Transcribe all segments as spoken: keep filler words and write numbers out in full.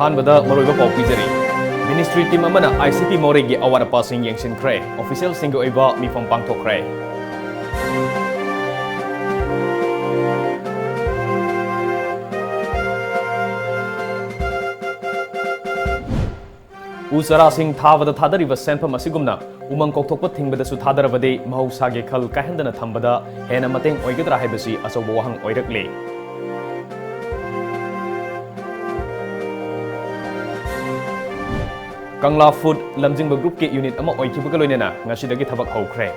ꯑꯍꯥꯟꯕꯗ ꯃꯔꯨꯑꯣꯏꯕ ꯄꯥꯎ ꯄꯤꯖꯔꯤ꯫ ꯃꯤꯅꯤꯁꯇ꯭ꯔꯤ ꯇꯤꯝ ꯑꯃꯅ ꯑꯥꯏ ꯁꯤ ꯄꯤ ꯃꯣꯔꯦꯒꯤ ꯑꯋꯥꯠ ꯑꯄꯥꯁꯤꯡ ꯌꯦꯡꯁꯤꯟꯈ꯭ꯔꯦ꯫ ꯑꯣꯐꯤꯁꯤꯌꯦꯜꯁꯤꯡꯒꯤ ꯑꯣꯏꯕ ꯃꯤꯐꯝ ꯄꯥꯡꯊꯣꯛꯈ꯭ꯔꯦ꯫ ꯎ ꯆꯥꯔꯥꯁꯤꯡ ꯊꯥꯕꯗ ꯊꯥꯗꯔꯤꯕ ꯁꯦꯟꯐꯝ ꯑꯁꯤꯒꯨꯝꯅ ꯎꯃꯪ ꯀꯣꯛꯊꯣꯛꯄ ꯊꯤꯡꯕꯗꯁꯨ ꯊꯥꯗꯔꯕꯗꯤ ꯃꯍꯧꯁꯥꯒꯤ ꯈꯜ ꯀꯥꯏꯍꯟꯗꯅ ꯊꯝꯕꯗ ꯍꯦꯟꯅ ꯃꯇꯦꯡ ꯑꯣꯏꯒꯗ꯭ꯔꯥ ꯍꯥꯏꯕꯁꯤ ꯑꯆꯧꯕ ꯋꯥꯍꯪ ꯑꯣꯏꯔꯛꯂꯤ꯫ ꯀꯪꯂꯥ ꯐꯨꯗ ꯂꯝꯖꯤꯡꯕ ꯒ꯭ꯔꯨꯞꯀꯤ ꯌꯨꯅꯤꯠ ꯑꯃ ꯑꯣꯏꯈꯤꯕꯒ ꯂꯣꯏꯅꯅ ꯉꯁꯤꯗꯒꯤ ꯊꯕꯛ ꯍꯧꯈ꯭ꯔꯦ꯫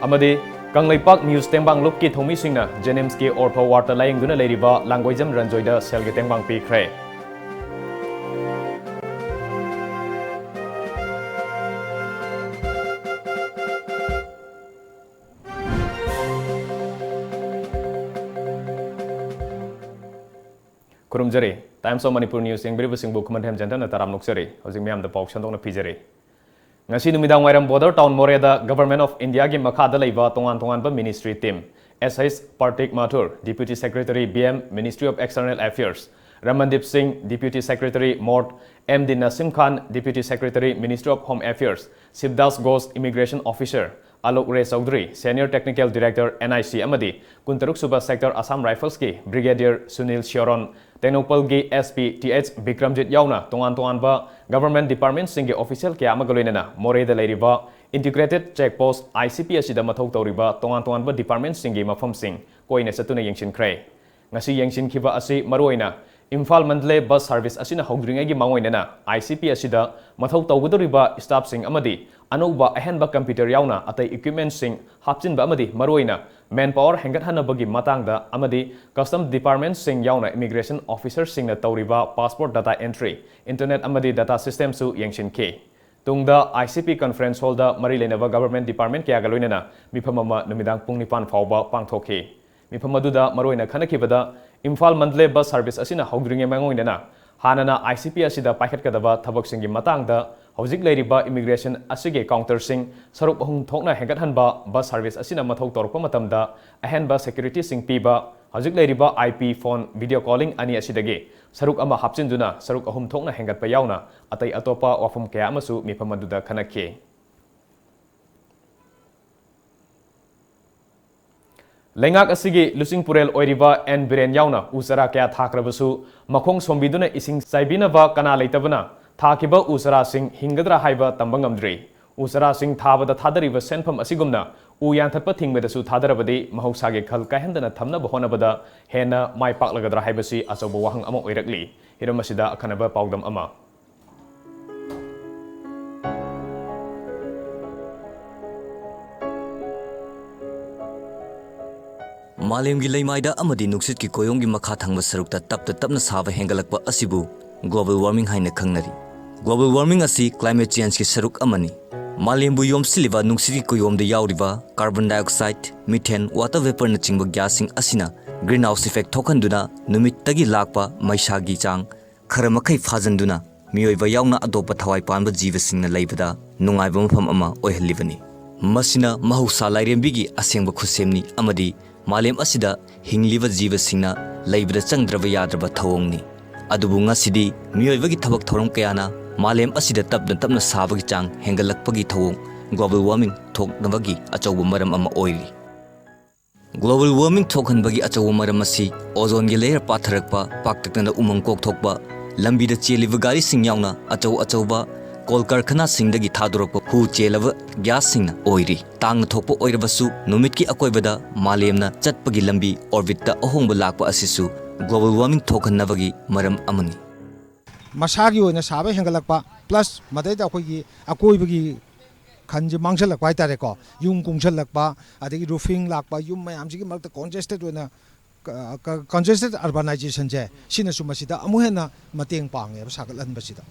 ꯑꯃꯗꯤ ꯀꯪꯂꯩꯄꯥꯛ ꯃ꯭ꯌꯨꯁ ꯇꯦꯡꯕꯥꯡ ꯂꯨꯞꯀꯤ ꯊꯧꯃꯤꯁꯤꯡꯅ ꯖꯦꯅꯤꯝꯁꯀꯤ ꯑꯣꯔꯊꯣ ꯋꯥꯔꯗꯇ ꯂꯥꯌꯦꯡꯗꯨꯅ ꯂꯩꯔꯤꯕ ꯂꯥꯡꯒꯣꯏꯖꯝ ꯔꯟꯖꯣꯏꯗ ꯁꯦꯜꯒꯤ ꯇꯦꯡꯕꯥꯡ ꯄꯤꯈ꯭ꯔꯦ꯫ ꯈꯨꯔꯨꯝꯖꯔꯤ꯫ Times of Manipur News ꯌꯦꯡꯕꯤꯔꯤꯕꯁꯤꯡꯕꯨ ꯈꯨꯃꯟꯊꯦꯝ ꯖꯦꯟꯇꯟꯅ ꯇꯔꯥꯝꯅ ꯑꯣꯛꯆꯔꯤ꯫ ꯍꯧꯖꯤꯛ ꯃꯤꯌꯥꯝꯗ ꯄꯥꯎ ꯁꯟꯗꯣꯛꯅ ꯄꯤꯖꯔꯤ꯫ ꯉꯁꯤ ꯅꯨꯃꯤꯗꯥꯡ ꯋꯥꯏꯔꯝ ꯕꯣꯔꯗꯔ ꯇꯥꯎꯟ ꯃꯣꯔꯦꯗ Government of Indiaꯒꯤ ꯃꯈꯥꯗ ꯂꯩꯕ ꯇꯣꯉꯥꯟ ꯇꯣꯉꯥꯟꯕ ministry team, S H Partik Mathur, Deputy Secretary B M, Ministry of External Affairs, Ramandeep Singh, Deputy Secretary MoD, M D Nasim Khan, Deputy Secretary, Ministry of Home Affairs, Shivdas Ghosh, Immigration Officer, Alok Ray Chaudhary, Senior Technical Director, N I C, ꯑꯃꯗꯤ ꯀꯨꯟꯇꯔꯨꯛ ꯁꯨꯕ Sector Assam Riflesꯀꯤ Brigadier Sunil Sioron, ꯇꯦꯡꯅꯧꯄꯜꯒꯤ S P T H Bikramjit ꯌꯥꯎꯅ ꯇꯣꯉꯥꯟ ꯇꯣꯉꯥꯟꯕ government departmentꯁꯤꯡꯒꯤ official ꯀꯌꯥ ꯑꯃꯒ ꯂꯣꯏꯅꯅ ꯃꯣꯔꯦꯗ ꯂꯩꯔꯤꯕ Integrated Check Post, I C P, ꯑꯁꯤꯗ ꯃꯊꯧ ꯇꯧꯔꯤꯕ ꯇꯣꯉꯥꯟ ꯇꯣꯉꯥꯟꯕ departmentꯁꯤꯡꯒꯤ ꯃꯐꯝꯁꯤꯡ ꯀꯣꯏꯅ ꯆꯠꯇꯨꯅ ꯌꯦꯡꯁꯤꯟꯈ꯭ꯔꯦ꯫ ꯉꯁꯤ ꯌꯦꯡꯁꯤꯟꯈꯤꯕ ꯑꯁꯤ ꯃꯔꯨꯑꯣꯏꯅ ꯏꯝꯐꯥꯜ ꯃꯟꯗꯂꯦ bus service ꯑꯁꯤꯅ ꯍꯧꯗ꯭ꯔꯤꯉꯩꯒꯤ ꯃꯥꯡꯑꯣꯏꯅꯅ I C P ꯑꯁꯤꯗ ꯃꯊꯧ ꯇꯧꯒꯗꯧꯔꯤꯕ staffꯁꯤꯡ ꯑꯃꯗꯤ ꯑꯅꯧꯕ ꯑꯍꯦꯟꯕ computer ꯌꯥꯎꯅ ꯑꯇꯩ equipmentꯁꯤꯡ ꯍꯥꯞꯆꯤꯟꯕ ꯑꯃꯗꯤ ꯃꯔꯨꯑꯣꯏꯅ manpower ꯍꯦꯟꯒꯠꯍꯟꯅꯕꯒꯤ ꯃꯇꯥꯡꯗ ꯑꯃꯗꯤ custom departmentꯁꯤꯡ ꯌꯥꯎꯅ immigration officerꯁꯤꯡꯅ ꯇꯧꯔꯤꯕ passport data entry, internet ꯑꯃꯗꯤ data systemꯁꯨ ꯌꯦꯡꯁꯤꯟꯈꯤ꯫ ꯇꯨꯡꯗ I C P conference hallꯗ ꯃꯔꯤ ꯂꯩꯅꯕ government department ꯀꯌꯥꯒ ꯂꯣꯏꯅꯅ ꯃꯤꯐꯝ ꯑꯃ ꯅꯨꯃꯤꯗꯥꯡ ꯄꯨꯡ ꯅꯤꯄꯥꯟ ꯐꯥꯎꯕ ꯄꯥꯡꯊꯣꯛꯈꯤ꯫ ꯃꯤꯐꯝ ꯑꯗꯨꯗ ꯃꯔꯨꯑꯣꯏꯅ ꯈꯟꯅꯈꯤꯕꯗ ꯏꯝꯐꯥꯜ ꯃꯟꯗꯂꯦ bus service ꯑꯁꯤꯅ ꯍꯧꯗ꯭ꯔꯤꯉꯩ ꯃꯥꯡꯑꯣꯏꯅꯅ ꯍꯥꯟꯅꯅ I C P ꯑꯁꯤꯗ ꯄꯥꯏꯈꯠꯀꯗꯕ ꯊꯕꯛꯁꯤꯡꯒꯤ ꯃꯇꯥꯡꯗ ꯍꯧꯖꯤꯛ ꯂꯩꯔꯤꯕ ꯏꯃꯤꯒ꯭ꯔꯦꯁꯟ ꯑꯁꯤꯒꯤ ꯀꯥꯎꯟꯇꯔꯁꯤꯡ ꯁꯔꯨꯛ ꯑꯍꯨꯝ ꯊꯣꯛꯅ ꯍꯦꯟꯒꯠꯍꯟꯕ, ꯕꯁ ꯁꯔꯚꯤꯁ ꯑꯁꯤꯅ ꯃꯊꯧ ꯇꯧꯔꯛꯄ ꯃꯇꯝꯗ ꯑꯍꯦꯟꯕ ꯁꯦꯀ꯭ꯌꯨꯔꯤꯇꯤꯁꯤꯡ ꯄꯤꯕ, ꯍꯧꯖꯤꯛ ꯂꯩꯔꯤꯕ IP phone, video calling ꯑꯅꯤ ꯑꯁꯤꯗꯒꯤ ꯁꯔꯨꯛ ꯑꯃ ꯍꯥꯞꯆꯤꯟꯗꯨꯅ ꯁꯔꯨꯛ ꯑꯍꯨꯝ ꯊꯣꯛꯅ ꯍꯦꯟꯒꯠꯄ ꯌꯥꯎꯅ ꯑꯇꯩ ꯑꯇꯣꯞꯄ ꯋꯥꯐꯝ ꯀꯌꯥ ꯑꯃꯁꯨ ꯃꯤꯐꯝ ꯑꯗꯨꯗ ꯈꯟꯅꯈꯤ꯫ ꯂꯩꯉꯥꯛ ꯑꯁꯤꯒꯤ ꯂꯨꯆꯤꯡ ꯄꯨꯔꯦꯜ ꯑꯣꯏꯔꯤꯕ ꯑꯦꯟ ꯕꯤꯔꯦꯟ ꯌꯥꯎꯅ ꯎ ꯆꯥꯔꯥ ꯀꯌꯥ ꯊꯥꯈ꯭ꯔꯕꯁꯨ, ꯃꯈꯣꯡ ꯁꯣꯝꯕꯤꯗꯨꯅ ꯏꯁꯤꯡ ꯆꯥꯏꯕꯤꯅꯕ ꯀꯅꯥ ꯂꯩꯇꯕꯅ ꯊꯥꯈꯤꯕ ꯎ ꯆꯥꯔꯥꯁꯤꯡ ꯍꯤꯡꯒꯗ꯭ꯔꯥ ꯍꯥꯏꯕ ꯇꯝꯕ ꯉꯝꯗ꯭ꯔꯤ꯫ ꯎ ꯆꯥꯔꯥꯁꯤꯡ ꯊꯥꯕꯗ ꯊꯥꯗꯔꯤꯕ ꯁꯦꯟꯐꯝ ꯑꯁꯤꯒꯨꯝꯅ ꯎ ꯌꯥꯟꯊꯠꯄ ꯊꯤꯡꯕꯗꯁꯨ ꯊꯥꯗꯔꯕꯗꯤ ꯃꯍꯧꯁꯥꯒꯤ ꯈꯜ ꯀꯥꯏꯍꯟꯗꯅ ꯊꯝꯅꯕ ꯍꯣꯠꯅꯕꯗ ꯍꯦꯟꯅ ꯃꯥꯏ ꯄꯥꯛꯂꯒꯗ꯭ꯔꯥ ꯍꯥꯏꯕꯁꯤ ꯑꯆꯧꯕ ꯋꯥꯍꯪ ꯑꯃ ꯑꯣꯏꯔꯛꯂꯤ꯫ ꯍꯤꯔꯝ ꯑꯁꯤꯗ ꯑꯈꯟꯅꯕ ꯄꯥꯎꯗꯝ ꯑꯃ꯫ ꯃꯥꯂꯦꯝꯒꯤ ꯂꯩꯃꯥꯏꯗ ꯑꯃꯗꯤ ꯅꯨꯡꯁꯤꯠꯀꯤ ꯀꯣꯌꯣꯝꯒꯤ ꯃꯈꯥ ꯊꯪꯕ ꯁꯔꯨꯛꯇ ꯇꯞꯇ ꯇꯞꯅ ꯁꯥꯕ ꯍꯦꯟꯒꯠꯂꯛꯄ ꯑꯁꯤꯕꯨ global warming ꯍꯥꯏꯅ ꯈꯪꯅꯔꯤ꯫ Global warming ꯑꯁꯤ climate changeꯀꯤ ꯁꯔꯨꯛ ꯑꯃꯅꯤ꯫ ꯃꯥꯂꯦꯝꯕꯨ ꯌꯣꯝꯁꯤꯜꯂꯤꯕ ꯅꯨꯡꯁꯤꯠꯀꯤ ꯀꯣꯌꯣꯝꯗ ꯌꯥꯎꯔꯤꯕ carbon dioxide, methane, water vaporꯅꯆꯤꯡꯕ gasꯁꯤꯡ ꯑꯁꯤꯅ greenhouse effect ꯊꯣꯛꯍꯟꯗꯨꯅ ꯅꯨꯃꯤꯠꯇꯒꯤ ꯂꯥꯛꯄ ꯃꯩꯁꯥꯒꯤ ꯆꯥꯡ ꯈꯔ ꯃꯈꯩ ꯐꯥꯖꯤꯟꯗꯨꯅ ꯃꯤꯑꯣꯏꯕ ꯌꯥꯎꯅ ꯑꯇꯣꯞꯄ ꯊꯋꯥꯏ ꯄꯥꯟꯕ ꯖꯤꯕꯁꯤꯡꯅ ꯂꯩꯕꯗ ꯅꯨꯡꯉꯥꯏꯕ ꯃꯐꯝ ꯑꯃ ꯑꯣꯏꯍꯜꯂꯤꯕꯅꯤ꯫ ꯃꯁꯤꯅ ꯃꯍꯧꯁꯥ ꯂꯥꯏꯔꯦꯝꯕꯤꯒꯤ ꯑꯁꯦꯡꯕ ꯈꯨꯠꯁꯦꯝꯅꯤ ꯑꯃꯗꯤ ꯃꯥꯂꯦꯝ ꯑꯁꯤꯗ ꯍꯤꯡꯂꯤꯕ ꯖꯤꯕꯁꯤꯡꯅ ꯂꯩꯕꯗ ꯆꯪꯗ꯭ꯔꯕ ꯌꯥꯗ꯭ꯔꯕ ꯊꯧꯑꯣꯡꯅꯤ꯫ ꯑꯗꯨꯕꯨ ꯉꯁꯤꯗꯤ ꯃꯤꯑꯣꯏꯕꯒꯤ ꯊꯕꯛ ꯊꯧꯔꯝ ꯀꯌꯥꯅ ꯃꯥꯂꯦꯝ ꯑꯁꯤꯗ ꯇꯞꯅ ꯇꯞꯅ ꯁꯥꯕꯒꯤ ꯆꯥꯡ ꯍꯦꯟꯒꯠꯂꯛꯄꯒꯤ ꯊꯧꯑꯣꯡ global warming ꯊꯣꯛꯅꯕꯒꯤ ꯑꯆꯧꯕ ꯃꯔꯝ ꯑꯃ ꯑꯣꯏꯔꯤ꯫ Global warming ꯊꯣꯛꯍꯟꯕꯒꯤ ꯑꯆꯧꯕ ꯃꯔꯝ ꯑꯁꯤ ozoneꯒꯤ layer ꯄꯥꯊꯔꯛꯄ, ꯄꯥꯛꯇꯛꯅꯅ ꯎꯃꯪ ꯀꯣꯛꯊꯣꯛꯄ, ꯂꯝꯕꯤꯗ ꯆꯦꯜꯂꯤꯕ ꯒꯥꯔꯤꯁꯤꯡ ꯌꯥꯎꯅ ꯑꯆꯧ ꯑꯆꯧꯕ ꯀꯣꯜ ꯀꯔꯈꯅꯥꯁꯤꯡꯗꯒꯤ ꯊꯥꯗꯣꯔꯛꯄ ꯍꯨ ꯆꯦꯜꯂꯕ gasꯁꯤꯡꯅ ꯑꯣꯏꯔꯤ꯫ ꯇꯥꯡꯅ ꯊꯣꯛꯄ ꯑꯣꯏꯔꯕꯁꯨ ꯅꯨꯃꯤꯠꯀꯤ ꯑꯀꯣꯏꯕꯗ ꯃꯥꯂꯦꯝꯅ ꯆꯠꯄꯒꯤ ꯂꯝꯕꯤ orbitꯇ ꯑꯍꯣꯡꯕ ꯂꯥꯛꯄ ꯑꯁꯤꯁꯨ global warming ꯊꯣꯛꯍꯟꯅꯕꯒꯤ ꯃꯔꯝ ꯑꯃꯅꯤ꯫ ꯃꯁꯥꯒꯤ ꯑꯣꯏꯅ ꯁꯥꯕ ꯍꯦꯟꯒꯠꯂꯛꯄ, plus ꯃꯗꯩꯗ ꯑꯩꯈꯣꯏꯒꯤ ꯑꯀꯣꯏꯕꯒꯤ ꯈꯟꯁꯦ ꯃꯥꯡꯁꯤꯜꯂꯛꯄ ꯍꯥꯏꯇꯥꯔꯦꯀꯣ, ꯌꯨꯝ ꯀꯨꯡꯁꯤꯜꯂꯛꯄ, ꯑꯗꯒꯤ roofing ꯂꯥꯛꯄ, ꯌꯨꯝ ꯃꯌꯥꯝꯁꯤꯒꯤ ꯃꯔꯛꯇ congested ꯑꯣꯏꯅ, ꯀ-, ꯀ-, congested urbanizationꯁꯦ, ꯁꯤꯅꯁꯨ ꯃꯁꯤꯗ ꯑꯃꯨꯛ ꯍꯦꯟꯅ ꯃꯇꯦꯡ ꯄꯥꯡꯉꯦꯕ ꯁꯥꯒꯠꯍꯟꯕꯁꯤꯗ꯫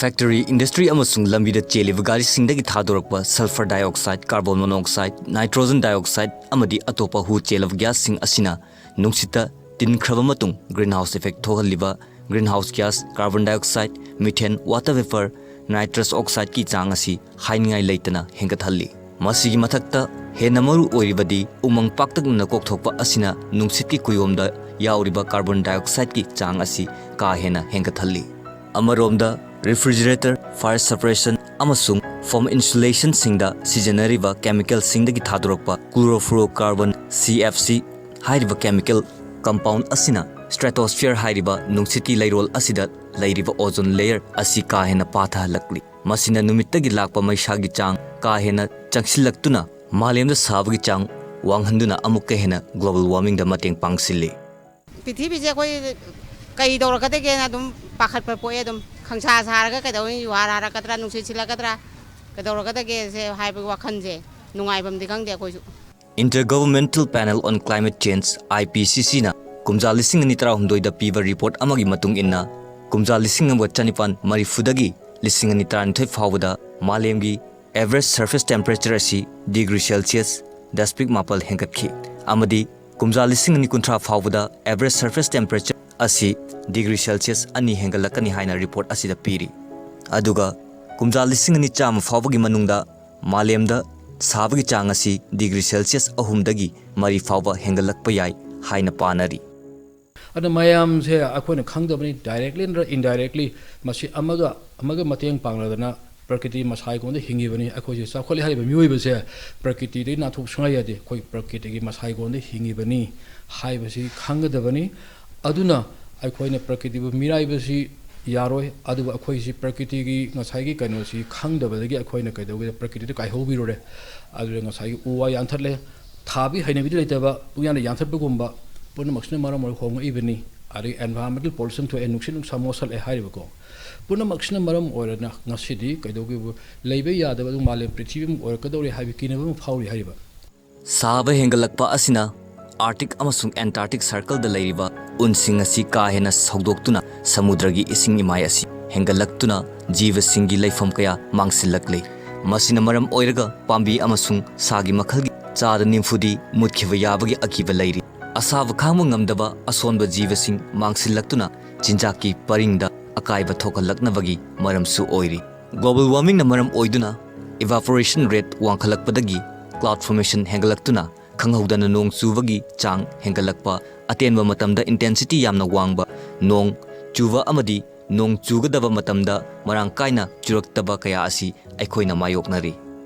Factory, industry ꯑꯃꯁꯨꯡ ꯂꯝꯕꯤꯗ ꯆꯦꯜꯂꯤꯕ ꯒꯥꯔꯤꯁꯤꯡꯗꯒꯤ ꯊꯥꯗꯣꯔꯛꯄ sulphur dioxide, carbon monoxide, nitrogen dioxide ꯑꯃꯗꯤ ꯑꯇꯣꯞꯄ ꯍꯨ ꯆꯦꯜꯂꯕ gasꯁꯤꯡ ꯑꯁꯤꯅ ꯅꯨꯡꯁꯤꯠꯇ ꯇꯤꯟꯈ꯭ꯔꯕ ꯃꯇꯨꯡ greenhouse effect ꯊꯣꯛꯍꯜꯂꯤꯕ greenhouse gas, carbon dioxide, methane, water vapour, nitrous oxideꯀꯤ ꯆꯥꯡ ꯑꯁꯤ ꯍꯥꯏꯅꯤꯡꯉꯥꯏ ꯂꯩꯇꯅ ꯍꯦꯟꯒꯠꯍꯜꯂꯤ꯫ ꯃꯁꯤꯒꯤ ꯃꯊꯛꯇ ꯍꯦꯟꯅ ꯃꯔꯨ ꯑꯣꯏꯔꯤꯕꯗꯤ ꯎꯃꯪ ꯄꯥꯛꯇꯛꯅꯅ ꯀꯣꯛꯊꯣꯛꯄ ꯑꯁꯤꯅ ꯅꯨꯡꯁꯤꯠꯀꯤ ꯀꯨꯌꯣꯝꯗ ꯌꯥꯎꯔꯤꯕ carbon dioxideꯀꯤ ꯆꯥꯡ ꯑꯁꯤ ꯀꯥ ꯍꯦꯟꯅ ꯍꯦꯟꯒꯠꯍꯜꯂꯤ꯫ ꯑꯃꯔꯣꯝꯗ, refrigerator, fire suppression ꯑꯃꯁꯨꯡ foam insulationꯁꯤꯡꯗ ꯁꯤꯖꯤꯟꯅꯔꯤꯕ chemicalꯁꯤꯡꯗꯒꯤ ꯊꯥꯗꯣꯔꯛꯄ chlorofluorocarbon, C F C, ꯍꯥꯏꯔꯤꯕ chemical compound ꯑꯁꯤꯅ stratosphere ꯍꯥꯏꯔꯤꯕ ꯅꯨꯡꯁꯤꯠꯀꯤ ꯂꯩꯔꯣꯜ ꯑꯁꯤꯗ ꯂꯩꯔꯤꯕ ozone layer ꯑꯁꯤ ꯀꯥ ꯍꯦꯟꯅ ꯄꯥꯊꯍꯜꯂꯛꯂꯤ꯫ ꯃꯁꯤꯅ ꯅꯨꯃꯤꯠꯇꯒꯤ ꯂꯥꯛꯄ ꯃꯩꯁꯥꯒꯤ ꯆꯥꯡ ꯀꯥ ꯍꯦꯟꯅ ꯆꯪꯁꯤꯜꯂꯛꯇꯨꯅ ꯃꯥꯂꯦꯝꯗ ꯁꯥꯕꯒꯤ ꯆꯥꯡ ꯋꯥꯡꯍꯟꯗꯨꯅ ꯑꯃꯨꯛꯀ ꯍꯦꯟꯅ global warmingꯗ ꯃꯇꯦꯡ ꯄꯥꯡꯁꯤꯜꯂꯤ꯫ ꯄ꯭ꯔꯤꯊꯤꯕꯤꯁꯦ ꯑꯩꯈꯣꯏ ꯀꯩ ꯇꯧꯔꯛꯀꯗꯒꯦꯅ ꯑꯗꯨꯝ ꯄꯥꯈꯠꯄ ꯄꯣꯛꯑꯦ꯫ ꯑꯗꯨꯝ ꯈꯪꯁꯥ ꯁꯥꯔꯒ ꯀꯩꯗꯧꯅꯤ, ꯖꯨꯍꯥꯔ ꯍꯥꯔꯛꯀꯗ꯭ꯔꯥ, ꯅꯨꯡꯁꯤꯠ ꯁꯤꯠꯂꯛꯀꯗ꯭ꯔꯥ, ꯀꯩꯗꯧꯔꯛꯀꯗꯒꯦꯁꯦ ꯍꯥꯏꯕꯒꯤ ꯋꯥꯈꯜꯁꯦ ꯅꯨꯡꯉꯥꯏꯐꯝꯗꯤ ꯈꯪꯗꯦ ꯑꯩꯈꯣꯏꯁꯨ꯫ Intergovernmental Panel on Climate Change, IPCCꯅ ꯀꯨꯝꯖꯥ ꯂꯤꯁꯤꯡ ꯑꯅꯤ ꯇꯔꯥꯍꯨꯝꯗꯣꯏꯗ ꯄꯤꯕ report ꯑꯃꯒꯤ ꯃꯇꯨꯡ ꯏꯟꯅ, ꯀꯨꯝꯖꯥ ꯂꯤꯁꯤꯡ ꯑꯃꯒ ꯆꯅꯤꯄꯥꯟ ꯃꯔꯤꯐꯨꯗꯒꯤ ꯂꯤꯁꯤꯡ ꯑꯅꯤ ꯇꯔꯥꯅꯤꯊꯣꯏ ꯐꯥꯎꯕꯗ ꯃꯥꯂꯦꯝꯒꯤ average surface temperature ꯑꯁꯤ degree Celsius ꯗꯁꯃꯤꯛ ꯃꯥꯄꯜ ꯍꯦꯟꯒꯠꯈꯤ, ꯑꯃꯗꯤ ꯀꯨꯝꯖꯥ ꯂꯤꯁꯤꯡ ꯑꯅꯤ ꯀꯨꯟꯊ꯭ꯔꯥ ꯐꯥꯎꯕꯗ average surface temperature ꯑꯁꯤ degree Celsius ꯑꯅꯤ ꯍꯦꯟꯒꯠꯂꯛꯀꯅꯤ ꯍꯥꯏꯅ report ꯑꯁꯤꯗ ꯄꯤꯔꯤ꯫ ꯑꯗꯨꯒ ꯀꯨꯝꯖꯥ ꯂꯤꯁꯤꯡ ꯑꯅꯤ ꯆꯥꯝꯃ ꯐꯥꯎꯕꯒꯤ ꯃꯅꯨꯡꯗ ꯃꯥꯂꯦꯝꯗ ꯁꯥꯕꯒꯤ ꯆꯥꯡ ꯑꯁꯤ degree Celsius ꯑꯍꯨꯝꯗꯒꯤ ꯃꯔꯤ ꯐꯥꯎꯕ ꯍꯦꯟꯒꯠꯂꯛꯄ ꯌꯥꯏ ꯍꯥꯏꯅ ꯄꯥꯅꯔꯤ꯫ ꯑꯗꯨꯅ ꯃꯌꯥꯝꯁꯦ ꯑꯩꯈꯣꯏꯅ ꯈꯪꯗꯕꯅꯤ, directly ꯅꯠꯇ꯭ꯔ indirectly ꯃꯁꯤ ꯑꯃꯒ ꯑꯃꯒ ꯃꯇꯦꯡ ꯄꯥꯡꯅꯗꯅ ꯄ꯭ꯔꯀꯤꯇꯤ ꯃꯁꯥꯏꯒꯣꯟꯗ ꯍꯤꯡꯉꯤꯕꯅꯤ꯫ ꯑꯩꯈꯣꯏꯁꯦ ꯆꯥꯎꯈꯠꯂꯦ ꯍꯥꯏꯔꯤꯕ ꯃꯤꯑꯣꯏꯕꯁꯦ ꯄ꯭ꯔꯀꯤꯇꯤꯗꯒꯤ ꯅꯥꯟꯊꯣꯛ ꯁꯨꯡꯌꯥ ꯌꯥꯗꯦ꯫ ꯑꯩꯈꯣꯏ ꯄ꯭ꯔꯀꯤꯇꯤꯒꯤ ꯃꯁꯥꯏꯒꯣꯟꯗ ꯍꯤꯡꯉꯤꯕꯅꯤ ꯍꯥꯏꯕꯁꯤ ꯈꯪꯒꯗꯕꯅꯤ꯫ ꯑꯗꯨꯅ ꯑꯩꯈꯣꯏꯅ ꯄ꯭ꯔꯀꯤꯇꯤꯕꯨ ꯃꯤꯔꯥꯏꯕꯁꯤ ꯌꯥꯔꯣꯏ꯫ ꯑꯗꯨꯕꯨ ꯑꯩꯈꯣꯏꯁꯤ ꯄ꯭ꯔꯀꯤꯇꯤꯒꯤ ꯉꯁꯥꯏꯒꯤ ꯀꯩꯅꯣꯁꯤ ꯈꯪꯗꯕꯗꯒꯤ ꯑꯩꯈꯣꯏꯅ ꯀꯩꯗꯧꯒꯦꯗ ꯄ꯭ꯔꯀꯤꯇꯤꯗ ꯀꯥꯏꯍꯧꯕꯤꯔꯨꯔꯦ꯫ ꯑꯗꯨꯗ ꯉꯁꯥꯏꯒꯤ ꯎ ꯋꯥ ꯌꯥꯟꯊꯠꯂꯦ, ꯊꯥꯕꯒꯤ ꯍꯩꯅꯕꯤꯗꯤ ꯂꯩꯇꯕ, ꯄꯨꯡꯌꯥꯟꯗ ꯌꯥꯟꯊꯠꯄꯒꯨꯝꯕ, ꯄꯨꯝꯅꯃꯛꯁꯤꯅ ꯃꯔꯝ ꯑꯣꯏꯔꯒ ꯍꯣꯡꯉꯛꯏꯕꯅꯤ꯫ ꯑꯗꯒꯤ environmental pollution ꯊꯣꯛꯑꯦ, ꯅꯨꯡꯁꯤꯠ ꯅꯨꯡꯁꯥ ꯃꯣꯠꯁꯜꯂꯛꯑꯦ ꯍꯥꯏꯔꯤꯕꯀꯣ꯫ ꯄꯨꯝꯅꯃꯛꯁꯤꯅ ꯃꯔꯝ ꯑꯣꯏꯔꯅ ꯉꯁꯤꯗꯤ ꯀꯩꯗꯧꯒꯦꯕꯨ ꯂꯩꯕ ꯌꯥꯗꯕ ꯑꯗꯨꯝ ꯃꯥꯂꯦꯝ ꯄ꯭ꯔꯤꯊꯤꯕꯤ ꯑꯃ ꯑꯣꯏꯔꯛꯀꯗꯧꯔꯦ ꯍꯥꯏꯕꯒꯤ ꯀꯤꯅꯕ ꯑꯃ ꯐꯥꯎꯔꯤ ꯍꯥꯏꯔꯤꯕ꯫ ꯁꯥꯕ ꯍꯦꯟꯒꯠꯂꯛꯄ ꯑꯁꯤꯅ Arctic ꯑꯃꯁꯨꯡ Antarctic circleꯗ ꯂꯩꯔꯤꯕ ꯎꯟꯁꯤꯡ ꯑꯁꯤ ꯀꯥ ꯍꯦꯟꯅ ꯁꯧꯗꯣꯛꯇꯨꯅ ꯁꯃꯨꯗ꯭ꯔꯒꯤ ꯏꯁꯤꯡ ꯏꯃꯥꯏ ꯑꯁꯤ ꯍꯦꯟꯒꯠꯂꯛꯇꯨꯅ ꯖꯤꯕꯁꯤꯡꯒꯤ ꯂꯩꯐꯝ ꯀꯌꯥ ꯃꯥꯡꯁꯤꯜꯂꯛꯂꯦ꯫ ꯃꯁꯤꯅ ꯃꯔꯝ ꯑꯣꯏꯔꯒ ꯄꯥꯝꯕꯤ ꯑꯃꯁꯨꯡ ꯁꯥꯒꯤ ꯃꯈꯜꯒꯤ ꯆꯥꯗ ꯅꯤꯐꯨꯗꯤ ꯃꯨꯠꯈꯤꯕ ꯌꯥꯕꯒꯤ ꯑꯀꯤꯕ ꯂꯩꯔꯤ꯫ ꯑꯁꯥꯕ ꯈꯥꯡꯕ ꯉꯝꯗꯕ ꯑꯁꯣꯟꯕ ꯖꯤꯕꯁꯤꯡ ꯃꯥꯡꯁꯤꯜꯂꯛꯇꯨꯅ ꯆꯤꯟꯖꯥꯛꯀꯤ ꯄꯔꯤꯡꯗ ꯑꯀꯥꯏꯕ ꯊꯣꯛꯍꯜꯂꯛꯅꯕꯒꯤ ꯃꯔꯝꯁꯨ ꯑꯣꯏꯔꯤ꯫ Global warmingꯅ ꯃꯔꯝ ꯑꯣꯏꯗꯨꯅ evaporation rate ꯋꯥꯡꯈꯠꯂꯛꯄꯗꯒꯤ cloud formation ꯍꯦꯟꯒꯠꯂꯛꯇꯨꯅ ꯈꯪꯍꯧꯗꯅ ꯅꯣꯡ ꯆꯨꯕꯒꯤ ꯆꯥꯡ ꯍꯦꯟꯒꯠꯂꯛꯄ, ꯑꯇꯦꯟꯕ ꯃꯇꯝꯗ intensity ꯌꯥꯝꯅ ꯋꯥꯡꯕ ꯅꯣꯡ ꯆꯨꯕ ꯑꯃꯗꯤ ꯅꯣꯡ ꯆꯨꯒꯗꯕ ꯃꯇꯝꯗ ꯃꯔꯥꯡ ꯀꯥꯏꯅ ꯆꯨꯔꯛꯇꯕ ꯀꯌꯥ ꯑꯁꯤ ꯑꯩꯈꯣꯏꯅ ꯃꯥꯌꯣꯛꯅꯔꯤ꯫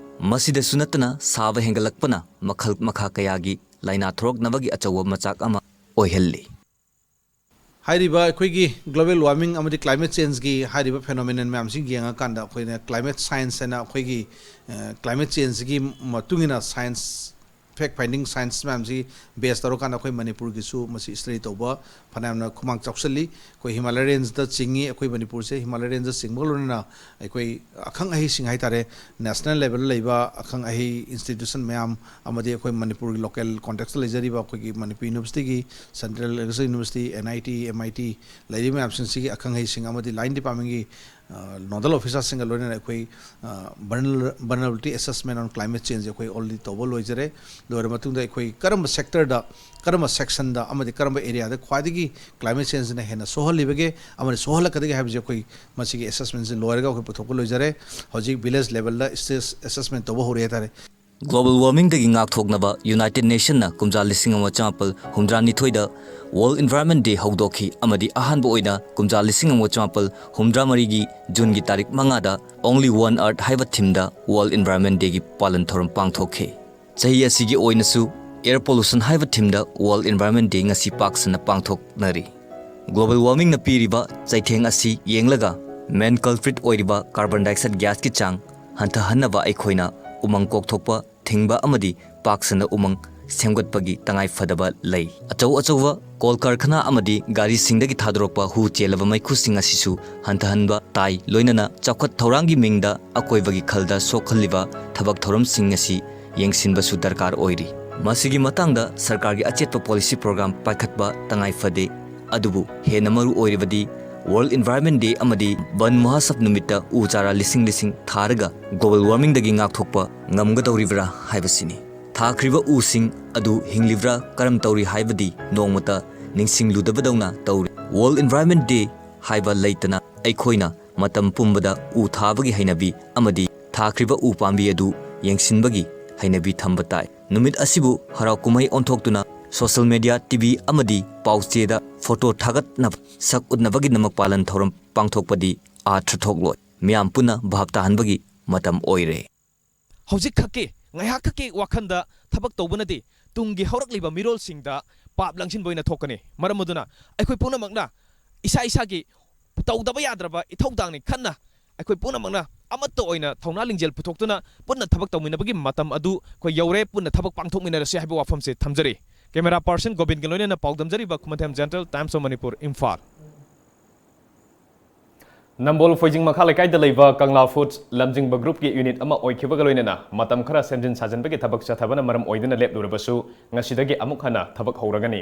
ꯃꯁꯤꯗꯁꯨ ꯅꯠꯇꯅ ꯁꯥꯕ ꯍꯦꯟꯒꯠꯂꯛꯄꯅ ꯃꯈꯜ ꯃꯈꯥ ꯀꯌꯥꯒꯤ ꯂꯥꯏꯅꯥ ꯊꯣꯔꯛꯅꯕꯒꯤ ꯑꯆꯧꯕ ꯃꯆꯥꯛ ꯑꯃ ꯑꯣꯏꯍꯜꯂꯤ꯫ ꯍꯥꯏꯔꯤꯕ ꯑꯩꯈꯣꯏꯒꯤ global warming ꯑꯃꯗꯤ climate changeꯒꯤ ꯍꯥꯏꯔꯤꯕ phenomenon ꯃꯌꯥꯝꯁꯤ ꯌꯦꯡꯉꯀꯥꯟꯗ ꯑꯩꯈꯣꯏꯅ climate science ꯍꯥꯏꯅ ꯑꯩꯈꯣꯏꯒꯤ climate changeꯒꯤ ꯃꯇꯨꯡ ꯏꯟꯅ science, fact finding science ꯃꯌꯥꯝꯁꯤ base ꯇꯧꯔꯀꯥꯟꯗ ꯑꯩꯈꯣꯏ ꯃꯅꯤꯄꯨꯔꯒꯤꯁꯨ ꯃꯁꯤ study ꯇꯧꯕ ꯐꯅꯌꯥꯝꯅ ꯈꯨꯃꯥꯡ ꯆꯥꯎꯁꯤꯜꯂꯤ꯫ ꯑꯩꯈꯣꯏ Himalaya rangeꯗ ꯆꯤꯡꯉꯤ꯫ ꯑꯩꯈꯣꯏ ꯃꯅꯤꯄꯨꯔꯁꯦ Himalaya rangeꯗ ꯆꯤꯡꯕꯒ ꯂꯣꯏꯅꯅ ꯑꯩꯈꯣꯏ ꯑꯈꯪ ꯑꯍꯩꯁꯤꯡ ꯍꯥꯏꯇꯥꯔꯦ, national levelꯗ ꯂꯩꯕ ꯑꯈꯪ ꯑꯍꯩ institution ꯃꯌꯥꯝ ꯑꯃꯗꯤ ꯑꯩꯈꯣꯏ ꯃꯅꯤꯄꯨꯔꯒꯤ local contextꯇ ꯂꯩꯖꯔꯤꯕ ꯑꯩꯈꯣꯏꯒꯤ Manipur universityꯒꯤ, Central Agriculture University, NIT, MIT ꯂꯩꯔꯤꯕ ꯃꯌꯥꯝꯁꯤꯡꯁꯤꯒꯤ ꯑꯈꯪ ꯑꯍꯩꯁꯤꯡ ꯑꯃꯗꯤ line departmentꯒꯤ nodal officerꯁꯤꯡꯒ ꯂꯣꯏꯅꯅ ꯑꯩꯈꯣꯏ vulnerability assessment on climate change ꯑꯩꯈꯣꯏ already ꯇꯧꯕ ꯂꯣꯏꯖꯔꯦ꯫ ꯂꯣꯏꯔ ꯃꯇꯨꯡꯗ ꯑꯩꯈꯣꯏ ꯀꯔꯝꯕ sectorꯗ, ꯀꯔꯝꯕ sectionꯗ ꯑꯃꯗꯤ ꯀꯔꯝꯕ areaꯗ ꯈ꯭ꯋꯥꯏꯗꯒꯤ climate changeꯅ ꯍꯦꯟꯅ ꯁꯣꯛꯍꯜꯂꯤꯕꯒꯦ ꯑꯃꯗꯤ ꯁꯣꯛꯍꯜꯂꯛꯀꯗꯒꯦ ꯍꯥꯏꯕꯁꯤ ꯑꯩꯈꯣꯏ ꯃꯁꯤꯒꯤ assessmentꯁꯤ ꯂꯣꯏꯔꯒ ꯑꯩꯈꯣꯏ ꯄꯨꯊꯣꯛꯄ ꯂꯣꯏꯖꯔꯦ꯫ ꯍꯧꯖꯤꯛ village levelꯗ assessment ꯇꯧꯕ ꯍꯧꯔꯦ ꯍꯥꯏꯇꯥꯔꯦ꯫ Global warmingꯗꯒꯤ ꯉꯥꯛꯊꯣꯛꯅꯕ United Nationꯅ ꯀꯨꯝꯖꯥ ꯂꯤꯁꯤꯡ ꯑꯃ ꯆꯃꯥꯄꯜ ꯍꯨꯝꯗ꯭ꯔꯥꯅꯤꯊꯣꯏꯗ World Environment Day ꯍꯧꯗꯣꯛꯈꯤ ꯑꯃꯗꯤ ꯑꯍꯥꯟꯕ ꯑꯣꯏꯅ ꯀꯨꯝꯖꯥ ꯂꯤꯁꯤꯡ ꯑꯃ ꯆꯃꯥꯄꯜ ꯍꯨꯝꯗ꯭ꯔꯥꯃꯔꯤꯒꯤ Juneꯒꯤ ꯇꯥꯔꯤꯛ ꯃꯉꯥꯗ Only One Earth ꯍꯥꯏꯕ themeꯗ World Environment Dayꯒꯤ ꯄꯥꯂꯟ ꯊꯧꯔꯝ ꯄꯥꯡꯊꯣꯛꯈꯤ꯫ ꯆꯍꯤ ꯑꯁꯤꯒꯤ ꯑꯣꯏꯅꯁꯨ Air Pollution ꯍꯥꯏꯕ themeꯗ World Environment Day ꯉꯁꯤ ꯄꯥꯛ ꯁꯟꯅ ꯄꯥꯡꯊꯣꯛꯅꯔꯤ꯫ Global warmingꯅ ꯄꯤꯔꯤꯕ ꯆꯩꯊꯦꯡ ꯑꯁꯤ ꯌꯦꯡꯂꯒ main culprit ꯑꯣꯏꯔꯤꯕ carbon dioxide gasꯀꯤ ꯆꯥꯡ ꯍꯟꯊꯍꯟꯅꯕ ꯑꯩꯈꯣꯏꯅ ꯎꯃꯪ ꯀꯣꯛꯊꯣꯛꯄ ꯊꯤꯡꯕ ꯑꯃꯗꯤ ꯄꯥꯛ ꯁꯟꯅ ꯎꯃꯪ ꯁꯦꯝꯒꯠꯄꯒꯤ ꯇꯉꯥꯏ ꯐꯗꯕ ꯂꯩ꯫ ꯑꯆꯧ ꯑꯆꯧꯕ ꯀꯣꯜ ꯀꯔꯈꯅꯥ ꯑꯃꯗꯤ ꯒꯥꯔꯤꯁꯤꯡꯗꯒꯤ ꯊꯥꯗꯣꯔꯛꯄ ꯍꯨ ꯆꯦꯜꯂꯕ ꯃꯩꯈꯨꯁꯤꯡ ꯑꯁꯤꯁꯨ ꯍꯟꯊꯍꯟꯕ ꯇꯥꯏ, ꯂꯣꯏꯅꯅ ꯆꯥꯎꯈꯠ ꯊꯧꯔꯥꯡꯒꯤ ꯃꯤꯡꯗ ꯑꯀꯣꯏꯕꯒꯤ ꯈꯜꯗ ꯁꯣꯛꯍꯜꯂꯤꯕ ꯊꯕꯛ ꯊꯧꯔꯝꯁꯤꯡ ꯑꯁꯤ ꯌꯦꯡꯁꯤꯟꯕꯁꯨ ꯗꯔꯀꯥꯔ ꯑꯣꯏꯔꯤ꯫ ꯃꯁꯤꯒꯤ ꯃꯇꯥꯡꯗ ꯁꯔꯀꯥꯔꯒꯤ ꯑꯆꯦꯠꯄ policy program ꯄꯥꯏꯈꯠꯄ ꯇꯉꯥꯏ ꯐꯗꯦ꯫ ꯑꯗꯨꯕꯨ ꯍꯦꯟꯅ ꯃꯔꯨ ꯑꯣꯏꯔꯤꯕꯗꯤ World Environment Day ꯑꯃꯗꯤ ꯕꯟ ꯃꯍꯥꯁꯞ ꯅꯨꯃꯤꯠꯇ ꯎ ꯆꯥꯔꯥ ꯂꯤꯁꯤꯡ ꯂꯤꯁꯤꯡ ꯊꯥꯔꯒ global warmingꯗꯒꯤ ꯉꯥꯛꯊꯣꯛꯄ ꯉꯝꯒꯗꯧꯔꯤꯕ꯭ꯔꯥ ꯍꯥꯏꯕꯁꯤꯅꯤ꯫ ꯊꯥꯈ꯭ꯔꯤꯕ ꯎꯁꯤꯡ ꯑꯗꯨ ꯍꯤꯡꯂꯤꯕ꯭ꯔꯥ, ꯀꯔꯝ ꯇꯧꯔꯤ ꯍꯥꯏꯕꯗꯤ ꯅꯣꯡꯃꯇ ꯅꯤꯡꯁꯤꯡꯂꯨꯗꯕꯗꯧꯅ ꯇꯧꯔꯤ꯫ World Environment Day ꯍꯥꯏꯕ ꯂꯩꯇꯅ ꯑꯩꯈꯣꯏꯅ ꯃꯇꯝ ꯄꯨꯝꯕꯗ ꯎ ꯊꯥꯕꯒꯤ ꯍꯩꯅꯕꯤ ꯑꯃꯗꯤ ꯊꯥꯈ꯭ꯔꯤꯕ ꯎ ꯄꯥꯝꯕꯤ ꯑꯗꯨ ꯌꯦꯡꯁꯤꯟꯕꯒꯤ ꯍꯩꯅꯕꯤ ꯊꯝꯕ ꯇꯥꯏ꯫ ꯅꯨꯃꯤꯠ ꯑꯁꯤꯕꯨ ꯍꯔꯥꯎ ꯀꯨꯝꯍꯩ ꯑꯣꯟꯊꯣꯛꯇꯨꯅ social media, T V ꯑꯃꯗꯤ ꯄꯥꯎꯆꯦꯗ ꯐꯣꯇꯣ ꯊꯥꯒꯠꯅꯕ ꯁꯛ ꯎꯠꯅꯕꯒꯤꯗꯃꯛ ꯄꯥꯂꯟ ꯊꯧꯔꯝ ꯄꯥꯡꯊꯣꯛꯄꯗꯤ ꯑꯥꯔꯊ ꯊꯣꯛꯂꯣꯏ꯫ ꯃꯤꯌꯥꯝ ꯄꯨꯟꯅ ꯚꯥꯞ ꯇꯥꯍꯟꯕꯒꯤ ꯃꯇꯝ ꯑꯣꯏꯔꯦ꯫ ꯍꯧꯖꯤꯛꯈꯛꯀꯤ, ꯉꯥꯏꯍꯥꯛꯈꯛꯀꯤ ꯋꯥꯈꯜꯗ ꯊꯕꯛ ꯇꯧꯕꯅꯗꯤ ꯇꯨꯡꯒꯤ ꯍꯧꯔꯛꯂꯤꯕ ꯃꯤꯔꯣꯜꯁꯤꯡꯗ ꯄꯥꯞ ꯂꯪꯁꯤꯟꯕ ꯑꯣꯏꯅ ꯊꯣꯛꯀꯅꯤ꯫ ꯃꯔꯝ ꯑꯗꯨꯅ ꯑꯩꯈꯣꯏ ꯄꯨꯝꯅꯃꯛꯅ ꯏꯁꯥ ꯏꯁꯥꯒꯤ ꯇꯧꯗꯕ ꯌꯥꯗ꯭ꯔꯕ ꯏꯊꯧꯗꯥꯡꯅꯤ ꯈꯟꯅ ꯑꯩꯈꯣꯏ ꯄꯨꯝꯅꯃꯛꯅ ꯑꯃꯠꯇ ꯑꯣꯏꯅ ꯊꯧꯅꯥ ꯂꯤꯡꯖꯦꯜ ꯄꯨꯊꯣꯛꯇꯨꯅ ꯄꯨꯟꯅ ꯊꯕꯛ ꯇꯧꯃꯤꯟꯅꯕꯒꯤ ꯃꯇꯝ ꯑꯗꯨ ꯑꯩꯈꯣꯏ ꯌꯧꯔꯦ꯫ ꯄꯨꯟꯅ ꯊꯕꯛ ꯄꯥꯡꯊꯣꯛꯃꯤꯟꯅꯔꯁꯤ ꯍꯥꯏꯕ ꯋꯥꯐꯝꯁꯦ ꯊꯝꯖꯔꯤ꯫ Camera person ꯒꯣꯕꯤꯟꯒ ꯂꯣꯏꯅꯅ ꯄꯥꯎꯗꯝꯖꯔꯤꯕ Khumanthem Jentol, Times of Manipur, Imphal. ꯅꯝꯕꯣꯜ ꯐꯣꯏꯖꯤꯡ ꯃꯈꯥ ꯂꯩꯀꯥꯏꯗ ꯂꯩꯕ ꯀꯪꯂꯥ ꯐꯨꯗꯁ ꯂꯝꯖꯤꯡꯕ ꯒ꯭ꯔꯨꯞꯀꯤ ꯌꯨꯅꯤꯠ ꯑꯃ ꯑꯣꯏꯈꯤꯕꯒ ꯂꯣꯏꯅꯅ ꯃꯇꯝ ꯈꯔ ꯁꯦꯝꯖꯤꯟ ꯁꯥꯖꯤꯟꯕꯒꯤ ꯊꯕꯛ ꯆꯠꯊꯕꯅ ꯃꯔꯝ ꯑꯣꯏꯗꯨꯅ ꯂꯦꯞꯂꯨꯔꯕꯁꯨ ꯉꯁꯤꯗꯒꯤ ꯑꯃꯨꯛ ꯍꯟꯅ ꯊꯕꯛ ꯍꯧꯔꯒꯅꯤ꯫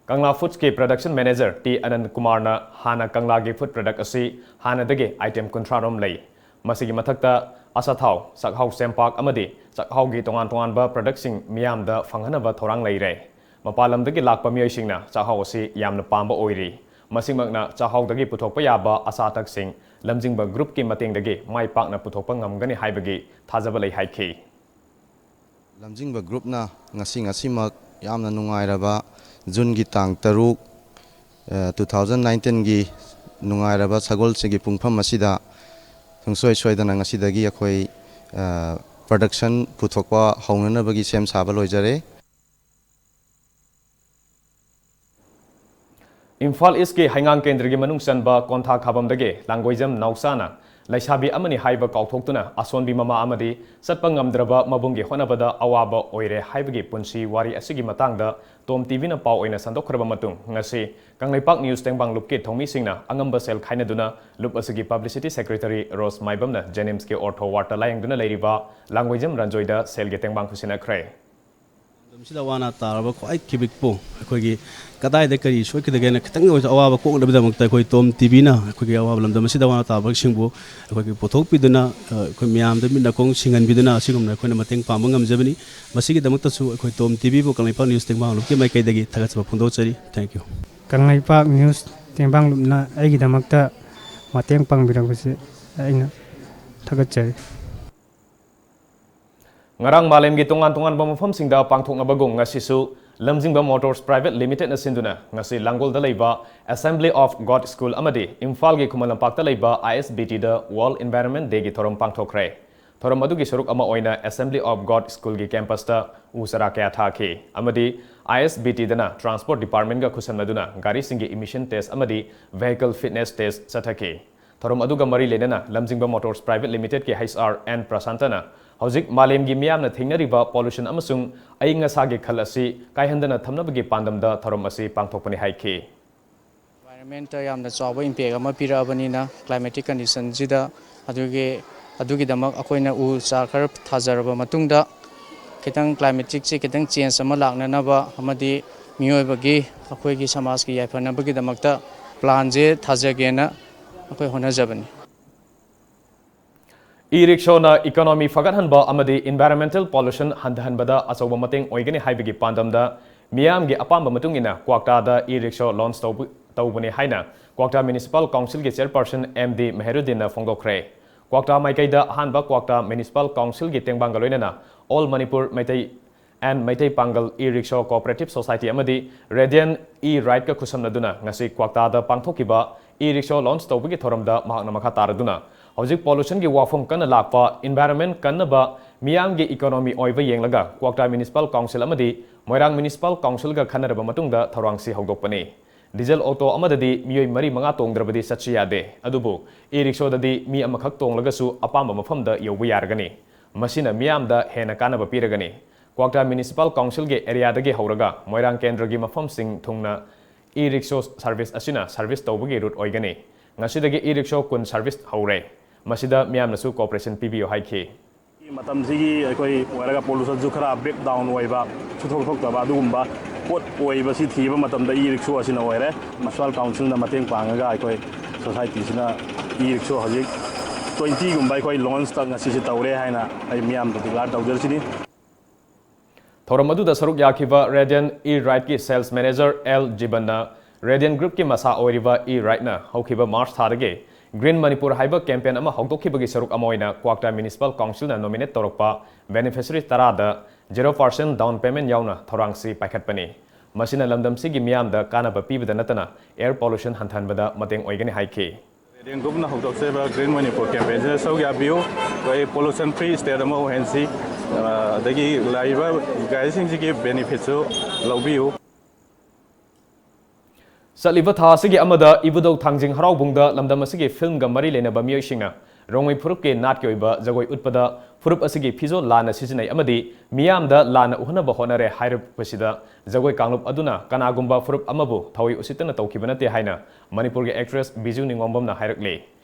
ꯀꯪꯂꯥ ꯐꯨꯗꯁꯀꯤ production manager ꯇꯤ ꯑꯅꯟ ꯀꯨꯃꯥꯔꯅ ꯍꯥꯟꯅ ꯀꯪꯂꯥꯒꯤ food product ꯑꯁꯤ ꯍꯥꯟꯅꯗꯒꯤ item ꯀꯨꯟꯊ꯭ꯔꯥ ꯔꯣꯝ ꯂꯩ꯫ ꯃꯁꯤꯒꯤ ꯃꯊꯛꯇ ꯑꯆꯥꯊꯥꯎ, ꯆꯥꯛꯍꯥꯎ ꯆꯦꯡꯄꯥꯛ ꯑꯃꯗꯤ ꯆꯥꯛꯍꯥꯎꯒꯤ ꯇꯣꯉꯥꯟ ꯇꯣꯉꯥꯟꯕ product ꯁꯤꯡ ꯃꯤꯌꯥꯝꯗ ꯐꯪꯍꯟꯅꯕ ꯊꯧꯔꯥꯡ ꯂꯩꯔꯦ꯫ ꯃꯄꯥꯟ ꯂꯝꯗꯒꯤ ꯂꯥꯛꯄ ꯃꯤꯑꯣꯏꯁꯤꯡꯅ ꯆꯥꯛꯍꯥꯎ ꯑꯁꯤ ꯌꯥꯝꯅ ꯄꯥꯝꯕ ꯑꯣꯏꯔꯤ꯫ ꯃꯁꯤꯃꯛꯅ ꯆꯥꯛꯍꯥꯎꯗꯒꯤ ꯄꯨꯊꯣꯛꯄ ꯌꯥꯕ ꯑꯆꯥ ꯑꯊꯛꯁꯤꯡ ꯂꯝꯖꯤꯡꯕ ꯒ꯭ꯔꯨꯞꯀꯤ ꯃꯇꯦꯡꯗꯒꯤ ꯃꯥꯏ ꯄꯥꯛꯅ ꯄꯨꯊꯣꯛꯄ ꯉꯝꯒꯅꯤ ꯍꯥꯏꯕꯒꯤ ꯊꯥꯖꯕ ꯂꯩ ꯍꯥꯏꯈꯤ꯫ ꯂꯝꯖꯤꯡꯕ ꯒ꯭ꯔꯨꯞꯅ ꯉꯁꯤ, ꯉꯁꯤꯃꯛ ꯌꯥꯝꯅ ꯅꯨꯡꯉꯥꯏꯔꯕ ꯖꯨꯟꯒꯤ ꯇꯥꯡ ꯇꯔꯨꯛ, ꯑ, two thousand nineteen ꯒꯤ ꯅꯨꯡꯉꯥꯏꯔꯕ ꯁꯒꯣꯜꯁꯦꯜꯒꯤ ꯄꯨꯡꯐꯝ ꯑꯁꯤꯗ ꯁꯨꯡꯁꯣꯏ ꯁꯣꯏꯗꯅ ꯉꯁꯤꯗꯒꯤ ꯑꯩꯈꯣꯏ, ꯑ, production ꯄꯨꯊꯣꯛꯄ ꯍꯧꯅꯅꯕꯒꯤ ꯁꯦꯝ ꯁꯥꯕ ꯂꯣꯏꯖꯔꯦ꯫ ꯏꯝꯐꯥꯜ ꯏꯁꯀꯤ ꯍꯩꯉꯥꯡ ꯀꯦꯟꯗ꯭ꯔꯒꯤ ꯃꯅꯨꯡ ꯆꯟꯕ ꯀꯣꯟꯊꯥ ꯈꯥꯕꯝꯗꯒꯤ ꯂꯥꯡꯒꯣꯏꯖꯝ ꯅꯥꯎꯆꯥꯅ ꯂꯩꯁꯥꯕꯤ ꯑꯃꯅꯤ ꯍꯥꯏꯕ ꯀꯥꯎꯊꯣꯛꯇꯨꯅ ꯑꯁꯣꯟꯕꯤ ꯃꯃꯥ ꯑꯃꯗꯤ ꯆꯠꯄ ꯉꯝꯗ꯭ꯔꯕ ꯃꯕꯨꯡꯒꯤ ꯍꯣꯠꯅꯕꯗ ꯑꯋꯥꯕ ꯑꯣꯏꯔꯦ ꯍꯥꯏꯕꯒꯤ ꯄꯨꯟꯁꯤ ꯋꯥꯔꯤ ꯑꯁꯤꯒꯤ ꯃꯇꯥꯡꯗ ꯇꯣꯝ ꯇꯤꯚꯤꯅ ꯄꯥꯎ ꯑꯣꯏꯅ ꯁꯟꯗꯣꯛꯈ꯭ꯔꯕ ꯃꯇꯨꯡ, ꯉꯁꯤ ꯀꯪꯂꯩꯄꯥꯛ ꯅ꯭ꯌꯨꯁ ꯇꯦꯡꯕꯥꯡ ꯂꯨꯞꯀꯤ ꯊꯧꯃꯤꯁꯤꯡꯅ ꯑꯉꯝꯕ ꯁꯦꯜ ꯈꯥꯏꯅꯗꯨꯅ ꯂꯨꯞ ꯑꯁꯤꯒꯤ publicity secretary ꯔꯣꯁ ꯃꯥꯏꯕꯝꯅ ꯖꯦꯅꯤꯝꯁꯀꯤ ꯑꯣꯔꯊꯣ ꯋꯥꯔꯗꯇ ꯂꯥꯌꯦꯡꯗꯨꯅ ꯂꯩꯔꯤꯕ ꯂꯥꯡꯒꯣꯏꯖꯝ ꯔꯟꯖꯣꯏꯗ ꯁꯦꯜꯒꯤ ꯇꯦꯡꯕꯥꯡ ꯈꯨꯠꯁꯤꯟꯅꯈ꯭ꯔꯦ꯫ ꯃꯇꯝꯁꯤꯗ ꯑꯋꯥ ꯑꯅꯥ ꯇꯥꯔꯕ ꯈ꯭ꯋꯥꯏ ꯈꯤꯕꯤꯛꯄꯨ ꯑꯩꯈꯣꯏꯒꯤ ꯀꯗꯥꯏꯗ ꯀꯔꯤ ꯁꯣꯏꯈꯤꯗꯒꯦꯅ ꯈꯤꯇꯪ ꯑꯣꯏꯔꯁꯨ ꯑꯋꯥꯕ ꯀꯣꯛꯅꯕꯒꯤꯗꯃꯛꯇ ꯑꯩꯈꯣꯏ ꯇꯣꯝ ꯇꯤꯚꯤꯅ ꯑꯩꯈꯣꯏꯒꯤ ꯑꯋꯥꯕ ꯂꯝꯗꯝ ꯑꯁꯤꯗ ꯑꯋꯥ ꯑꯅꯥ ꯇꯥꯕꯁꯤꯡꯕꯨ ꯑꯩꯈꯣꯏꯒꯤ ꯄꯨꯊꯣꯛꯄꯤꯗꯨꯅ, ꯑ, ꯑꯩꯈꯣꯏ ꯃꯌꯥꯝꯗ ꯃꯤꯠ ꯅꯥꯀꯣꯡ ꯁꯤꯡꯍꯟꯕꯤꯗꯨꯅ ꯑꯁꯤꯒꯨꯝꯅ ꯑꯩꯈꯣꯏꯅ ꯃꯇꯦꯡ ꯄꯥꯡꯕ ꯉꯝꯖꯕꯅꯤ꯫ ꯃꯁꯤꯒꯤꯗꯃꯛꯇꯁꯨ ꯑꯩꯈꯣꯏ ꯇꯣꯝ ꯇꯤꯚꯤꯕꯨ ꯀꯪꯂꯩꯄꯥꯛ ꯅ꯭ꯌꯨꯁ ꯇꯦꯡꯕꯥꯡ ꯂꯨꯞꯀꯤ ꯃꯥꯏꯀꯩꯗꯒꯤ ꯊꯥꯒꯠꯆꯕ ꯐꯣꯡꯗꯣꯛꯆꯔꯤ꯫ Thank you꯫ ꯀꯪꯂꯩꯄꯥꯛ ꯅ꯭ꯌꯨꯁ ꯇꯦꯡꯕꯥꯡ ꯂꯨꯞꯅ ꯑꯩꯒꯤꯗꯃꯛꯇ ꯃꯇꯦꯡ ꯄꯥꯡꯕꯤꯔꯛꯄꯁꯦ ꯑꯩꯅ ꯊꯥꯒꯠꯆꯔꯤ꯫ ꯉꯔꯥꯡ ꯃꯥꯂꯦꯝꯒꯤ ꯇꯣꯉꯥꯟ ꯇꯣꯉꯥꯟꯕ ꯃꯐꯝꯁꯤꯡꯗ ꯄꯥꯡꯊꯣꯛꯅꯕꯒꯨꯝ ꯉꯁꯤꯁꯨ ꯂꯝꯖꯤꯡꯕ Motors Private Limitedꯅ ꯁꯤꯟꯗꯨꯅ ꯉꯁꯤ ꯂꯥꯡꯒꯣꯜꯗ ꯂꯩꯕ Assembly of God School ꯑꯃꯗꯤ ꯏꯝꯐꯥꯜꯒꯤ ꯈꯨꯃꯟ ꯂꯝꯄꯥꯛꯇ ꯂꯩꯕ I S B Tꯗ World Environment Dayꯒꯤ ꯊꯧꯔꯝ ꯄꯥꯡꯊꯣꯛꯈ꯭ꯔꯦ꯫ ꯊꯧꯔꯝ ꯑꯗꯨꯒꯤ ꯁꯔꯨꯛ ꯑꯃ ꯑꯣꯏꯅ Assembly of God Schoolꯒꯤ campusꯇ ꯎ ꯆꯥꯔꯥ ꯀꯌꯥ ꯊꯥꯈꯤ ꯑꯃꯗꯤ I S B Tꯗꯅ Transport Departmentꯀ ꯈꯨꯠꯁꯝꯅꯗꯨꯅ ꯒꯥꯔꯤꯁꯤꯡꯒꯤ emission test ꯑꯃꯗꯤ vehicle fitness test ꯆꯠꯊꯈꯤ꯫ ꯊꯧꯔꯝ ꯑꯗꯨꯒ ꯃꯔꯤ ꯂꯩꯅꯅ ꯂꯝꯖꯤꯡꯕ Motors Private Limitedꯀꯤ H R N ꯄ꯭ꯔꯁꯥꯟꯇꯅ ꯍꯧꯖꯤꯛ ꯃꯥꯂꯦꯝꯒꯤ ꯃꯤꯌꯥꯝꯅ ꯊꯦꯡꯅꯔꯤꯕ pollution ꯑꯃꯁꯨꯡ ꯑꯏꯪ ꯑꯁꯥꯒꯤ ꯈꯜ ꯑꯁꯤ ꯀꯥꯏꯍꯟꯗꯅ ꯊꯝꯅꯕꯒꯤ ꯄꯥꯟꯗꯝꯗ ꯊꯧꯔꯝ ꯑꯁꯤ ꯄꯥꯡꯊꯣꯛꯄꯅꯤ ꯍꯥꯏꯈꯤ꯫ Environmentꯇ ꯌꯥꯝꯅ ꯆꯥꯎꯕ impact ꯑꯃ ꯄꯤꯔꯛꯑꯕꯅꯤꯅ climatic conditionꯁꯤꯗ ꯑꯗꯨꯒꯤ ꯑꯗꯨꯒꯤꯗꯃꯛ ꯑꯩꯈꯣꯏꯅ ꯎ ꯆꯥꯔ ꯈꯔ ꯊꯥꯖꯔꯕ ꯃꯇꯨꯡꯗ ꯈꯤꯇꯪ climaticꯁꯦ ꯈꯤꯇꯪ change ꯑꯃ ꯂꯥꯛꯅꯅꯕ ꯑꯃꯗꯤ ꯃꯤꯑꯣꯏꯕꯒꯤ ꯑꯩꯈꯣꯏꯒꯤ ꯁꯃꯥꯖꯀꯤ ꯌꯥꯏꯐꯅꯕꯒꯤꯗꯃꯛꯇ planꯁꯦ ꯊꯥꯖꯒꯦꯅ ꯑꯩꯈꯣꯏ ꯍꯣꯠꯅꯖꯕꯅꯤ꯫ E-rickshawꯅ economy ꯐꯒꯠꯍꯟꯕ ꯑꯃꯗꯤ environmental pollution ꯍꯟꯊꯍꯟꯕꯗ ꯑꯆꯧꯕ ꯃꯇꯦꯡ ꯑꯣꯏꯒꯅꯤ ꯍꯥꯏꯕꯒꯤ ꯄꯥꯟꯗꯝꯗ ꯃꯤꯌꯥꯝꯒꯤ ꯑꯄꯥꯝꯕ ꯃꯇꯨꯡ ꯏꯟꯅ ꯀ꯭ꯋꯥꯛꯇꯥꯗ e-rickshaw launch ꯇꯧꯕ-, ꯇꯧꯕꯅꯤ ꯍꯥꯏꯅ ꯀ꯭ꯋꯥꯛꯇꯥ Municipal Councilꯒꯤ chairperson M D ꯃꯦꯍꯔꯨꯗꯤꯟꯅ ꯐꯣꯡꯗꯣꯛꯈ꯭ꯔꯦ꯫ ꯀ꯭ꯋꯥꯛꯇꯥ ꯃꯥꯏꯀꯩꯗ ꯑꯍꯥꯟꯕ ꯀ꯭ꯋꯥꯛꯇꯥ Municipal Councilꯒꯤ ꯇꯦꯡꯕꯥꯡꯒ ꯂꯣꯏꯅꯅ All Manipur Meitei and Meitei ꯄꯥꯡꯒꯜ E-rickshaw Cooperative Society ꯑꯃꯗꯤ Radiant E-rideꯀ ꯈꯨꯠꯁꯝꯅꯗꯨꯅ ꯉꯁꯤ ꯀ꯭ꯋꯥꯛꯇꯥꯗ ꯄꯥꯡꯊꯣꯛꯈꯤꯕ e-rickshaw launch ꯇꯧꯕꯒꯤ ꯊꯧꯔꯝꯗ ꯃꯍꯥꯛꯅ ꯃꯈꯥ ꯇꯥꯔꯗꯨꯅ ꯍꯧꯖꯤꯛ pollutionꯒꯤ ꯋꯥꯐꯝ ꯀꯟꯅ ꯂꯥꯛꯄ, environment ꯀꯟꯅꯕ, ꯃꯤꯌꯥꯝꯒꯤ economy ꯑꯣꯏꯕ ꯌꯦꯡꯂꯒ ꯀ꯭ꯋꯥꯛꯇꯥ Municipal Council ꯑꯃꯗꯤ ꯃꯣꯏꯔꯥꯡ Municipal Councilꯒ ꯈꯟꯅꯔꯕ ꯃꯇꯨꯡꯗ ꯊꯧꯔꯥꯡꯁꯤ ꯍꯧꯗꯣꯛꯄꯅꯤ꯫ Diesel auto ꯑꯃꯗꯗꯤ ꯃꯤꯑꯣꯏ ꯃꯔꯤ ꯃꯉꯥ ꯇꯣꯡꯗ꯭ꯔꯕꯗꯤ ꯆꯠꯁꯤ ꯌꯥꯗꯦ, ꯑꯗꯨꯕꯨ e-rickshawꯗꯗꯤ ꯃꯤ ꯑꯃꯈꯛ ꯇꯣꯡꯂꯒꯁꯨ ꯑꯄꯥꯝꯕ ꯃꯐꯝꯗ ꯌꯧꯕ ꯌꯥꯔꯒꯅꯤ꯫ ꯃꯁꯤꯅ ꯃꯤꯌꯥꯝꯗ ꯍꯦꯟꯅ ꯀꯥꯟꯅꯕ ꯄꯤꯔꯒꯅꯤ꯫ ꯀ꯭ꯋꯥꯛꯇꯥ Municipal Councilꯒꯤ areaꯗꯒꯤ ꯍꯧꯔꯒ ꯃꯣꯏꯔꯥꯡ ꯀꯦꯟꯗ꯭ꯔꯒꯤ ꯃꯐꯝꯁꯤꯡ ꯊꯨꯡꯅ e-rickshaw service ꯑꯁꯤꯅ service ꯇꯧꯕꯒꯤ route ꯑꯣꯏꯒꯅꯤ꯫ ꯉꯁꯤꯗꯒꯤ e-rickshaw ꯀꯨꯟ service ꯍꯧꯔꯦ꯫ ꯃꯁꯤꯗ ꯃꯤꯌꯥꯝꯅꯁꯨ cooperation ꯄꯤꯕꯤꯌꯨ ꯍꯥꯏꯈꯤ꯫ ꯃꯇꯝꯁꯤꯒꯤ ꯑꯩꯈꯣꯏ ꯑꯣꯏꯔꯒ pollutionꯁꯨ ꯈꯔ breakdown ꯑꯣꯏꯕ, ꯁꯨꯊꯣꯛ ꯊꯣꯛꯇꯕ ꯑꯗꯨꯒꯨꯝꯕ ꯄꯣꯠ ꯑꯣꯏꯕꯁꯤ ꯊꯤꯕ ꯃꯇꯝꯗ e-rickshaw ꯑꯁꯤꯅ ꯑꯣꯏꯔꯦ꯫ Municipal Councilꯅ ꯃꯇꯦꯡ ꯄꯥꯡꯉꯒ ꯑꯩꯈꯣꯏ societyꯁꯤꯅ e-rickshaw ꯍꯧꯖꯤꯛ twentyꯒꯨꯝꯕ ꯑꯩꯈꯣꯏ launchꯇ ꯉꯁꯤꯁꯤ ꯇꯧꯔꯦ ꯍꯥꯏꯅ ꯑꯩ ꯃꯤꯌꯥꯝꯗ declare ꯇꯧꯖꯔꯤꯁꯤꯅꯤ꯫ ꯊꯧꯔꯝ ꯑꯗꯨꯗ ꯁꯔꯨꯛ ꯌꯥꯈꯤꯕ Radiant E-rideꯀꯤ sales manager L ꯖꯤꯕꯟꯅ Radiant Groupꯀꯤ ꯃꯁꯥ ꯑꯣꯏꯔꯤꯕ E-rideꯅ ꯍꯧꯈꯤꯕ March ꯊꯥꯗꯒꯤ Green Manipur ꯍꯥꯏꯕ campaign ꯑꯃ ꯍꯧꯗꯣꯛꯈꯤꯕꯒꯤ ꯁꯔꯨꯛ ꯑꯃ ꯑꯣꯏꯅ ꯀ꯭ꯋꯥꯛꯇꯥ Municipal Councilꯅ nominate ꯇꯧꯔꯛꯄ beneficiary ꯇꯔꯥꯗ zero percent down payment ꯌꯥꯎꯅ ꯊꯧꯔꯥꯡꯁꯤ ꯄꯥꯏꯈꯠꯄꯅꯤ꯫ ꯃꯁꯤꯅ ꯂꯝꯗꯝꯁꯤꯒꯤ ꯃꯤꯌꯥꯝꯗ ꯀꯥꯟꯅꯕ ꯄꯤꯕꯗ ꯅꯠꯇꯅ air pollution ꯍꯟꯊꯍꯟꯕꯗ ꯃꯇꯦꯡ ꯑꯣꯏꯒꯅꯤ ꯍꯥꯏꯈꯤ꯫ Radiant Groupꯅ ꯍꯧꯗꯣꯛꯆꯔꯤꯕ Green Manipur campaignꯁꯤꯗ ꯁꯔꯨꯛ ꯌꯥꯕꯤꯌꯨ꯫ ꯑꯩꯈꯣꯏ pollution free state ꯑꯃ ꯑꯣꯏꯍꯟꯁꯤ꯫ ꯑ, ꯑꯗꯒꯤ ꯂꯥꯛꯏꯕ ꯒꯥꯔꯤꯁꯤꯡꯁꯤꯒꯤ benefitꯁꯨ ꯂꯧꯕꯤꯌꯨ꯫ ꯆꯠꯂꯤꯕ ꯊꯥ ꯑꯁꯤꯒꯤ ꯑꯃꯗ ꯏꯕꯨꯙꯧ ꯊꯥꯡꯖꯤꯡ ꯍꯔꯥꯎꯕꯨꯡꯗ ꯂꯝꯗꯝ ꯑꯁꯤꯒꯤ filmꯒ ꯃꯔꯤ ꯂꯩꯅꯕ ꯃꯤꯑꯣꯏꯁꯤꯡꯅ ꯔꯣꯡꯃꯩ ꯐꯨꯔꯨꯞꯀꯤ ꯅꯥꯠꯀꯤ ꯑꯣꯏꯕ ꯖꯒꯣꯏ ꯎꯠꯄꯗ ꯐꯨꯔꯨꯞ ꯑꯁꯤꯒꯤ ꯐꯤꯖꯣꯜ ꯂꯥꯟꯅ ꯁꯤꯖꯤꯟꯅꯩ ꯑꯃꯗꯤ ꯃꯤꯌꯥꯝꯗ ꯂꯥꯟꯅ ꯎꯍꯟꯅꯕ ꯍꯣꯠꯅꯔꯦ ꯍꯥꯏꯔꯛꯄꯁꯤꯗ ꯖꯒꯣꯏ ꯀꯥꯡꯂꯨꯞ ꯑꯗꯨꯅ ꯀꯅꯥꯒꯨꯝꯕ ꯐꯨꯔꯨꯞ ꯑꯃꯕꯨ ꯊꯧꯏ ꯎꯁꯤꯠꯇꯅ ꯇꯧꯈꯤꯕ ꯅꯠꯇꯦ ꯍꯥꯏꯅ ꯃꯅꯤꯄꯨꯔꯒꯤ actress ꯕꯤꯖꯨ ꯅꯤꯉꯣꯝꯕꯝꯅ ꯍꯥꯏꯔꯛꯂꯤ꯫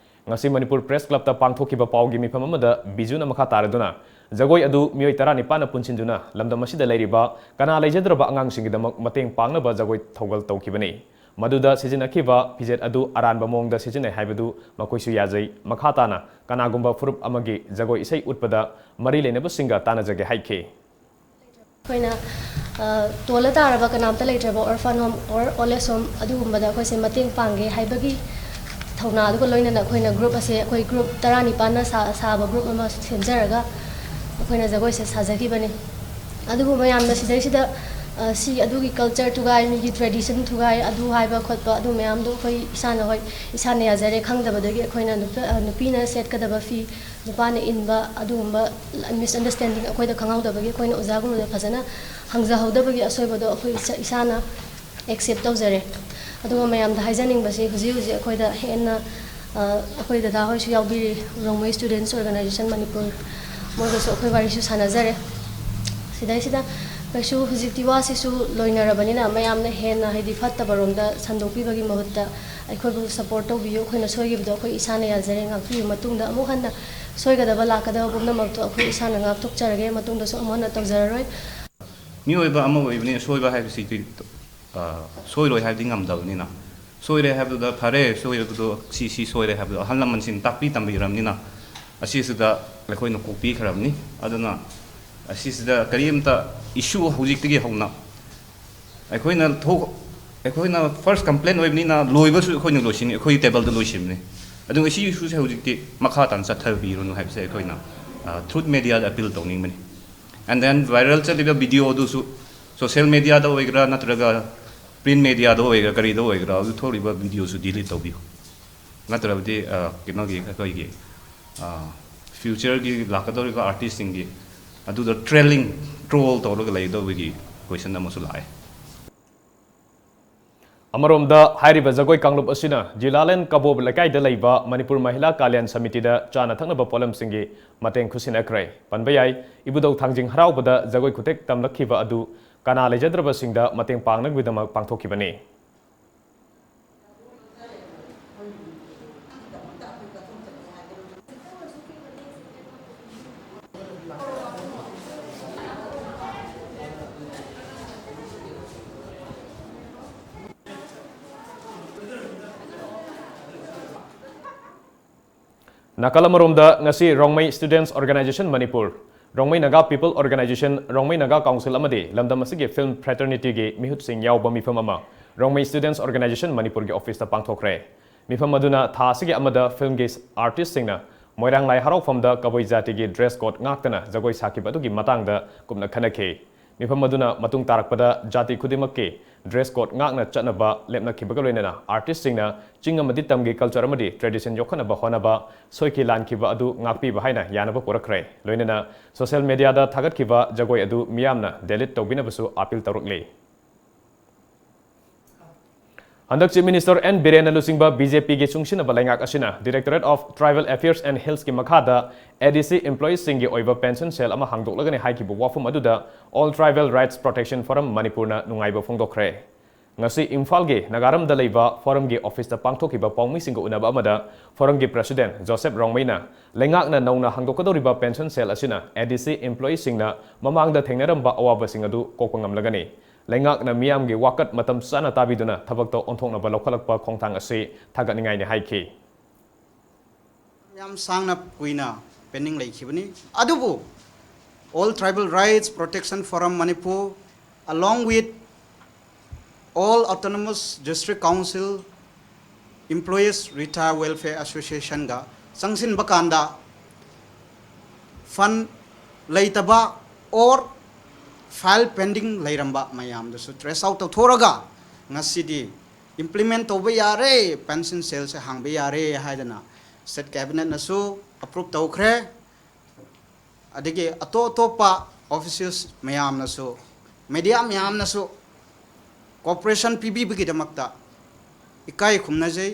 ꯉꯁꯤ ꯃꯅꯤꯄꯨꯔ Press Clubꯇ ꯄꯥꯡꯊꯣꯛꯈꯤꯕ ꯄꯥꯎꯒꯤ ꯃꯤꯐꯝ ꯑꯃꯗ ꯕꯤꯖꯨꯅ ꯃꯈꯥ ꯇꯥꯔꯗꯨꯅ ꯖꯒꯣꯏ ꯑꯗꯨ ꯃꯤꯑꯣꯏ ꯇꯔꯥꯅꯤꯄꯥꯟꯅ ꯄꯨꯟꯁꯤꯟꯗꯨꯅ ꯂꯝꯗꯝ ꯑꯁꯤꯗ ꯂꯩꯔꯤꯕ ꯀꯅꯥ ꯂꯩꯖꯗ꯭ꯔꯕ ꯑꯉꯥꯡꯁꯤꯡꯒꯤꯗꯃꯛ ꯃꯇꯦꯡ ꯄꯥꯡꯅꯕ ꯖꯒꯣꯏ ꯊꯧꯒꯜ ꯇꯧꯈꯤꯕꯅꯤ꯫ ꯃꯗꯨꯗ ꯁꯤꯖꯤꯟꯅꯈꯤꯕ ꯐꯤꯖꯦꯠ ꯑꯗꯨ ꯑꯔꯥꯟꯕ ꯃꯑꯣꯡꯗ ꯁꯤꯖꯤꯟꯅꯩ ꯍꯥꯏꯕꯗꯨ ꯃꯈꯣꯏꯁꯨ ꯌꯥꯖꯩ꯫ ꯃꯈꯥ ꯇꯥꯅ ꯀꯅꯥꯒꯨꯝꯕ ꯐꯨꯔꯨꯞ ꯑꯃꯒꯤ ꯖꯒꯣꯏ ꯏꯁꯩ ꯎꯠꯄꯗ ꯃꯔꯤ ꯂꯩꯅꯕꯁꯤꯡꯒ ꯇꯥꯟꯅꯖꯒꯦ ꯍꯥꯏꯈꯤ꯫ ꯑꯩꯈꯣꯏꯅ, ꯑ, ꯇꯣꯜꯂ ꯇꯥꯔꯕ ꯀꯅꯥꯝꯇ ꯂꯩꯇ꯭ꯔꯕ orphan home or old age home ꯑꯗꯨꯒꯨꯝꯕꯗ ꯑꯩꯈꯣꯏꯁꯦ ꯃꯇꯦꯡ ꯄꯥꯡꯒꯦ ꯍꯥꯏꯕꯒꯤ ꯊꯧꯅꯥ ꯑꯗꯨꯒ ꯂꯣꯏꯅꯅ ꯑꯩꯈꯣꯏꯅ group ꯑꯁꯦ, ꯑꯩꯈꯣꯏ group ꯇꯔꯥꯅꯤꯄꯥꯟꯅ ꯁꯥ-, ꯁꯥꯕ group ꯑꯃ ꯁꯦꯝꯖꯔꯒ ꯑꯩꯈꯣꯏꯅ ꯖꯒꯣꯏꯁꯦ ꯁꯥꯖꯈꯤꯕꯅꯤ꯫ ꯑꯗꯨꯕꯨ ꯃꯌꯥꯝꯅ ꯁꯤꯗꯩꯁꯤꯗ, ꯑ, ꯁꯤ ꯑꯗꯨꯒꯤ culture ꯊꯨꯒꯥꯏ, ꯃꯤꯒꯤ tradition ꯊꯨꯒꯥꯏ, ꯑꯗꯨ ꯍꯥꯏꯕ ꯈꯣꯠꯄ ꯑꯗꯨ ꯃꯌꯥꯝꯗꯣ ꯑꯩꯈꯣꯏ ꯏꯁꯥꯅ, ꯍꯣꯏ, ꯏꯁꯥꯅ ꯌꯥꯖꯔꯦ ꯈꯪꯗꯕꯗꯒꯤ ꯑꯩꯈꯣꯏꯅ ꯅꯨꯄꯤ-, ꯑ, ꯅꯨꯄꯤꯅ ꯁꯦꯠꯀꯗꯕ ꯐꯤ, ꯅꯨꯄꯥꯅ ꯏꯟꯕ ꯑꯗꯨꯒꯨꯝꯕ misunderstanding ꯑꯩꯈꯣꯏꯗ ꯈꯪꯍꯧꯗꯕꯒꯤ ꯑꯩꯈꯣꯏꯅ ꯑꯣꯖꯥ ꯒꯨꯔꯨꯗ ꯐꯖꯅ ꯍꯪꯖꯍꯧꯗꯕꯒꯤ ꯑꯁꯣꯏꯕꯗꯣ ꯑꯩꯈꯣꯏ ꯏꯁꯥ-, ꯏꯁꯥꯅ accept ꯇꯧꯖꯔꯦ꯫ ꯑꯗꯨꯒ ꯃꯌꯥꯝꯗ ꯍꯥꯏꯖꯅꯤꯡꯕꯁꯤ ꯍꯧꯖꯤꯛ ꯍꯧꯖꯤꯛ ꯑꯩꯈꯣꯏꯗ ꯍꯦꯟꯅ, ꯑ, ꯑꯩꯈꯣꯏ ꯗꯗꯥ ꯍꯣꯏꯁꯨ ꯌꯥꯎꯕꯤꯔꯤ, ꯔꯣꯡꯃꯩ Students Organization ꯃꯅꯤꯄꯨꯔ, ꯃꯣꯏꯒꯁꯨ ꯑꯩꯈꯣꯏ ꯋꯥꯔꯤꯁꯨ ꯁꯥꯟꯅꯖꯔꯦ꯫ ꯁꯤꯗꯩꯁꯤꯗ ꯀꯩꯁꯨ ꯍꯧꯖꯤꯛꯇꯤ ꯋꯥꯁꯤꯁꯨ ꯂꯣꯏꯅꯔꯕꯅꯤꯅ ꯃꯌꯥꯝꯅ ꯍꯦꯟꯅ, ꯍꯥꯏꯗꯤ, ꯐꯠꯇꯕꯔꯣꯝꯗ ꯁꯟꯗꯣꯛꯄꯤꯕꯒꯤ ꯃꯍꯨꯠꯇ ꯑꯩꯈꯣꯏꯕꯨ support ꯇꯧꯕꯤꯌꯨ, ꯑꯩꯈꯣꯏꯅ ꯁꯣꯏꯈꯤꯕꯗꯣ ꯑꯩꯈꯣꯏ ꯏꯁꯥꯅ ꯌꯥꯖꯔꯦ, ꯉꯥꯛꯄꯤꯌꯨ, ꯃꯇꯨꯡꯗ ꯑꯃꯨꯛ ꯍꯟꯅ ꯁꯣꯏꯒꯗꯕ ꯂꯥꯛꯀꯗꯕ ꯄꯨꯝꯅꯃꯛꯇꯣ ꯑꯩꯈꯣꯏ ꯏꯁꯥꯅ ꯉꯥꯛꯊꯣꯛꯆꯔꯒꯦ, ꯃꯇꯨꯡꯗꯁꯨ ꯑꯃꯨꯛ ꯍꯟꯅ ꯇꯧꯖꯔꯔꯣꯏ꯫ ꯃꯤꯑꯣꯏꯕ ꯑꯃ ꯑꯣꯏꯕꯅꯤꯅ ꯁꯣꯏꯕ ꯍꯥꯏꯕꯁꯤꯗꯤ, ꯑ, ꯁꯣꯏꯔꯣꯏ ꯍꯥꯏꯕꯗꯤ ꯉꯝꯗꯕꯅꯤꯅ, ꯁꯣꯏꯔꯦ ꯍꯥꯏꯕꯗꯨꯗ ꯐꯔꯦ, ꯁꯣꯏꯔꯕꯗꯣ ꯁꯤ, ꯁꯤ ꯁꯣꯏꯔꯦ ꯍꯥꯏꯕꯗꯣ ꯑꯍꯜ ꯂꯃꯟꯁꯤꯡ ꯇꯥꯛꯄꯤ ꯇꯝꯕꯤꯔꯕꯅꯤꯅ ꯑꯁꯤꯁꯤꯗ ꯑꯩꯈꯣꯏꯅ ꯀꯣꯛꯄꯤꯈ꯭ꯔꯕꯅꯤ꯫ ꯑꯗꯨꯅ ꯑꯁꯤꯁꯤꯗ ꯀꯔꯤꯝꯇ issue ꯍꯧꯖꯤꯛꯇꯒꯤ ꯍꯧꯅ ꯑꯩꯈꯣꯏꯅ ꯊꯣꯛ-, ꯑꯩꯈꯣꯏꯅ first complain ꯑꯣꯏꯕꯅꯤꯅ ꯂꯣꯏꯕꯁꯨ ꯑꯩꯈꯣꯏꯅ ꯂꯣꯏꯁꯤꯟ-, ꯑꯩꯈꯣꯏꯒꯤ tableꯗ ꯂꯣꯏꯁꯤꯟꯕꯅꯤ꯫ ꯑꯗꯨꯒ ꯁꯤ ꯏꯁꯨꯁꯦ ꯍꯧꯖꯤꯛꯇꯤ ꯃꯈꯥ ꯇꯥꯅ ꯆꯠꯊꯕꯤꯔꯨꯅꯨ ꯍꯥꯏꯕꯁꯦ ꯑꯩꯈꯣꯏꯅ ꯊ꯭ꯔꯨꯠ ꯃꯦꯗꯤꯌꯥꯗ ꯑꯄꯤꯜ ꯇꯧꯅꯤꯡꯕꯅꯤ꯫ ꯑꯦꯟ ꯗꯦꯟ ꯚꯥꯏꯔꯦꯜ ꯆꯠꯂꯤꯕ ꯚꯤꯗꯤꯑꯣ ꯑꯗꯨꯁꯨ ꯁꯣꯁꯤꯌꯦꯜ ꯃꯦꯗꯤꯌꯥꯗ ꯑꯣꯏꯒꯦꯔꯥ ꯅꯠꯇ꯭ꯔꯒ ꯄ꯭ꯔꯤꯟ ꯃꯦꯗꯤꯌꯥꯗ ꯑꯣꯏꯒꯦꯔꯥ ꯀꯔꯤꯗ ꯑꯣꯏꯒꯦꯔꯥ ꯑꯗꯨ ꯊꯣꯛꯂꯤꯕ ꯚꯤꯗꯤꯑꯣꯁꯨ ꯗꯤꯂꯤꯠ ꯇꯧꯕꯤꯌꯨ꯫ ꯅꯠꯇ꯭ꯔꯕꯗꯤ ꯀꯩꯅꯣꯒꯤ ꯑꯩꯈꯣꯏꯒꯤ ꯐ꯭ꯌꯨꯆꯔꯒꯤ ꯂꯥꯛꯀꯗꯧꯔꯤꯕ ꯑꯥꯔꯇꯤꯁꯁꯤꯡꯒꯤ ꯑꯗꯨꯗ ꯇ꯭ꯔꯦꯂꯤꯡ ꯇ꯭ꯔꯣꯜ ꯇꯧꯔꯒ ꯂꯩꯒꯗꯧꯕꯒꯤ ꯀꯣꯏꯁꯟ ꯑꯃꯁꯨ ꯂꯥꯛꯑꯦ꯫ ꯑꯃꯔꯣꯝꯗ ꯍꯥꯏꯔꯤꯕ ꯖꯒꯣꯏ ꯀꯥꯡꯂꯨꯞ ꯑꯁꯤꯅ ꯖꯤꯂꯥꯂꯦꯟ ꯀꯕꯣꯕ ꯂꯩꯀꯥꯏꯗ ꯂꯩꯕ ꯃꯅꯤꯄꯨꯔ ꯃꯍꯤꯂꯥ ꯀꯥꯂꯤꯌꯥꯟ ꯁꯃꯤꯇꯤꯗ ꯆꯥꯅ ꯊꯛꯅꯕ ꯄꯣꯠꯂꯝꯁꯤꯡꯒꯤ ꯃꯇꯦꯡ ꯈꯨꯠꯁꯤꯟꯅꯈ꯭ꯔꯦ꯫ ꯄꯟꯕ ꯌꯥꯏ, ꯏꯕꯨꯙꯧ ꯊꯥꯡꯖꯤꯡ ꯍꯔꯥꯎꯕꯗ ꯖꯒꯣꯏ ꯈꯨꯊꯦꯛ ꯇꯝꯂꯛꯈꯤꯕ ꯑꯗꯨ ꯀꯅꯥ ꯂꯩꯖꯗ꯭ꯔꯕꯁꯤꯡꯗ ꯃꯇꯦꯡ ꯄꯥꯡꯅꯕꯒꯤꯗꯃꯛ ꯄꯥꯡꯊꯣꯛꯈꯤꯕꯅꯤ꯫ ꯅꯥꯀꯜ ꯑꯃꯔꯣꯝꯗ ꯉꯁꯤ Rongmei Students Organisation Manipur, Rongmei Naga People Organisation, Rongmei Naga council ꯑꯃꯗꯤ ꯂꯝꯗꯝ ꯑꯁꯤꯒꯤ ꯐꯤꯜꯝ ꯐ꯭ꯔꯦꯇꯔꯅꯤꯇꯤꯒꯤ ꯃꯤꯍꯨꯠꯁꯤꯡ ꯌꯥꯎꯕ ꯃꯤꯐꯝ ꯑꯃ ꯔꯣꯡꯃꯩ Students Organisation ꯃꯅꯤꯄꯨꯔꯒꯤ ꯑꯣꯐꯤꯁꯇ ꯄꯥꯡꯊꯣꯛꯈ꯭ꯔꯦ꯫ ꯃꯤꯐꯝ ꯑꯗꯨꯅ ꯊꯥ ꯑꯁꯤꯒꯤ ꯑꯃꯗ ꯐꯤꯜꯝꯒꯤ ꯑꯥꯔꯇꯤꯁꯁꯤꯡꯅ ꯃꯣꯏꯔꯥꯡ ꯂꯥꯏ ꯍꯔꯥꯎꯐꯝꯗ ꯀꯕꯨꯏ ꯖꯥꯇꯤꯒꯤ ꯗ꯭ꯔꯦꯁ ꯀꯣꯗ ꯉꯥꯛꯇꯅ ꯖꯒꯣꯏ ꯁꯥꯈꯤꯕ ꯑꯗꯨꯒꯤ ꯃꯇꯥꯡꯗ ꯀꯨꯞꯅ ꯈꯟꯅꯈꯤ꯫ ꯃꯤꯐꯝ ꯑꯗꯨꯅ ꯃꯇꯨꯡ ꯇꯥꯔꯛꯄꯗ ꯖꯥꯇꯤ ꯈꯨꯗꯤꯡꯃꯛꯀꯤ ꯗ꯭ꯔꯦꯁ ꯀꯣꯗ ꯉꯥꯛꯅ ꯆꯠꯅꯕ ꯂꯦꯞꯅꯈꯤꯕꯒ ꯂꯣꯏꯅꯅ ꯑꯥꯔꯇꯤꯁꯁꯤꯡꯅ ꯆꯤꯡ ꯑꯃꯗꯤ ꯇꯝꯒꯤ ꯀꯜꯆꯔ ꯑꯃꯗꯤ ꯇ꯭ꯔꯦꯗꯤꯁꯟ ꯌꯣꯛꯈꯠꯅꯕ ꯍꯣꯠꯅꯕ, ꯁꯣꯏꯈꯤ ꯂꯥꯟꯈꯤꯕ ꯑꯗꯨ ꯉꯥꯛꯄꯤꯕ ꯍꯥꯏꯅ ꯌꯥꯅꯕ ꯄꯨꯔꯛꯈ꯭ꯔꯦ꯫ ꯂꯣꯏꯅꯅ ꯁꯣꯁꯤꯌꯦꯜ ꯃꯦꯗꯤꯌꯥꯗ ꯊꯥꯒꯠꯈꯤꯕ ꯖꯒꯣꯏ ꯑꯗꯨ ꯃꯤꯌꯥꯝꯅ ꯗꯦꯂꯤꯠ ꯇꯧꯕꯤꯅꯕꯁꯨ ꯑꯥꯄꯤꯜ ꯇꯧꯔꯛꯂꯤ꯫ ꯍꯟꯗꯛ Chief Minister N ꯕꯤꯔꯦꯟꯅ ꯂꯨꯆꯤꯡꯕ BJPꯒꯤ ꯆꯨꯡꯁꯤꯟꯅꯕ ꯂꯩꯉꯥꯛ ꯑꯁꯤꯅ Directorate of Tribal Affairs and Hillsꯀꯤ ꯃꯈꯥꯗ ADC employeesꯁꯤꯡꯒꯤ ꯑꯣꯏꯕ pension cell ꯑꯃ ꯍꯥꯡꯗꯣꯛꯂꯒꯅꯤ ꯍꯥꯏꯈꯤꯕ ꯋꯥꯐꯝ ꯑꯗꯨꯗ All Tribal Rights Protection Forum ꯃꯅꯤꯄꯨꯔꯅ ꯅꯨꯡꯉꯥꯏꯕ ꯐꯣꯡꯗꯣꯛꯈ꯭ꯔꯦ꯫ ꯉꯁꯤ ꯏꯝꯐꯥꯜꯒꯤ ꯅꯥꯒꯥꯔꯝꯗ ꯂꯩꯕ ꯐꯣꯔꯝꯒꯤ ꯑꯣꯐꯤꯁꯇ ꯄꯥꯡꯊꯣꯛꯈꯤꯕ ꯄꯥꯎꯃꯤꯁꯤꯡꯒ ꯎꯅꯕ ꯑꯃꯗ ꯐꯣꯔꯝꯒꯤ president ꯖꯣꯁꯦꯞ ꯔꯣꯡꯃꯩꯅ ꯂꯩꯉꯥꯛꯅ ꯅꯧꯅ ꯍꯥꯡꯗꯣꯛꯀꯗꯧꯔꯤꯕ pension cell ꯑꯁꯤꯅ ADC employeeꯁꯤꯡꯅ ꯃꯃꯥꯡꯗ ꯊꯦꯡꯅꯔꯝꯕ ꯑꯋꯥꯕꯁꯤꯡ ꯑꯗꯨ ꯀꯣꯛꯄ ꯉꯝꯂꯒꯅꯤ꯫ ꯂꯩꯉꯥꯛꯅ ꯃꯤꯌꯥꯝꯒꯤ ꯋꯥꯀꯠ ꯃꯇꯝ ꯆꯥꯅ ꯇꯥꯕꯤꯗꯨꯅ ꯊꯕꯛꯇ ꯑꯣꯟꯊꯣꯛꯅꯕ ꯂꯧꯈꯠꯂꯛꯄ ꯈꯣꯡꯊꯥꯡ ꯑꯁꯤ ꯊꯥꯒꯠꯅꯤꯡꯉꯥꯏꯅꯤ ꯍꯥꯏꯈꯤ꯫ ꯌꯥꯝ ꯁꯥꯡꯅ ꯀꯨꯏꯅ pending ꯂꯩꯈꯤꯕꯅꯤ꯫ ꯑꯗꯨꯕꯨ All Tribal Rights Protection Forum Manipur, along with all autonomous district council, Employees Retire Welfare Associationꯒ ꯆꯪꯁꯤꯟꯕ ꯀꯥꯟꯗ fund ꯂꯩꯇꯕ or file pending ꯂꯩꯔꯝꯕ ꯃꯌꯥꯝꯗꯨꯁꯨ trace out ꯇꯧꯊꯣꯛꯑꯒ ꯉꯁꯤꯗꯤ implement ꯇꯧꯕ ꯌꯥꯔꯦ, pension cellꯁꯦ ꯍꯥꯡꯕ ꯌꯥꯔꯦ ꯍꯥꯏꯗꯅ state cabinetꯅꯁꯨ approve ꯇꯧꯈ꯭ꯔꯦ꯫ ꯑꯗꯒꯤ ꯑꯇꯣꯞ ꯑꯇꯣꯞꯄ officials ꯃꯌꯥꯝꯅꯁꯨ, media ꯃꯌꯥꯝꯅꯁꯨ cooperation ꯄꯤꯕꯤꯕꯒꯤꯗꯃꯛꯇ ꯏꯀꯥꯏ ꯈꯨꯝꯅꯖꯩ,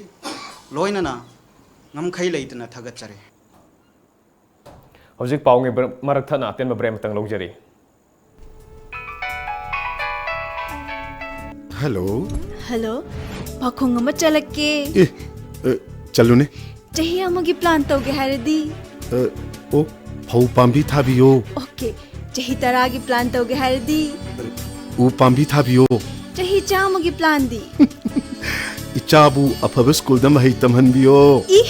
ꯂꯣꯏꯅꯅ ꯉꯝꯈꯩ ꯂꯩꯇꯅ ꯊꯥꯒꯠꯆꯔꯤ꯫ ꯍꯧꯖꯤꯛ ꯄꯥꯎꯒꯤ ꯃꯔꯛ ꯊꯠꯅ ꯑꯇꯦꯟꯕ break ꯑꯃꯇꯪ ꯂꯧꯖꯔꯤ꯫ Hello. Hello. ꯄꯥꯈꯣꯡ ꯑꯃ ꯆꯠꯂꯛꯀꯦ꯫ ꯑꯦ, ꯑ, ꯆꯠꯂꯨꯅꯦ꯫ ꯆꯍꯤ ꯑꯃꯒꯤ plan ꯇꯧꯒꯦ ꯍꯥꯏꯔꯗꯤ? ꯑ, ꯑꯣ, ꯐꯧ ꯄꯥꯝꯕꯤ ꯊꯥꯕꯤꯌꯣ꯫ Okay. ꯆꯍꯤ ꯇꯔꯥꯒꯤ plan ꯇꯧꯒꯦ ꯍꯥꯏꯔꯗꯤ? ꯎ ꯄꯥꯝꯕꯤ ꯊꯥꯕꯤꯌꯣ꯫ ꯆꯍꯤ ꯆꯥꯝꯃꯒꯤ planꯗꯤ? ꯏꯆꯥꯕꯨ ꯑꯐꯕ schoolꯗ ꯃꯍꯩ ꯇꯝꯍꯟꯕꯤꯌꯣ꯫ ꯏ!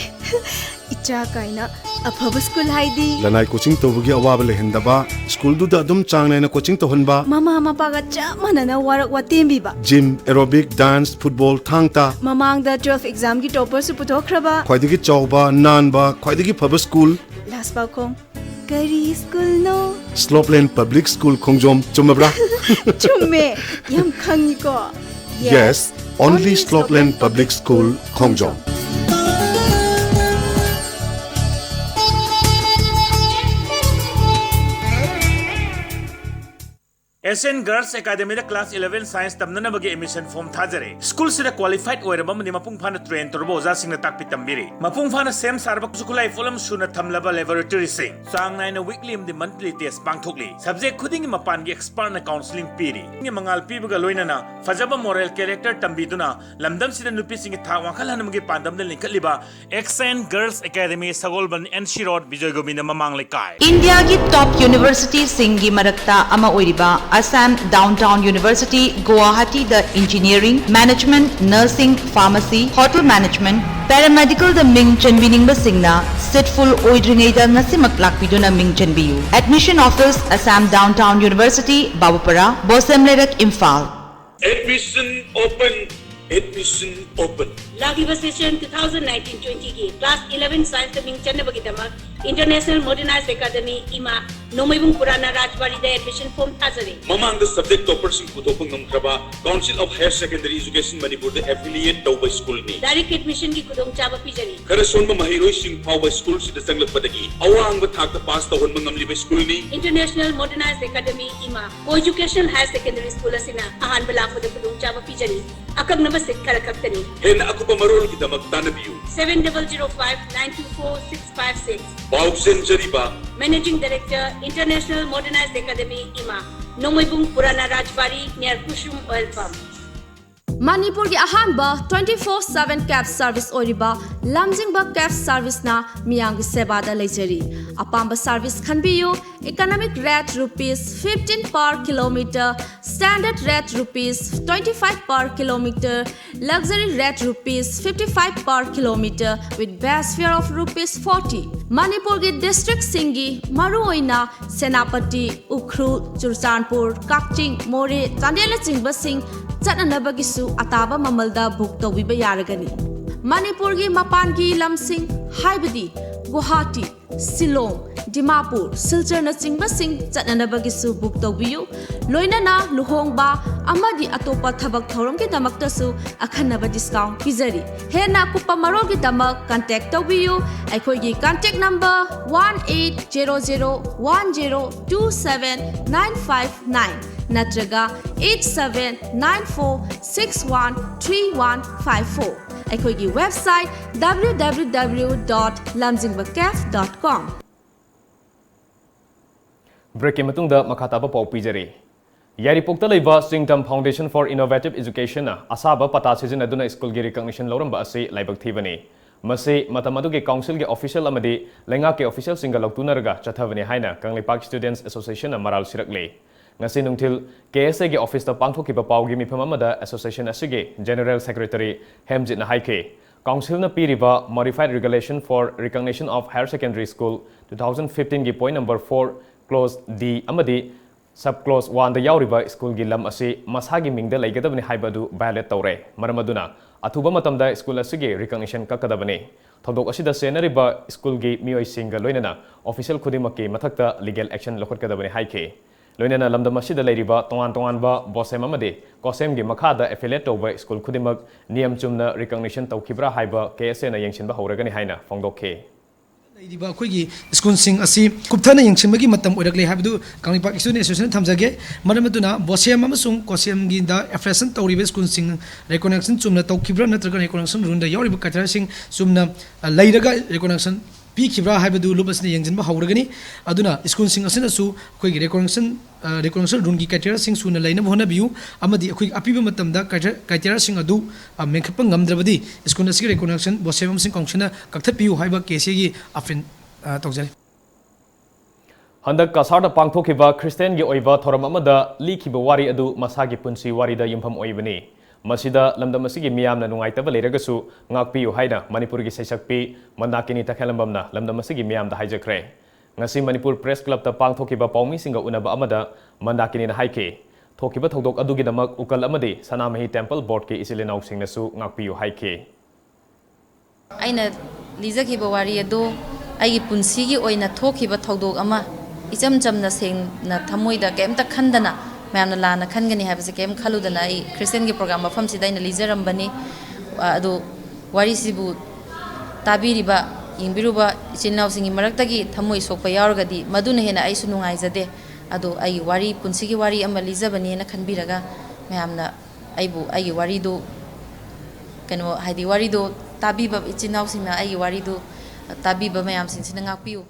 ꯏꯆꯥ ꯀꯥꯏꯅ꯫ ꯑꯐꯕ school ꯍꯥꯏꯗꯤ? ꯂꯅꯥꯏ coaching ꯇꯧꯕꯒꯤ ꯑꯋꯥꯕ ꯂꯩꯍꯟꯗꯕ, schoolꯗꯨꯗ ꯑꯗꯨꯝ ꯆꯥꯡ ꯅꯥꯏꯅ coaching ꯇꯧꯍꯟꯕ꯫ ꯃꯃꯥ ꯃꯄꯥꯒ ꯆꯞ ꯃꯥꯟꯅꯅ work ꯋꯥꯇꯦꯝꯕꯤꯕ꯫ Gym, aerobic, dance, football, ꯊꯥꯡ ꯇꯥ꯫ ꯃꯃꯥꯡꯗ twelve examꯒꯤ topperꯁꯨ ꯄꯨꯊꯣꯛꯈ꯭ꯔꯕ꯫ ꯈ꯭ꯋꯥꯏꯗꯒꯤ ꯆꯥꯎꯕ, ꯅꯥꯟꯕ, ꯈ꯭ꯋꯥꯏꯗꯒꯤ ꯐꯕ school꯫ Last ꯄꯥꯎꯈꯣꯡ꯫ ꯀꯔꯤ schoolꯅꯣ? Slopeland Public School ꯈꯣꯡꯖꯣꯝ, ꯆꯨꯝꯃꯕ꯭ꯔꯥ? ꯆꯨꯝꯃꯦ꯫ ꯌꯥꯝ ꯈꯪꯉꯤꯀꯣ꯫ Yes, only Slopeland Public School ꯈꯣꯡꯖꯣꯝ꯫ S N Girls Academyꯗ class eleven science ꯇꯝꯅꯅꯕꯒꯤ admission form ꯊꯥꯖꯔꯦ꯫ Schoolꯁꯤꯗ qualified ꯑꯣꯏꯔꯕ ꯑꯃꯗꯤ ꯃꯄꯨꯡ ꯐꯥꯅ train ꯇꯧꯔꯕ ꯑꯣꯖꯥꯁꯤꯡꯅ ꯇꯥꯛꯄꯤ ꯇꯝꯕꯤꯔꯤ꯫ ꯃꯄꯨꯡ ꯐꯥꯅ ꯁꯦꯝ ꯁꯥꯔꯕ ꯈꯨꯠꯁꯨ ꯈꯨꯠꯂꯥꯏ ꯄꯣꯠꯂꯝ ꯁꯨꯅ ꯊꯝꯂꯕ laboratoryꯁꯤꯡ꯫ ꯆꯥꯡ ꯅꯥꯏꯅ weekly ꯑꯃꯗꯤ monthly test ꯄꯥꯡꯊꯣꯛꯂꯤ꯫ Subject ꯈꯨꯗꯤꯡꯒꯤ ꯃꯄꯥꯟꯒꯤ expertꯅ counselling ꯄꯤꯔꯤ꯫ ꯃꯉꯥꯜ ꯄꯤꯕꯒ ꯂꯣꯏꯅꯅ ꯐꯖꯕ moral character ꯇꯝꯕꯤꯗꯨꯅ ꯂꯝꯗꯝꯁꯤꯗ ꯅꯨꯄꯤꯁꯤꯡꯒꯤ ꯊꯥꯛ ꯋꯥꯡꯈꯠꯍꯟꯅꯕꯒꯤ ꯄꯥꯟꯗꯝꯗ ꯂꯤꯡꯈꯠꯂꯤꯕ Accent Girls Academy, ꯁꯒꯣꯜꯕꯟ, N C Road, Bijoy Govinda ꯃꯃꯥꯡ ꯂꯩꯀꯥꯏ꯫ ꯏꯟꯗꯤꯌꯥꯒꯤ top universityꯁꯤꯡꯒꯤ ꯃꯔꯛꯇ ꯑꯃ ꯑꯣꯏꯔꯤꯕ Assam Downtown University, Guwahatiꯗ engineering, management, nursing, pharmacy, hotel managementꯗ ꯃꯤꯡ ꯆꯟꯕꯤꯅꯤꯡꯕꯁꯤꯡꯅ seat full ꯑꯣꯏꯗ꯭ꯔꯤꯉꯩꯗ ꯉꯁꯤꯃꯛ ꯂꯥꯛꯄꯤꯗꯨꯅ ꯃꯤꯡ ꯆꯟꯕꯤꯌꯨ꯫ Admission office, Assam Downtown University, ꯕꯥꯕꯨꯄꯔꯥ, ꯕꯣꯁꯦꯝ ꯂꯩꯔꯛ, Imphal. Admission open. Admission open. ꯂꯥꯛꯂꯤꯕ session two thousand nineteen twenty ꯒꯤ class eleven science ꯇ ꯃꯤꯡ ꯆꯟꯅꯕꯒꯤꯗꯃꯛ International Modernized Academy ꯏꯃꯥ ꯅꯣꯡꯃꯩꯕꯨꯡ ꯄꯨꯔꯥꯅ ꯔꯥꯖꯕꯥꯔꯤꯗ admission form ꯊꯥꯖꯔꯤ꯫ ꯃꯃꯥꯡꯗ subject topper ꯁꯤꯡ ꯄꯨꯊꯣꯛꯄ ꯉꯝꯈ꯭ꯔꯕ Council of Higher Secondary Education ꯃꯅꯤꯄꯨꯔꯗ affiliate ꯇꯧꯕ school ꯅꯤ꯫ Direct admission ꯒꯤ ꯈꯨꯗꯣꯡꯆꯥꯕ ꯄꯤꯖꯔꯤ꯫ ꯈꯔ ꯁꯣꯟꯕ ꯃꯍꯩꯔꯣꯏꯁꯤꯡ ꯐꯥꯎꯕ school ꯁꯤꯗ ꯆꯪꯂꯛꯄꯗꯒꯤ ꯑꯋꯥꯡꯕ ꯊꯥꯛꯇ pass ꯇꯧꯍꯟꯕ ꯉꯝꯂꯤꯕ school ꯅꯤ꯫ International Modernized Academy ꯏꯃꯥ Co-Educational Higher Secondary School ꯑꯁꯤꯅ ꯑꯍꯥꯟꯕ ꯂꯥꯛꯄꯗ ꯈꯨꯗꯣꯡꯆꯥꯕ ꯄꯤꯖꯔꯤ꯫ ꯑꯀꯛꯅꯕ seat ꯈꯔ ꯈꯛꯇꯅꯤ꯫ ꯍꯦꯟꯅ ꯑꯀꯨꯞꯄ ꯃꯔꯣꯜꯒꯤꯗꯃꯛ ꯇꯥꯟꯅꯕꯤꯌꯨ꯫ Seven double zero five nine two four six five six꯫ ꯄꯥꯎ ꯆꯦꯟꯖꯔꯤꯕ Managing Director, International Modernized Academy ꯏꯃꯥ ꯅꯣꯡꯃꯩꯕꯨꯡ ꯄꯨꯔꯥꯅ ꯔꯥꯖꯕꯥꯔꯤ near Kushum Oil Pump꯫ ꯃꯅꯤꯄꯨꯔꯒꯤ ꯑꯍꯥꯟꯕ twenty four seven cab service ꯑꯣꯏꯔꯤꯕ ꯂꯝꯖꯤꯡꯕ cab service ꯅ ꯃꯤꯌꯥꯝꯒꯤ ꯁꯦꯕꯥꯗ ꯂꯩꯖꯔꯤ꯫ ꯑꯄꯥꯝꯕ service ꯈꯟꯕꯤꯌꯨ꯫ Economic rate rupees fifteen per kilometer, standard rate rupees twenty five per kilometer, luxury rate rupees fifty five per kilometer with base fare of rupees forty꯫ ꯃꯅꯤꯄꯨꯔꯒꯤ district ꯁꯤꯡꯒꯤ ꯃꯔꯨꯑꯣꯏꯅ ꯁꯦꯅꯥꯄꯇꯤ, ꯎꯈ꯭ꯔꯨꯜ, ꯆꯨꯔꯆꯥꯟꯄꯨꯔ, ꯀꯛꯆꯤꯡ, ꯃꯣꯔꯦ, ꯆꯥꯟꯗꯦꯜꯅꯆꯤꯡꯕꯁꯤꯡ ꯆꯠꯅꯅꯕꯒꯤꯁꯨ ꯑꯇꯥꯕ ꯃꯃꯜꯗ book ꯇꯧꯕꯤꯕ ꯌꯥꯔꯒꯅꯤ꯫ ꯃꯅꯤꯄꯨꯔꯒꯤ ꯃꯄꯥꯟꯒꯤ ꯂꯝꯁꯤꯡ ꯍꯥꯏꯕꯗꯤ ꯒꯨꯋꯥꯍꯥꯇꯤ, ꯁꯤꯂꯣꯡ, ꯗꯤꯃꯥꯄꯨꯔ, ꯁꯤꯜꯆꯔꯅꯆꯤꯡꯕꯁꯤꯡ ꯆꯠꯅꯅꯕꯒꯤꯁꯨ book ꯇꯧꯕꯤꯌꯨ꯫ ꯂꯣꯏꯅꯅ ꯂꯨꯍꯣꯡꯕ ꯑꯃꯗꯤ ꯑꯇꯣꯞꯄ ꯊꯕꯛ ꯊꯧꯔꯝꯒꯤꯗꯃꯛꯇꯁꯨ ꯑꯈꯟꯅꯕ discount ꯄꯤꯖꯔꯤ꯫ ꯍꯦꯟꯅ ꯑꯀꯨꯞꯄ ꯃꯔꯣꯜꯒꯤꯗꯃꯛ contact ꯇꯧꯕꯤꯌꯨ꯫ ꯑꯩꯈꯣꯏꯒꯤ contact number one eight zero zero one zero two seven nine five nine ꯅꯠꯇ꯭ꯔꯒ eight seven nine four six one three one five four꯫ ꯑꯩꯈꯣꯏꯒꯤ website W W W dot lamjingba caf dot com꯫ Break ꯀꯤ ꯃꯇꯨꯡꯗ ꯃꯈꯥ ꯇꯥꯕ ꯄꯥꯎ ꯄꯤꯖꯔꯤ꯫ ꯌꯥꯏꯔꯤꯄꯣꯛꯇ ꯂꯩꯕ ꯆꯤꯡꯗꯝ Foundation for Innovative Education ꯅ ꯑꯁꯥꯕ ꯄꯇꯥ ꯁꯤꯖꯤꯟꯅꯗꯨꯅ school ꯒꯤ recognition ꯂꯧꯔꯝꯕ ꯑꯁꯤ ꯂꯥꯏꯕꯛ ꯊꯤꯕꯅꯤ꯫ ꯃꯁꯤ ꯃꯇꯝ ꯑꯗꯨꯒꯤ council ꯒꯤ official ꯑꯃꯗꯤ ꯂꯩꯉꯥꯛꯀꯤ official ꯁꯤꯡꯒ ꯂꯧꯇꯨꯅꯔꯒ ꯆꯠꯊꯕꯅꯤ ꯍꯥꯏꯅ ꯀꯪꯂꯩꯄꯥꯛ Students Association ꯅ ꯃꯔꯥꯜ ꯁꯤꯔꯛꯂꯤ꯫ ꯉꯁꯤ ꯅꯨꯡꯊꯤꯜ K S A ꯒꯤ office ꯇ ꯄꯥꯡꯊꯣꯛꯈꯤꯕ ꯄꯥꯎꯒꯤ ꯃꯤꯐꯝ ꯑꯃꯗ association ꯑꯁꯤꯒꯤ General Secretary ꯍꯦꯝꯖꯤꯠꯅ ꯍꯥꯏꯈꯤ, council ꯅ ꯄꯤꯔꯤꯕ Modified Regulation for Recognition of Higher Secondary School two thousand fifteen ꯒꯤ point number four, clause D ꯑꯃꯗꯤ Sub clause one ꯗ ꯌꯥꯎꯔꯤꯕ ꯁ꯭ꯀꯨꯜꯒꯤ ꯂꯝ ꯑꯁꯤ ꯃꯁꯥꯒꯤ ꯃꯤꯡꯗ ꯂꯩꯒꯗꯕꯅꯤ ꯍꯥꯏꯕ ꯑꯗꯨ violate ꯇꯧꯔꯦ꯫ ꯃꯔꯝ ꯑꯗꯨꯅ ꯑꯊꯨꯕ ꯃꯇꯝꯗ ꯁ꯭ꯀꯨꯜ ꯑꯁꯤꯒꯤ recognition ꯀꯛꯀꯗꯕꯅꯤ꯫ ꯊꯧꯗꯣꯛ ꯑꯁꯤꯗ ꯆꯦꯟꯅꯔꯤꯕ ꯁ꯭ꯀꯨꯜꯒꯤ ꯃꯤꯑꯣꯏꯁꯤꯡꯒ ꯂꯣꯏꯅꯅ official ꯈꯨꯗꯤꯡꯃꯛꯀꯤ ꯃꯊꯛꯇ legal action ꯂꯧꯈꯠꯀꯗꯕꯅꯤ ꯍꯥꯏꯈꯤ꯫ ꯂꯣꯏꯅꯅ ꯂꯝꯗꯝ ꯑꯁꯤꯗ ꯂꯩꯔꯤꯕ ꯇꯣꯉꯥꯟ ꯇꯣꯉꯥꯟꯕ ꯕꯣꯁꯦꯝ ꯑꯃꯗꯤ ꯀꯣꯁꯦꯝꯒꯤ ꯃꯈꯥꯗ affiliate ꯇꯧꯕ ꯁ꯭ꯀꯨꯜ ꯈꯨꯗꯤꯡꯃꯛ ꯅꯤꯌꯝ ꯆꯨꯝꯅ recognition ꯇꯧꯈꯤꯕ꯭ꯔꯥ ꯍꯥꯏꯕ ꯀꯦ ꯑꯦꯁ ꯑꯦꯅ ꯌꯦꯡꯁꯤꯟꯕ ꯍꯧꯔꯒꯅꯤ ꯍꯥꯏꯅ ꯐꯣꯡꯗꯣꯛꯈꯤ꯫ ꯂꯩꯔꯤꯕ ꯑꯩꯈꯣꯏꯒꯤ ꯁ꯭ꯀꯨꯜꯁꯤꯡ ꯑꯁꯤ ꯀꯨꯞꯊꯅ ꯌꯦꯡꯁꯤꯟꯕꯒꯤ ꯃꯇꯝ ꯑꯣꯏꯔꯛꯂꯦ ꯍꯥꯏꯕꯗꯨ ꯀꯪꯂꯩꯄꯥꯛ Student Association ꯊꯝꯖꯒꯦ꯫ ꯃꯔꯝ ꯑꯗꯨꯅ ꯕꯣꯁꯦꯝ ꯑꯃꯁꯨꯡ ꯀꯣꯁꯦꯝꯒꯤꯗ affiliation ꯇꯧꯔꯤꯕ ꯁ꯭ꯀꯨꯜꯁꯤꯡ recognition ꯆꯨꯝꯅ ꯇꯧꯈꯤꯕ꯭ꯔꯥ ꯅꯠꯇ꯭ꯔꯒ recognition rule ꯗ ꯌꯥꯎꯔꯤꯕ criteriaꯁꯤꯡ ꯆꯨꯝꯅ, ꯑ, ꯂꯩꯔꯒ recognition ꯄꯤꯈꯤꯕ꯭ꯔꯥ ꯍꯥꯏꯕꯗꯨ ꯂꯨꯞ ꯑꯁꯤꯅ ꯌꯦꯡꯁꯤꯟꯕ ꯍꯧꯔꯒꯅꯤ꯫ ꯑꯗꯨꯅ ꯁ꯭ꯀꯨꯜꯁꯤꯡ ꯑꯁꯤꯅꯁꯨ ꯑꯩꯈꯣꯏꯒꯤ recognition, ꯑ, recognition rule ꯒꯤ criteriaꯁꯤꯡ ꯁꯨꯅ ꯂꯩꯅꯕ ꯍꯣꯠꯅꯕꯤꯌꯨ, ꯑꯃꯗꯤ ꯑꯩꯈꯣꯏ ꯑꯄꯤꯕ ꯃꯇꯝꯗ criteria-, criteriaꯁꯤꯡ ꯑꯗꯨ, ꯑ, ꯃꯦꯟꯈꯠꯄ ꯉꯝꯗ꯭ꯔꯕꯗꯤ ꯁ꯭ꯀꯨꯜ ꯑꯁꯤꯒꯤ recognition ꯕꯣꯁꯦꯝ ꯑꯃꯁꯨꯡ ꯀꯥꯎꯟꯁꯤꯜꯅ ꯀꯛꯊꯠꯄꯤꯌꯨ ꯍꯥꯏꯕ ꯀꯦ ꯑꯦꯁ ꯑꯦꯒꯤ appeal, ꯑ, ꯇꯧꯖꯔꯤ꯫ ꯍꯟꯗꯛ ꯀꯁꯥꯔꯗ ꯄꯥꯡꯊꯣꯛꯈꯤꯕ ꯈ꯭ꯔꯤꯁꯇꯤꯌꯥꯟꯒꯤ ꯑꯣꯏꯕ ꯊꯧꯔꯝ ꯑꯃꯗ ꯂꯤꯈꯤꯕ ꯋꯥꯔꯤ ꯑꯗꯨ ꯃꯁꯥꯒꯤ ꯄꯨꯟꯁꯤ ꯋꯥꯔꯤꯗ ꯌꯨꯝꯐꯝ ꯑꯣꯏꯕꯅꯤ꯫ ꯃꯁꯤꯗ ꯂꯝꯗꯝ ꯑꯁꯤꯒꯤ ꯃꯤꯌꯥꯝꯅ ꯅꯨꯡꯉꯥꯏꯇꯕ ꯂꯩꯔꯒꯁꯨ ꯉꯥꯛꯄꯤꯌꯨ ꯍꯥꯏꯅ ꯃꯅꯤꯄꯨꯔꯒꯤ ꯁꯩꯁꯛꯄꯤ ꯃꯟꯗꯥꯀꯤꯅꯤ ꯇꯈꯦꯜꯂꯝꯕꯝꯅ ꯂꯝꯗꯝ ꯑꯁꯤꯒꯤ ꯃꯤꯌꯥꯝꯗ ꯍꯥꯏꯖꯈ꯭ꯔꯦ꯫ ꯉꯁꯤ ꯃꯅꯤꯄꯨꯔ Press Clubꯇ ꯄꯥꯡꯊꯣꯛꯈꯤꯕ ꯄꯥꯎꯃꯤꯁꯤꯡꯒ ꯎꯅꯕ ꯑꯃꯗ ꯃꯟꯗꯥꯀꯤꯅꯤꯅ ꯍꯥꯏꯈꯤ, ꯊꯣꯛꯈꯤꯕ ꯊꯧꯗꯣꯛ ꯑꯗꯨꯒꯤꯗꯃꯛ ꯎꯀꯜ ꯑꯃꯗꯤ ꯁꯅꯥꯃꯍꯤ Temple Boardꯀꯤ ꯏꯆꯤꯜ ꯏꯅꯥꯎꯁꯤꯡꯅꯁꯨ ꯉꯥꯛꯄꯤꯌꯨ ꯍꯥꯏꯈꯤ꯫ ꯑꯩꯅ ꯂꯤꯖꯈꯤꯕ ꯋꯥꯔꯤ ꯑꯗꯨ ꯑꯩꯒꯤ ꯄꯨꯟꯁꯤꯒꯤ ꯑꯣꯏꯅ ꯊꯣꯛꯈꯤꯕ ꯊꯧꯗꯣꯛ ꯑꯃ, ꯏꯆꯝ ꯆꯝꯅ, ꯁꯦꯡꯅ, ꯊꯃꯣꯏꯗ ꯀꯩꯝꯇ ꯈꯟꯗꯅ, ꯃꯌꯥꯝꯅ ꯂꯥꯟꯅ ꯈꯟꯒꯅꯤ ꯍꯥꯏꯕꯁꯦ ꯀꯩꯝ ꯈꯜꯂꯨꯗꯅ ꯑꯩ ꯈ꯭ꯔꯤꯁꯇꯤꯌꯥꯟꯒꯤ program ꯃꯐꯝꯁꯤꯗ ꯑꯩꯅ ꯂꯤꯖꯔꯝꯕꯅꯤ꯫ ꯑꯗꯨ ꯋꯥꯔꯤꯁꯤꯕꯨ ꯇꯥꯕꯤꯔꯤꯕ, ꯌꯦꯡꯕꯤꯔꯨꯕ ꯏꯆꯤꯜ ꯏꯅꯥꯎꯁꯤꯡꯒꯤ ꯃꯔꯛꯇꯒꯤ ꯊꯃꯣꯏ ꯁꯣꯛꯄ ꯌꯥꯎꯔꯒꯗꯤ ꯃꯗꯨꯅ ꯍꯦꯟꯅ ꯑꯩꯁꯨ ꯅꯨꯡꯉꯥꯏꯖꯗꯦ꯫ ꯑꯗꯣ ꯑꯩꯒꯤ ꯋꯥꯔꯤ, ꯄꯨꯟꯁꯤꯒꯤ ꯋꯥꯔꯤ ꯑꯃ ꯂꯤꯖꯕꯅꯦꯅ ꯈꯟꯕꯤꯔꯒ ꯃꯌꯥꯝꯅ ꯑꯩꯕꯨ, ꯑꯩꯒꯤ ꯋꯥꯔꯤꯗꯨ, ꯀꯩꯅꯣ, ꯍꯥꯏꯗꯤ ꯋꯥꯔꯤꯗꯨ ꯇꯥꯕꯤꯕ ꯏꯆꯤꯟ ꯏꯅꯥꯎꯁꯤꯡꯅ ꯑꯩꯒꯤ ꯋꯥꯔꯤꯗꯨ ꯇꯥꯕꯤꯕ ꯃꯌꯥꯝꯁꯤꯡꯁꯤꯅ ꯉꯥꯛꯄꯤꯌꯨ꯫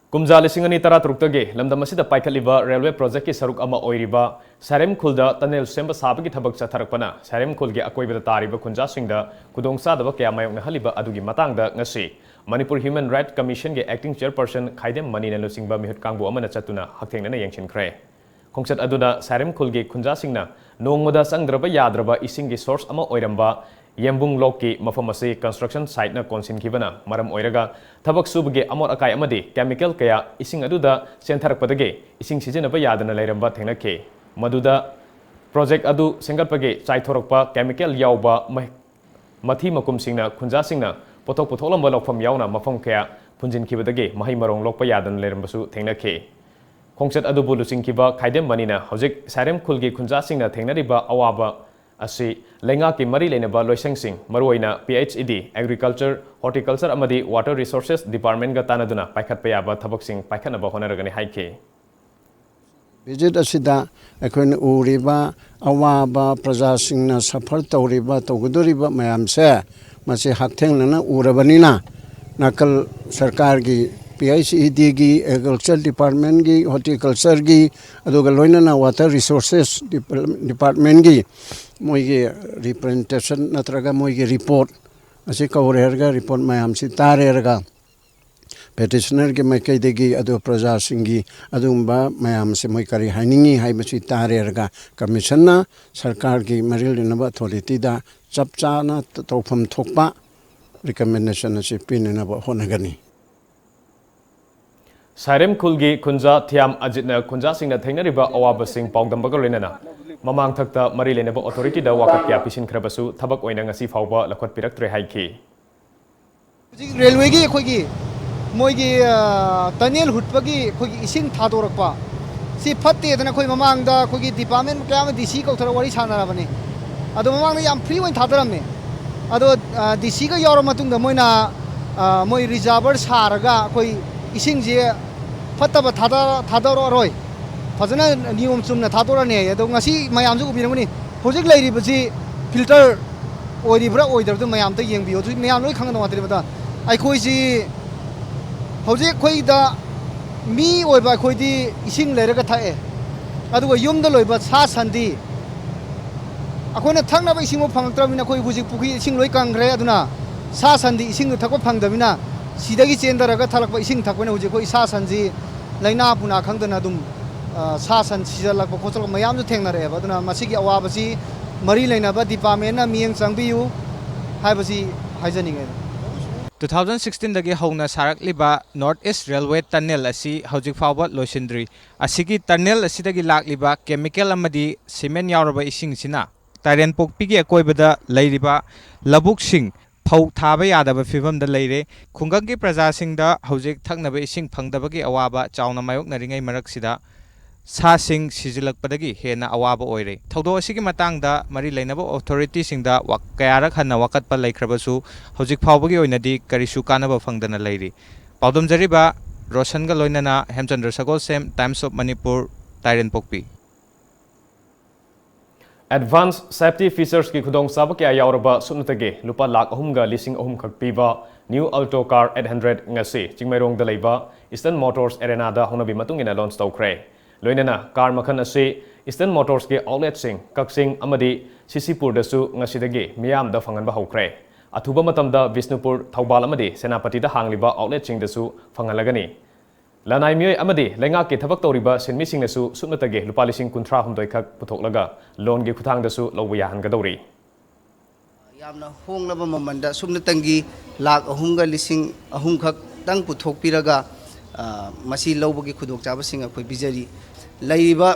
ꯀꯨꯝꯖꯥ ꯂꯤꯁꯤꯡ ꯑꯅꯤ ꯇꯔꯥꯇꯔꯨꯛꯇꯒꯤ ꯂꯝꯗꯝ ꯑꯁꯤꯗ ꯄꯥꯏꯈꯠꯂꯤꯕ railway projectꯀꯤ ꯁꯔꯨꯛ ꯑꯃ ꯑꯣꯏꯔꯤꯕ ꯁꯥꯏꯔꯦꯝ ꯈꯨꯜꯗ tunnel ꯁꯦꯝꯕ ꯁꯥꯕꯒꯤ ꯊꯕꯛ ꯆꯠꯊꯔꯛꯄꯅ ꯁꯥꯏꯔꯦꯝ ꯈꯨꯜꯒꯤ ꯑꯀꯣꯏꯕꯗ ꯇꯥꯔꯤꯕ ꯈꯨꯟꯖꯥꯁꯤꯡꯗ ꯈꯨꯗꯣꯡꯆꯥꯗꯕ ꯀꯌꯥ ꯃꯥꯌꯣꯛꯅꯍꯜꯂꯤꯕ ꯑꯗꯨꯒꯤ ꯃꯇꯥꯡꯗ ꯉꯁꯤ Manipur Human Rights Commissionꯒꯤ acting chairperson ꯈꯥꯏꯗꯦꯝ ꯃꯅꯤꯅ ꯂꯨꯆꯤꯡꯕ ꯃꯤꯍꯨꯠ ꯀꯥꯡꯕꯨ ꯑꯃꯅ ꯆꯠꯇꯨꯅ ꯍꯛꯊꯦꯡꯅꯅ ꯌꯦꯡꯁꯤꯟꯈ꯭ꯔꯦ꯫ ꯈꯣꯡꯆꯠ ꯑꯗꯨꯗ ꯁꯥꯏꯔꯦꯝ ꯈꯨꯜꯒꯤ ꯈꯨꯟꯖꯥꯁꯤꯡꯅ ꯅꯣꯡꯃꯗ ꯆꯪꯗ꯭ꯔꯕ ꯌꯥꯗ꯭ꯔꯕ ꯏꯁꯤꯡꯒꯤ source ꯑꯃ ꯑꯣꯏꯔꯝꯕ ꯌꯦꯝꯕꯨꯡ ꯂꯣꯛꯀꯤ ꯃꯐꯝ ꯑꯁꯤ construction siteꯅ ꯀꯣꯟꯁꯤꯟꯈꯤꯕꯅ ꯃꯔꯝ ꯑꯣꯏꯔꯒ ꯊꯕꯛ ꯁꯨꯕꯒꯤ ꯑꯃꯣꯠ ꯑꯀꯥꯏ ꯑꯃꯗꯤ chemical ꯀꯌꯥ ꯏꯁꯤꯡ ꯑꯗꯨꯗ ꯆꯦꯟꯊꯔꯛꯄꯗꯒꯤ ꯏꯁꯤꯡ ꯁꯤꯖꯤꯟꯅꯕ ꯌꯥꯗꯅ ꯂꯩꯔꯝꯕ ꯊꯦꯡꯅꯈꯤ꯫ ꯃꯗꯨꯗ project ꯑꯗꯨ ꯁꯦꯝꯒꯠꯄꯒꯤ ꯆꯥꯏꯊꯣꯔꯛꯄ chemical ꯌꯥꯎꯕ ꯃꯩ-, ꯃꯊꯤ ꯃꯀꯨꯝꯁꯤꯡꯅ ꯈꯨꯟꯖꯥꯁꯤꯡꯅ ꯄꯣꯠꯊꯣꯛ ꯄꯨꯊꯣꯛꯂꯝꯕ ꯂꯧꯐꯝ ꯌꯥꯎꯅ ꯃꯐꯝ ꯀꯌꯥ ꯐꯨꯟꯖꯤꯟꯈꯤꯕꯗꯒꯤ ꯃꯍꯩ ꯃꯔꯣꯡ ꯂꯣꯛꯄ ꯌꯥꯗꯅ ꯂꯩꯔꯝꯕꯁꯨ ꯊꯦꯡꯅꯈꯤ꯫ ꯈꯣꯡꯆꯠ ꯑꯗꯨꯕꯨ ꯂꯨꯆꯤꯡꯈꯤꯕ ꯈꯥꯏꯗꯦꯝ ꯃꯅꯤꯅ ꯍꯧꯖꯤꯛ ꯁꯥꯏꯔꯦꯝ ꯈꯨꯜꯒꯤ ꯈꯨꯟꯖꯥꯁꯤꯡꯅ ꯊꯦꯡꯅꯔꯤꯕ ꯑꯋꯥꯕ ꯑꯁꯤ ꯂꯩꯉꯥꯛꯀꯤ ꯃꯔꯤ ꯂꯩꯅꯕ ꯂꯣꯏꯁꯪꯁꯤꯡ, ꯃꯔꯨꯑꯣꯏꯅ P H E D, Agriculture, Horticulture ꯑꯃꯗꯤ Water Resources Departmentꯒ ꯇꯥꯟꯅꯗꯨꯅ ꯄꯥꯏꯈꯠꯄ ꯌꯥꯕ ꯊꯕꯛꯁꯤꯡ ꯄꯥꯏꯈꯠꯅꯕ ꯍꯣꯠꯅꯔꯒꯅꯤ ꯍꯥꯏꯈꯤ꯫ Visit ꯑꯁꯤꯗ ꯑꯩꯈꯣꯏꯅ ꯎꯔꯤꯕ ꯑꯋꯥꯕ, ꯄ꯭ꯔꯖꯥꯁꯤꯡꯅ suffer ꯇꯧꯔꯤꯕ, ꯇꯧꯒꯗꯧꯔꯤꯕ ꯃꯌꯥꯝꯁꯦ, ꯃꯁꯤ ꯍꯛꯊꯦꯡꯅꯅ ꯎꯔꯕꯅꯤꯅ, ꯅꯥꯀꯜ ꯁꯔꯀꯥꯔꯒꯤ, P H E Dꯒꯤ, Agriculture Departmentꯒꯤ, Horticultureꯒꯤ, ꯑꯗꯨꯒ ꯂꯣꯏꯅꯅ Water Resources Departmentꯒꯤ ꯃꯣꯏꯒꯤ representation ꯅꯠꯇ꯭ꯔꯒ ꯃꯣꯏꯒꯤ report ꯑꯁꯤ ꯀꯧꯔꯦꯔꯒ, report ꯃꯌꯥꯝꯁꯤ ꯇꯥꯔꯦꯔꯒ, petitionerꯒꯤ ꯃꯥꯏꯀꯩꯗꯒꯤ, ꯑꯗꯨ ꯄ꯭ꯔꯖꯥꯁꯤꯡꯒꯤ ꯑꯗꯨꯒꯨꯝꯕ ꯃꯌꯥꯝꯁꯦ ꯃꯣꯏ ꯀꯔꯤ ꯍꯥꯏꯅꯤꯡꯉꯤ ꯍꯥꯏꯕꯁꯤ ꯇꯥꯔꯦꯔꯒ, commissionꯅ ꯁꯔꯀꯥꯔꯒꯤ ꯃꯔꯤ ꯂꯩꯅꯕ authorityꯗ ꯆꯞ ꯆꯥꯅ ꯇꯧꯐꯝ ꯊꯣꯛꯄ recommendation ꯑꯁꯤ ꯄꯤꯅꯅꯕ ꯍꯣꯠꯅꯒꯅꯤ꯫ ꯁꯥꯏꯔꯦꯝ ꯈꯨꯜꯒꯤ ꯈꯨꯟꯖꯥ ꯊꯤꯌꯥꯝ ꯑꯖꯤꯠꯅ ꯈꯨꯟꯖꯥꯁꯤꯡꯅ ꯊꯦꯡꯅꯔꯤꯕ ꯑꯋꯥꯕꯁꯤꯡ ꯄꯥꯎꯗꯝꯕꯒ ꯂꯣꯏꯅꯅ ꯃꯃꯥꯡꯊꯛꯇ ꯃꯔꯤ ꯂꯩꯅꯕ authorityꯗ ꯋꯥꯀꯠ ꯀꯌꯥ ꯄꯤꯁꯤꯟꯈ꯭ꯔꯕꯁꯨ ꯊꯕꯛ ꯑꯣꯏꯅ ꯉꯁꯤ ꯐꯥꯎꯕ ꯂꯧꯈꯠꯄꯤꯔꯛꯇ꯭ꯔꯦ ꯍꯥꯏꯈꯤ꯫ ꯍꯧꯖꯤꯛ railwayꯒꯤ ꯑꯩꯈꯣꯏꯒꯤ ꯃꯣꯏꯒꯤ, ꯑ, tunnel ꯍꯨꯠꯄꯒꯤ ꯑꯩꯈꯣꯏꯒꯤ ꯏꯁꯤꯡ ꯊꯥꯗꯣꯔꯛꯄ ꯁꯤ ꯐꯠꯇꯦꯗꯅ ꯑꯩꯈꯣꯏ ꯃꯃꯥꯡꯗ ꯑꯩꯈꯣꯏꯒꯤ department ꯀꯌꯥ ꯑꯃ D C ꯀꯧꯊꯔꯒ ꯋꯥꯔꯤ ꯁꯥꯟꯅꯔꯕꯅꯤ꯫ ꯑꯗꯣ ꯃꯃꯥꯡꯗ ꯌꯥꯝ free ꯑꯣꯏꯅ ꯊꯥꯗꯔꯝꯃꯦ꯫ ꯑꯗꯣ, ꯑ, D Cꯒ ꯌꯥꯎꯔ ꯃꯇꯨꯡꯗ ꯃꯣꯏꯅ, ꯑ, ꯃꯣꯏ reservoir ꯁꯥꯔꯒ ꯑꯩꯈꯣꯏ ꯏꯁꯤꯡꯁꯦ ꯐꯠꯇꯕ ꯊꯥꯗ-, ꯊꯥꯗꯣꯔꯛꯑꯔꯣꯏ, ꯐꯖꯅ ꯅꯤꯌꯣꯝ ꯆꯨꯝꯅ ꯊꯥꯗꯣꯔꯛꯑꯅꯤ ꯍꯥꯏꯌꯦ꯫ ꯑꯗꯣ ꯉꯁꯤ ꯃꯌꯥꯝꯁꯨ ꯎꯕꯤꯔꯝꯒꯅꯤ, ꯍꯧꯖꯤꯛ ꯂꯩꯔꯤꯕꯁꯤ filter ꯑꯣꯏꯔꯤꯕ꯭ꯔꯥ ꯑꯣꯏꯗꯕ꯭ꯔꯥ ꯃꯌꯥꯝ ꯑꯝꯇ ꯌꯦꯡꯕꯤꯌꯨ꯫ ꯍꯧꯖꯤꯛ ꯃꯌꯥꯝ ꯂꯣꯏ ꯈꯪꯒꯗꯧ ꯉꯥꯛꯇꯅꯦꯕ꯫ ꯑꯗ ꯑꯩꯈꯣꯏꯁꯤ ꯍꯧꯖꯤꯛ ꯑꯩꯈꯣꯏꯗ ꯃꯤ ꯑꯣꯏꯕ ꯑꯩꯈꯣꯏꯗꯤ ꯏꯁꯤꯡ ꯂꯩꯔꯒ ꯊꯛꯑꯦ, ꯑꯗꯨꯒ ꯌꯨꯝꯗ ꯂꯣꯏꯕ ꯁꯥ ꯁꯟꯗꯤ ꯑꯩꯈꯣꯏꯅ ꯊꯛꯅꯕ ꯏꯁꯤꯡꯐꯥꯎ ꯐꯪꯉꯛꯇ꯭ꯔꯕꯅꯤꯅ ꯑꯩꯈꯣꯏ ꯍꯧꯖꯤꯛ ꯄꯨꯈ꯭ꯔꯤ ꯏꯁꯤꯡ ꯂꯣꯏ ꯀꯪꯈ꯭ꯔꯦ꯫ ꯑꯗꯨꯅ ꯁꯥ ꯁꯟꯗꯤ ꯏꯁꯤꯡꯗꯨ ꯊꯛꯄ ꯐꯪꯗꯕꯅꯤꯅ ꯁꯤꯗꯒꯤ ꯆꯦꯟꯊꯔꯒ ꯊꯛꯂꯛꯄ ꯏꯁꯤꯡ ꯊꯛꯄꯅ ꯍꯧꯖꯤꯛ ꯑꯩꯈꯣꯏ ꯁꯥ ꯁꯟꯁꯤ ꯂꯥꯏꯅꯥ ꯄꯨꯅꯥ ꯈꯪꯗꯅ ꯑꯗꯨꯝ, ꯑ, ꯁꯥ ꯁꯟ ꯁꯤꯖꯜꯂꯛꯄ ꯈꯣꯠꯆꯜꯂꯛꯄ ꯃꯌꯥꯝꯁꯨ ꯊꯦꯡꯅꯔꯛꯑꯦꯕ꯫ ꯑꯗꯨꯅ ꯃꯁꯤꯒꯤ ꯑꯋꯥꯕꯁꯤ ꯃꯔꯤ ꯂꯩꯅꯕ departmentꯅ ꯃꯤꯠꯌꯦꯡ ꯆꯪꯕꯤꯌꯨ꯫ ꯍꯥꯏꯕꯁꯤ ꯍꯥꯏꯖꯅꯤꯡꯉꯦ꯫ Two thousand sixteen ꯗꯒꯤ ꯍꯧꯅ ꯁꯥꯔꯛꯂꯤꯕ North East Railway Tunnel ꯑꯁꯤ ꯍꯧꯖꯤꯛ ꯐꯥꯎꯕ ꯂꯣꯏꯁꯤꯟꯗ꯭ꯔꯤ꯫ ꯑꯁꯤꯒꯤ tunnel ꯑꯁꯤꯗꯒꯤ ꯂꯥꯛꯂꯤꯕ chemical ꯑꯃꯗꯤ cement ꯌꯥꯎꯔꯕ ꯏꯁꯤꯡꯁꯤꯅ ꯇꯥꯏꯔꯦꯟꯄꯣꯛꯄꯤꯒꯤ ꯑꯀꯣꯏꯕꯗ ꯂꯩꯔꯤꯕ ꯂꯧꯕꯨꯛꯁꯤꯡ ꯐꯧ ꯊꯥꯕ ꯌꯥꯗꯕ ꯐꯤꯕꯝꯗ ꯂꯩꯔꯦ꯫ ꯈꯨꯡꯒꯪꯒꯤ ꯄ꯭ꯔꯖꯥꯁꯤꯡꯗ ꯍꯧꯖꯤꯛ ꯊꯛꯅꯕ ꯏꯁꯤꯡ ꯐꯪꯗꯕꯒꯤ ꯑꯋꯥꯕ ꯆꯥꯎꯅ ꯃꯥꯌꯣꯛꯅꯔꯤꯉꯩ ꯃꯔꯛꯁꯤꯗ ꯁꯥꯁꯤꯡ ꯁꯤꯖꯤꯜꯂꯛꯄꯗꯒꯤ ꯍꯦꯟꯅ ꯑꯋꯥꯕ ꯑꯣꯏꯔꯦ꯫ ꯊꯧꯗꯣꯛ ꯑꯁꯤꯒꯤ ꯃꯇꯥꯡꯗ ꯃꯔꯤ ꯂꯩꯅꯕ authority ꯁꯤꯡꯗ ꯋꯥ-, ꯀꯌꯥꯔꯛ ꯍꯟꯅ ꯋꯥꯀꯠꯄ ꯂꯩꯈ꯭ꯔꯕꯁꯨ, ꯍꯧꯖꯤꯛ ꯐꯥꯎꯕꯒꯤ ꯑꯣꯏꯅꯗꯤ ꯀꯔꯤꯁꯨ ꯀꯥꯟꯅꯕ ꯐꯪꯗꯅ ꯂꯩꯔꯤ꯫ ꯄꯥꯎꯗꯝꯖꯔꯤꯕ ꯔꯣꯁꯟꯒ ꯂꯣꯏꯅꯅ ꯍꯦꯝꯆꯟꯗ꯭ꯔ ꯁꯒꯣꯜꯁꯦꯝ, Times of Manipur, ꯇꯥꯏꯔꯦꯟꯄꯣꯛꯄꯤ꯫ Advanced safety features ꯀꯤ ꯈꯨꯗꯣꯡꯆꯥꯕ ꯀꯌꯥ ꯌꯥꯎꯔꯕ ꯁꯨꯞꯅꯇꯒꯤ ꯂꯨꯄꯥ ꯂꯥꯈ ꯑꯍꯨꯝꯒ ꯂꯤꯁꯤꯡ ꯑꯍꯨꯝ ꯈꯛ ꯄꯤꯕ New Alto car eight hundred ꯉꯁꯤ ꯆꯤꯡꯃꯩꯔꯣꯡꯗ ꯂꯩꯕ Eastern Motors Arena ꯗ ꯍꯧꯅꯕꯤ ꯃꯇꯨꯡ ꯏꯟꯅ launch ꯇꯧꯈ꯭ꯔꯦ꯫ ꯂꯣꯏꯅꯅ car ꯃꯈꯜ ꯑꯁꯤ Eastern Motors ꯀꯤ outlet ꯁꯤꯡ ꯀꯛꯆꯤꯡ ꯑꯃꯗꯤ ꯁꯤꯁꯤꯄꯨꯔꯗꯁꯨ ꯉꯁꯤꯗꯒꯤ ꯃꯤꯌꯥꯝꯗ ꯐꯪꯍꯟꯕ ꯍꯧꯈ꯭ꯔꯦ꯫ ꯑꯊꯨꯕ ꯃꯇꯝꯗ ꯕꯤꯁꯅꯨꯄꯨꯔ, ꯊꯧꯕꯥꯜ ꯑꯃꯗꯤ ꯁꯦꯅꯥꯄꯇꯤꯗ ꯍꯥꯡꯂꯤꯕ outlet ꯁꯤꯡꯗꯁꯨ ꯐꯪꯍꯜꯂꯒꯅꯤ꯫ ꯂꯅꯥꯏ ꯃꯤꯑꯣꯏ ꯑꯃꯗꯤ ꯂꯩꯉꯥꯛꯀꯤ ꯊꯕꯛ ꯇꯧꯔꯤꯕ ꯁꯤꯟꯃꯤꯁꯤꯡꯅꯁꯨ ꯁꯨꯞꯅꯇꯒꯤ ꯂꯨꯄꯥ ꯂꯤꯁꯤꯡ ꯀꯨꯟꯊ꯭ꯔꯥ ꯍꯨꯝꯗꯣꯏ ꯈꯛ ꯄꯨꯊꯣꯛꯂꯒ loan ꯒꯤ ꯈꯨꯠꯊꯥꯡꯗꯁꯨ ꯂꯧꯕ ꯌꯥꯍꯟꯒꯗꯧꯔꯤ꯫ ꯌꯥꯝꯅ ꯍꯣꯡꯂꯕ ꯃꯃꯜꯗ ꯁꯨꯞꯅꯇꯪꯒꯤ ꯂꯥꯈ ꯑꯍꯨꯝꯒ ꯂꯤꯁꯤꯡ ꯑꯍꯨꯝ ꯈꯛꯇꯪ ꯄꯨꯊꯣꯛꯄꯤꯔꯒ, ꯑ, ꯃꯁꯤ ꯂꯧꯕꯒꯤ ꯈꯨꯗꯣꯡꯆꯥꯕꯁꯤꯡ ꯑꯩꯈꯣꯏ ꯄꯤꯖꯔꯤ꯫ ꯂꯩꯔꯤꯕ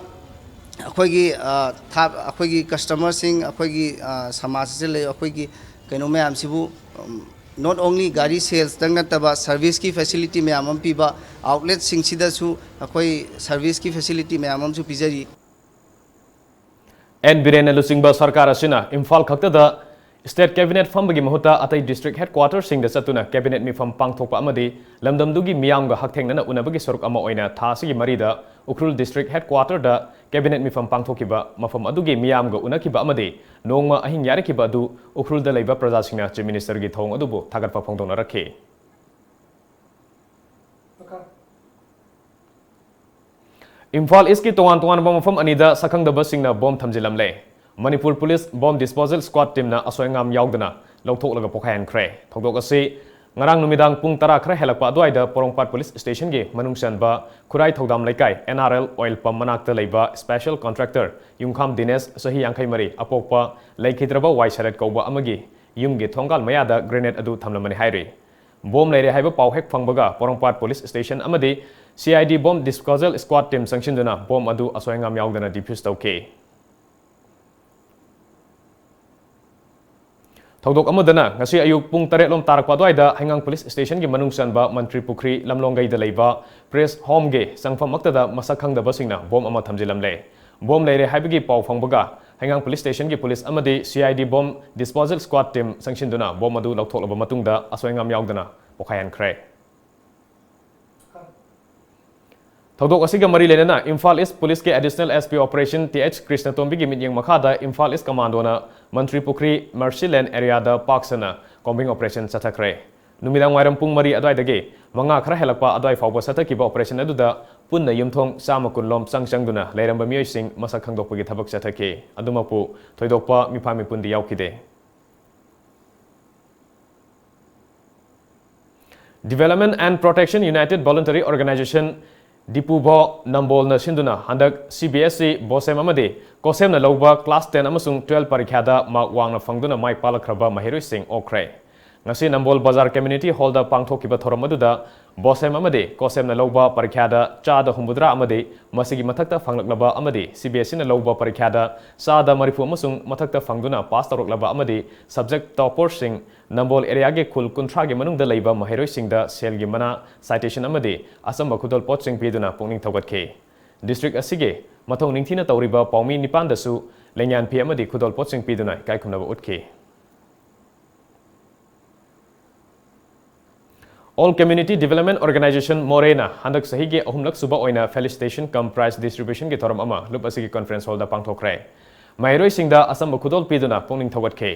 ꯑꯩꯈꯣꯏꯒꯤ, ꯑ, ꯊꯥ-, ꯑꯩꯈꯣꯏꯒꯤ customer ꯁꯤꯡ, ꯑꯩꯈꯣꯏꯒꯤ, ꯑ, ꯁꯃꯥꯖ ꯑꯁꯤꯗ ꯂꯩ, ꯑꯩꯈꯣꯏꯒꯤ ꯀꯩꯅꯣ ꯃꯌꯥꯝꯁꯤꯕꯨ, ꯎꯝ, not only ꯒꯥꯔꯤ sales ꯇꯪ ꯅꯠꯇꯕ service ꯀꯤ facility ꯃꯌꯥꯝ ꯑꯃ ꯄꯤꯕ outlet ꯁꯤꯡꯁꯤꯗꯁꯨ ꯑꯩꯈꯣꯏ service ꯀꯤ facility ꯃꯌꯥꯝ ꯑꯃꯁꯨ ꯄꯤꯖꯔꯤ꯫ ꯑꯦꯟ ꯕꯤꯔꯦꯟꯅ ꯂꯨꯆꯤꯡꯕ ꯁꯔꯀꯥꯔ ꯑꯁꯤꯅ ꯏꯝꯐꯥꯜ ꯈꯛꯇꯗ state cabinet ꯐꯝꯕꯒꯤ ꯃꯍꯨꯠꯇ ꯑꯇꯩ district headquarter ꯁꯤꯡꯗ ꯆꯠꯇꯨꯅ cabinet ꯃꯤꯐꯝ ꯄꯥꯡꯊꯣꯛꯄ ꯑꯃꯗꯤ ꯂꯝꯗꯝꯗꯨꯒꯤ ꯃꯤꯌꯥꯝꯒ ꯍꯛꯊꯦꯡꯅꯅ ꯎꯅꯕꯒꯤ ꯁꯔꯨꯛ ꯑꯃ ꯑꯣꯏꯅ ꯊꯥ ꯑꯁꯤꯒꯤ ꯃꯔꯤꯗ ꯎꯈ꯭ꯔꯨꯜ district headquarter ꯗ cabinet ꯃꯤꯐꯝ ꯄꯥꯡꯊꯣꯛꯈꯤꯕ, ꯃꯐꯝ ꯑꯗꯨꯒꯤ ꯃꯤꯌꯥꯝꯒ ꯎꯅꯈꯤꯕ ꯑꯃꯗꯤ ꯅꯣꯡꯃ ꯑꯍꯤꯡ ꯌꯥꯔꯛꯈꯤꯕ ꯑꯗꯨ ꯎꯈ꯭ꯔꯨꯜꯗ ꯂꯩꯕ ꯄ꯭ꯔꯖꯥꯁꯤꯡꯅ Chief Minister ꯒꯤ ꯊꯧꯑꯣꯡ ꯑꯗꯨꯕꯨ ꯊꯥꯒꯠꯄ ꯐꯣꯡꯗꯣꯛꯅꯔꯛꯈꯤ꯫ ꯏꯝꯐꯥꯜ ꯏꯁꯀꯤ ꯇꯣꯉꯥꯟ ꯇꯣꯉꯥꯟꯕ ꯃꯐꯝ ꯑꯅꯤꯗ ꯁꯛꯈꯪꯗꯕꯁꯤꯡꯅ ꯕꯣꯝ ꯊꯝꯖꯤꯜꯂꯝꯂꯦ꯫ Manipur police bomb disposal squad team ꯅ ꯑꯁꯣꯏ ꯑꯉꯥꯝ ꯌꯥꯎꯗꯅ ꯂꯧꯊꯣꯛꯂꯒ ꯄꯣꯈꯥꯏꯍꯟꯈ꯭ꯔꯦ꯫ ꯊꯧꯗꯣꯛ ꯑꯁꯤ ꯉꯔꯥꯡ ꯅꯨꯃꯤꯗꯥꯡ ꯄꯨꯡ ꯇꯔꯥ ꯈꯔ ꯍꯦꯜꯂꯛꯄ ꯑꯗꯨꯋꯥꯏꯗ ꯄꯣꯔꯣꯝꯄꯥꯠ ꯄꯨꯂꯤꯁ ꯁ꯭ꯇꯦꯁꯟꯒꯤ ꯃꯅꯨꯡ ꯆꯟꯕ ꯈꯨꯔꯥꯏ ꯊꯧꯗꯥꯝ ꯂꯩꯀꯥꯏ N R L oil pump ꯃꯅꯥꯛꯇ ꯂꯩꯕ special contractor ꯌꯨꯝꯈꯥꯝ ꯗꯤꯅꯦꯁ, ꯆꯍꯤ ꯌꯥꯡꯈꯩ ꯃꯔꯤ, ꯑꯄꯣꯛꯄ ꯂꯩꯈꯤꯗ꯭ꯔꯕ ꯋꯥꯏ ꯁꯔꯠ ꯀꯧꯕ ꯑꯃꯒꯤ ꯌꯨꯝꯒꯤ ꯊꯣꯡꯒꯥꯜ ꯃꯌꯥꯗ grenade ꯑꯗꯨ ꯊꯝꯂꯝꯕꯅꯤ ꯍꯥꯏꯔꯤ꯫ ꯕꯣꯝ ꯂꯩꯔꯦ ꯍꯥꯏꯕ ꯄꯥꯎ ꯍꯦꯛ ꯐꯪꯕꯒ ꯄꯣꯔꯣꯝꯄꯥꯠ ꯄꯨꯂꯤꯁ ꯁ꯭ꯇꯦꯁꯟ ꯑꯃꯗꯤ C I D bomb disposal squad team ꯆꯪꯁꯤꯟꯗꯨꯅ ꯕꯣꯝ ꯑꯗꯨ ꯑꯁꯣꯏ ꯑꯉꯥꯝ ꯌꯥꯎꯗꯅ defuse ꯇꯧꯈꯤ꯫ ꯊꯧꯗꯣꯛ ꯑꯃꯗꯅ ꯉꯁꯤ ꯑꯌꯨꯛ ꯄꯨꯡ ꯇꯔꯦꯠ ꯂꯣꯝ ꯇꯥꯔꯛꯄ ꯑꯗꯨꯋꯥꯏꯗ ꯍꯩꯉꯥꯡ ꯄꯨꯂꯤꯁ ꯁ꯭ꯇꯦꯁꯟꯒꯤ ꯃꯅꯨꯡ ꯆꯟꯕ ꯃꯟꯇ꯭ꯔꯤ ꯄꯨꯈ꯭ꯔꯤ ꯂꯝꯂꯣꯡꯒꯩꯗ ꯂꯩꯕ press homeꯒꯤ ꯆꯪꯐꯝꯃꯛꯇꯗ ꯃꯁꯛ ꯈꯪꯗꯕꯁꯤꯡꯅ ꯕꯣꯝ ꯑꯃ ꯊꯝꯖꯤꯜꯂꯝꯂꯦ꯫ ꯕꯣꯝ ꯂꯩꯔꯦ ꯍꯥꯏꯕꯒꯤ ꯄꯥꯎ ꯐꯪꯕꯒ ꯍꯩꯉꯥꯡ ꯄꯨꯂꯤꯁ ꯁ꯭ꯇꯦꯁꯟꯒꯤ ꯄꯨꯂꯤꯁ ꯑꯃꯗꯤ C I D bomb disposal squad team ꯆꯪꯁꯤꯟꯗꯨꯅ ꯕꯣꯝ ꯑꯗꯨ ꯂꯧꯊꯣꯛꯂꯕ ꯃꯇꯨꯡꯗ ꯑꯁꯣꯏ ꯑꯉꯥꯝ ꯌꯥꯎꯗꯅ ꯄꯣꯈꯥꯏꯍꯟꯈ꯭ꯔꯦ꯫ ꯊꯧꯗꯣꯛ ꯑꯁꯤꯒ ꯃꯔꯤ ꯂꯩꯅꯅ ꯏꯝꯐꯥꯜ ꯏꯁ ꯄꯨꯂꯤꯁꯀꯤ additional S P operation T H ꯀ꯭ꯔꯤꯁꯅꯇꯣꯝꯕꯤꯒꯤ ꯃꯤꯠꯌꯦꯡ ꯃꯈꯥꯗ ꯏꯝꯐꯥꯜ ꯏꯁ ꯀꯃꯥꯟꯗꯣꯅ ꯃꯟꯇ꯭ꯔꯤ ꯄꯨꯈ꯭ꯔꯤ Mercy Lane areaꯗ ꯄꯥꯛ ꯁꯟꯅ combing operation ꯆꯠꯊꯈ꯭ꯔꯦ꯫ ꯅꯨꯃꯤꯗꯥꯡ ꯋꯥꯏꯔꯝ ꯄꯨꯡ ꯃꯔꯤ ꯑꯗꯨꯋꯥꯏꯗꯒꯤ ꯃꯉꯥ ꯈꯔ ꯍꯦꯜꯂꯛꯄ ꯑꯗꯨꯋꯥꯏ ꯐꯥꯎꯕ ꯆꯠꯊꯈꯤꯕ operation ꯑꯗꯨꯗ ꯄꯨꯟꯅ ꯌꯨꯝꯊꯣꯡ ꯆꯥꯝꯃ ꯀꯨꯟ ꯂꯣꯝ ꯆꯪ ꯆꯪꯗꯨꯅ ꯂꯩꯔꯝꯕ ꯃꯤꯑꯣꯏꯁꯤꯡ ꯃꯁꯛ ꯈꯪꯗꯣꯛꯄꯒꯤ ꯊꯕꯛ ꯆꯠꯊꯈꯤ꯫ ꯑꯗꯨꯃꯛꯄꯨ ꯊꯣꯏꯗꯣꯛꯄ ꯃꯤꯐꯥ ꯃꯤꯄꯨꯟꯗꯤ ꯌꯥꯎꯈꯤꯗꯦ꯫ Development and Protection United Voluntary Organization, ꯗꯤꯄꯨꯚꯣ ꯅꯝꯕꯣꯜꯅ ꯁꯤꯟꯗꯨꯅ ꯍꯟꯗꯛ C B S E, BOSEM ꯑꯃꯗꯤ COSEMꯅ ꯂꯧꯕ class ten ꯑꯃꯁꯨꯡ twelve ꯄꯔꯤꯈ꯭ꯌꯥꯗ mark ꯋꯥꯡꯅ ꯐꯪꯗꯨꯅ ꯃꯥꯏ ꯄꯥꯛꯂꯛꯈ꯭ꯔꯕ ꯃꯍꯩꯔꯣꯏꯁꯤꯡ ꯑꯣꯛꯈ꯭ꯔꯦ꯫ ꯉꯁꯤ ꯅꯝꯕꯣꯜ ꯕꯖꯥꯔ community hallꯗ ꯄꯥꯡꯊꯣꯛꯈꯤꯕ ꯊꯧꯔꯝ ꯑꯗꯨꯗ BOSEM ꯑꯃꯗꯤ COSEMꯅ ꯂꯧꯕ ꯄꯔꯤꯈ꯭ꯌꯥꯗ ꯆꯥꯗ ꯍꯨꯝꯐꯨꯇꯔꯥ ꯑꯃꯗꯤ ꯃꯁꯤꯒꯤ ꯃꯊꯛꯇ ꯐꯪꯂꯛꯂꯕ ꯑꯃꯗꯤ C B S Eꯅ ꯂꯧꯕ ꯄꯔꯤꯈ꯭ꯌꯥꯗ ꯆꯥꯗ ꯃꯔꯤꯐꯨ ꯑꯃꯁꯨꯡ ꯃꯊꯛꯇ ꯐꯪꯗꯨꯅ pass ꯇꯧꯔꯛꯂꯕ ꯑꯃꯗꯤ subject topperꯁꯤꯡ ꯅꯝꯕꯣꯜ areaꯒꯤ ꯈꯨꯜ ꯀꯨꯟꯊ꯭ꯔꯥꯒꯤ ꯃꯅꯨꯡꯗ ꯂꯩꯕ ꯃꯍꯩꯔꯣꯏꯁꯤꯡꯗ ꯁꯦꯜꯒꯤ ꯃꯅꯥ, citation ꯑꯃꯗꯤ ꯑꯆꯝꯕ ꯈꯨꯗꯣꯜꯄꯣꯠꯁꯤꯡ ꯄꯤꯗꯨꯅ ꯄꯨꯛꯅꯤꯡ ꯊꯧꯒꯠꯈꯤ꯫ District ꯑꯁꯤꯒꯤ ꯃꯊꯧ ꯅꯤꯡꯊꯤꯅ ꯇꯧꯔꯤꯕ ꯄꯥꯎꯃꯤ ꯅꯤꯄꯥꯟꯗꯁꯨ ꯂꯦꯡꯌꯥꯟ ꯐꯤ ꯑꯃꯗꯤ ꯈꯨꯗꯣꯜꯄꯣꯠꯁꯤꯡ ꯄꯤꯗꯨꯅ ꯏꯀꯥꯏ ꯈꯨꯝꯅꯕ ꯎꯠꯈꯤ꯫ All Community Development Organization ꯃꯣꯔꯦꯅ ꯍꯟꯗꯛ ꯆꯍꯤꯒꯤ ꯑꯍꯨꯝꯂꯛ ꯁꯨꯕ ꯑꯣꯏꯅ felicitation cum prize distributionꯒꯤ ꯊꯧꯔꯝ ꯑꯃ ꯂꯨꯞ ꯑꯁꯤꯒꯤ conference hallꯗ ꯄꯥꯡꯊꯣꯛꯈ꯭ꯔꯦ꯫ ꯃꯍꯩꯔꯣꯏꯁꯤꯡꯗ ꯑꯆꯝꯕ ꯈꯨꯗꯣꯜ ꯄꯤꯗꯨꯅ ꯄꯨꯛꯅꯤꯡ ꯊꯧꯒꯠꯈꯤ꯫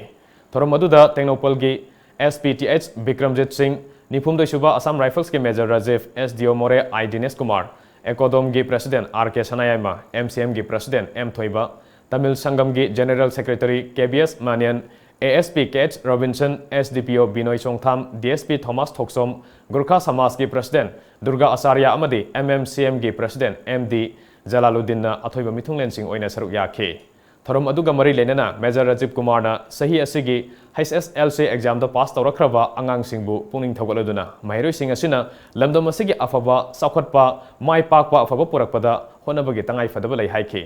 ꯊꯧꯔꯝ ꯑꯗꯨꯗ ꯇꯦꯡꯅꯧꯄꯜꯒꯤ S P T H Bikramjit ꯁꯤꯡ, ꯅꯤꯐꯨꯍꯨꯝꯗꯣꯏ ꯁꯨꯕ Assam Riflesꯀꯤ Major Rajiv, S D O ꯃꯣꯔꯦ I Dinesh Kumar, ꯑꯦꯀꯣꯗꯣꯝꯒꯤ President R K Sanayaima, M C Mꯒꯤ President M Thoiba, Tamil ꯁꯪꯒꯝꯒꯤ General Secretary K B S Maniyan, A S P K H Robinson, S D P O Binoy Chongtham, D S P Thomas Thokchom, Gurkha ꯁꯃꯥꯖꯀꯤ President Durga Acharya ꯑꯃꯗꯤ M M C Mꯒꯤ President M D ꯖꯂꯥꯂꯨꯗꯤꯟꯅ ꯑꯊꯣꯏꯕ ꯃꯤꯊꯨꯡꯂꯦꯟꯁꯤꯡ ꯑꯣꯏꯅ ꯁꯔꯨꯛ ꯌꯥꯈꯤ꯫ ꯊꯧꯔꯝ ꯑꯗꯨꯒ ꯃꯔꯤ ꯂꯩꯅꯅ Major ꯔꯥꯖꯤꯕ ꯀꯨꯃꯥꯔꯅ ꯆꯍꯤ ꯑꯁꯤꯒꯤ H S L C examꯗ pass ꯇꯧꯔꯛꯈ꯭ꯔꯕ ꯑꯉꯥꯡꯁꯤꯡꯕꯨ ꯄꯨꯛꯅꯤꯡ ꯊꯧꯒꯠꯂꯗꯨꯅ, ꯃꯍꯩꯔꯣꯏꯁꯤꯡ ꯑꯁꯤꯅ ꯂꯝꯗꯝ ꯑꯁꯤꯒꯤ ꯑꯐꯕ, ꯆꯥꯎꯈꯠꯄ, ꯃꯥꯏ ꯄꯥꯛꯄ ꯑꯐꯕ ꯄꯨꯔꯛꯄꯗ ꯍꯣꯠꯅꯕꯒꯤ ꯇꯉꯥꯏꯐꯗꯕ ꯂꯩ ꯍꯥꯏꯈꯤ꯫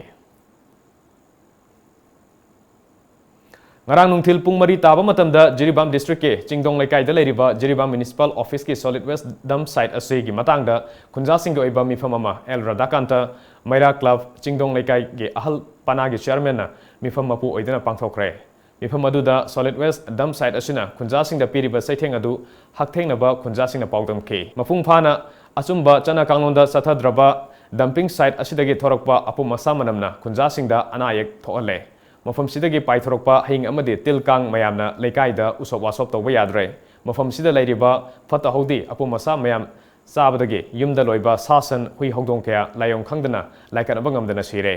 ꯉꯔꯥꯡ ꯅꯨꯡꯊꯤꯜ ꯄꯨꯡ ꯃꯔꯤ ꯇꯥꯕ ꯃꯇꯝꯗ ꯖꯤꯔꯤꯕꯥꯝ districtꯀꯤ ꯆꯤꯡꯗꯣꯡ ꯂꯩꯀꯥꯏꯗ ꯂꯩꯔꯤꯕ Jiribam municipal officeꯀꯤ solid waste dump site ꯑꯁꯤꯒꯤ ꯃꯇꯥꯡꯗ ꯈꯨꯟꯖꯥꯁꯤꯡꯒꯤ ꯑꯣꯏꯕ ꯃꯤꯐꯝ ꯑꯃ ꯑꯦꯜ ꯔꯥꯙꯥꯀꯥꯟꯇ ꯃꯩꯔꯥ club ꯆꯤꯡꯗꯣꯡ ꯂꯩꯀꯥꯏꯒꯤ ꯑꯍꯜ ꯄꯅꯥꯒꯤ chairmanꯅ ꯃꯤꯐꯝ ꯃꯄꯨ ꯑꯣꯏꯗꯨꯅ ꯄꯥꯡꯊꯣꯛꯈ꯭ꯔꯦ꯫ ꯃꯤꯐꯝ ꯑꯗꯨꯗ solid waste dump site ꯑꯁꯤꯅ ꯈꯨꯟꯖꯥꯁꯤꯡꯗ ꯄꯤꯔꯤꯕ ꯆꯩꯊꯦꯡ ꯑꯗꯨ ꯍꯛꯊꯦꯡꯅꯕ ꯈꯨꯟꯖꯥꯁꯤꯡꯅ ꯄꯥꯎꯗꯝꯈꯤ꯫ ꯃꯄꯨꯡ ꯐꯥꯅ ꯑꯆꯨꯝꯕ ꯆꯠꯅ ꯀꯥꯡꯂꯣꯟꯗ ꯆꯠꯊꯗ꯭ꯔꯕ dumping site ꯑꯁꯤꯗꯒꯤ ꯊꯣꯔꯛꯄ ꯑꯄꯨꯝ ꯑꯁꯥ ꯃꯅꯝꯅ ꯈꯨꯟꯖꯥꯁꯤꯡꯗ ꯑꯅꯥ ꯑꯌꯦꯛ ꯊꯣꯛꯍꯜꯂꯦ꯫ ꯃꯐꯝꯁꯤꯗꯒꯤ ꯄꯥꯏꯊꯣꯔꯛꯄ ꯍꯌꯤꯡ ꯑꯃꯗꯤ ꯇꯤꯜ ꯀꯥꯡ ꯃꯌꯥꯝꯅ ꯂꯩꯀꯥꯏꯗ ꯎꯁꯣꯞ ꯋꯥꯁꯣꯞ ꯇꯧꯕ ꯌꯥꯗ꯭ꯔꯦ꯫ ꯃꯐꯝꯁꯤꯗ ꯂꯩꯔꯤꯕ ꯐꯠꯇ ꯍꯥꯎꯗꯤ ꯑꯄꯨꯝ ꯑꯁꯥ ꯃꯌꯥꯝ ꯆꯥꯕꯗꯒꯤ ꯌꯨꯝꯗ ꯂꯣꯏꯕ ꯁꯥ ꯁꯟ, ꯍꯨꯏ ꯍꯧꯗꯣꯡ ꯀꯌꯥ ꯂꯥꯏꯑꯣꯡ ꯈꯪꯗꯅ ꯂꯥꯏꯀꯠꯅꯕ ꯉꯝꯗꯅ ꯁꯤꯔꯦ꯫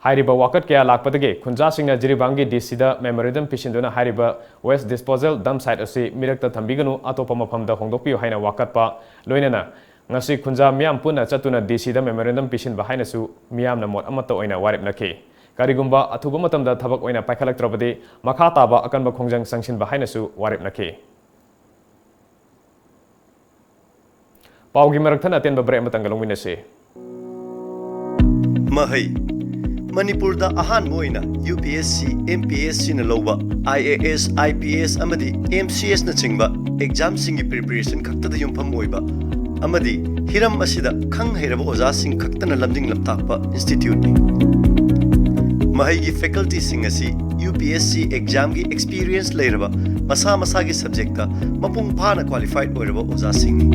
ꯍꯥꯏꯔꯤꯕ ꯋꯥꯀꯠ ꯀꯌꯥ ꯂꯥꯛꯄꯗꯒꯤ ꯈꯨꯟꯖꯥꯁꯤꯡꯅ ꯖꯤꯔꯤꯕꯥꯝꯒꯤ ꯗꯤ ꯁꯤꯗ memorandum ꯄꯤꯁꯤꯟꯗꯨꯅ ꯍꯥꯏꯔꯤꯕ waste disposal dump site ꯑꯁꯤ ꯃꯤꯔꯛꯇ ꯊꯝꯕꯤꯒꯅꯨ, ꯑꯇꯣꯞꯄ ꯃꯐꯝꯗ ꯍꯣꯡꯗꯣꯛꯄꯤꯌꯨ ꯍꯥꯏꯅ ꯋꯥꯀꯠꯄ ꯂꯣꯏꯅꯅ ꯉꯁꯤ ꯈꯨꯟꯖꯥ ꯃꯤꯌꯥꯝ ꯄꯨꯟꯅ ꯆꯠꯇꯨꯅ ꯗꯤ ꯁꯤꯗ memorandum ꯄꯤꯁꯤꯟꯕ ꯍꯥꯏꯅꯁꯨ ꯃꯤꯌꯥꯝꯅ ꯃꯣꯠ ꯑꯃꯠꯇ ꯑꯣꯏꯅ ꯋꯥꯔꯦꯞꯅꯈꯤ꯫ ꯀꯔꯤꯒꯨꯝꯕ ꯑꯊꯨꯕ ꯃꯇꯝꯗ ꯊꯕꯛ ꯑꯣꯏꯅ ꯄꯥꯏꯈꯠꯂꯛꯇ꯭ꯔꯕꯗꯤ ꯃꯈꯥ ꯇꯥꯕ ꯑꯀꯟꯕ ꯈꯣꯡꯖꯪ ꯆꯪꯁꯤꯟꯕ ꯍꯥꯏꯅꯁꯨ ꯋꯥꯔꯦꯞꯅꯈꯤ꯫ ꯄꯥꯎꯒꯤ ꯃꯔꯛ ꯊꯠꯅ ꯑꯇꯦꯟꯕ break ꯑꯃꯇꯪꯒ ꯂꯧꯃꯤꯟꯅꯁꯤ꯫ ꯃꯍꯩ꯫ ꯃꯅꯤꯄꯨꯔꯗ ꯑꯍꯥꯟꯕ ꯑꯣꯏꯅ U P S C, M P S C ꯅ ꯂꯧꯕ I A S, I P S ꯑꯃꯗꯤ M C S ꯅꯆꯤꯡꯕ examꯁꯤꯡꯒꯤ preparation ꯈꯛꯇꯗ ꯌꯨꯝꯐꯝ ꯑꯣꯏꯕ ꯑꯃꯗꯤ ꯍꯤꯔꯝ ꯑꯁꯤꯗ ꯈꯪ ꯍꯩꯔꯕ ꯑꯣꯖꯥꯁꯤꯡ ꯈꯛꯇꯅ ꯂꯝꯖꯤꯡ ꯂꯝꯇꯥꯛꯄ instituteꯅꯤ꯫ ꯃꯍꯩꯒꯤ facultyꯁꯤꯡ ꯑꯁꯤ U P S C examꯒꯤ experience ꯂꯩꯔꯕ ꯃꯁꯥ ꯃꯁꯥꯒꯤ subjectꯇ ꯃꯄꯨꯡ ꯐꯥꯅ qualified ꯑꯣꯏꯔꯕ ꯑꯣꯖꯥꯁꯤꯡꯅꯤ꯫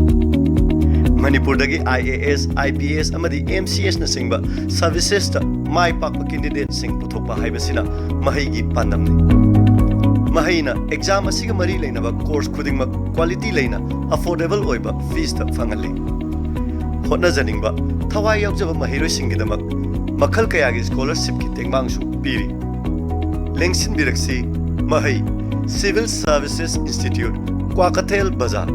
ꯃꯅꯤꯄꯨꯔꯗꯒꯤ I A S, I P S ꯑꯃꯗꯤ M C S ꯅꯆꯤꯡꯕ servicesꯇ ꯃꯥꯏ ꯄꯥꯛꯄ candidateꯁꯤꯡ ꯄꯨꯊꯣꯛꯄ ꯍꯥꯏꯕꯁꯤꯅ ꯃꯍꯩꯒꯤ ꯄꯥꯟꯗꯝꯅꯤ꯫ ꯃꯍꯩꯅ exam ꯑꯁꯤꯒ ꯃꯔꯤ ꯂꯩꯅꯕ course ꯈꯨꯗꯤꯡꯃꯛ quality ꯂꯩꯅ affordable ꯑꯣꯏꯕ feesꯇ ꯐꯪꯍꯜꯂꯤ꯫ ꯍꯣꯠꯅꯖꯅꯤꯡꯕ, ꯊꯋꯥꯏ ꯌꯥꯎꯖꯕ ꯃꯍꯩꯔꯣꯏꯁꯤꯡꯒꯤꯗꯃꯛ ꯃꯈꯜ ꯀꯌꯥꯒꯤ scholarshipꯀꯤ ꯇꯦꯡꯕꯥꯡꯁꯨ ꯄꯤꯔꯤ꯫ ꯂꯦꯡꯁꯤꯟꯕꯤꯔꯛꯁꯤ, ꯃꯍꯩ, Civil Services Institute, ꯀ꯭ꯋꯥꯀꯩꯊꯦꯜ ꯕꯖꯥꯔ꯫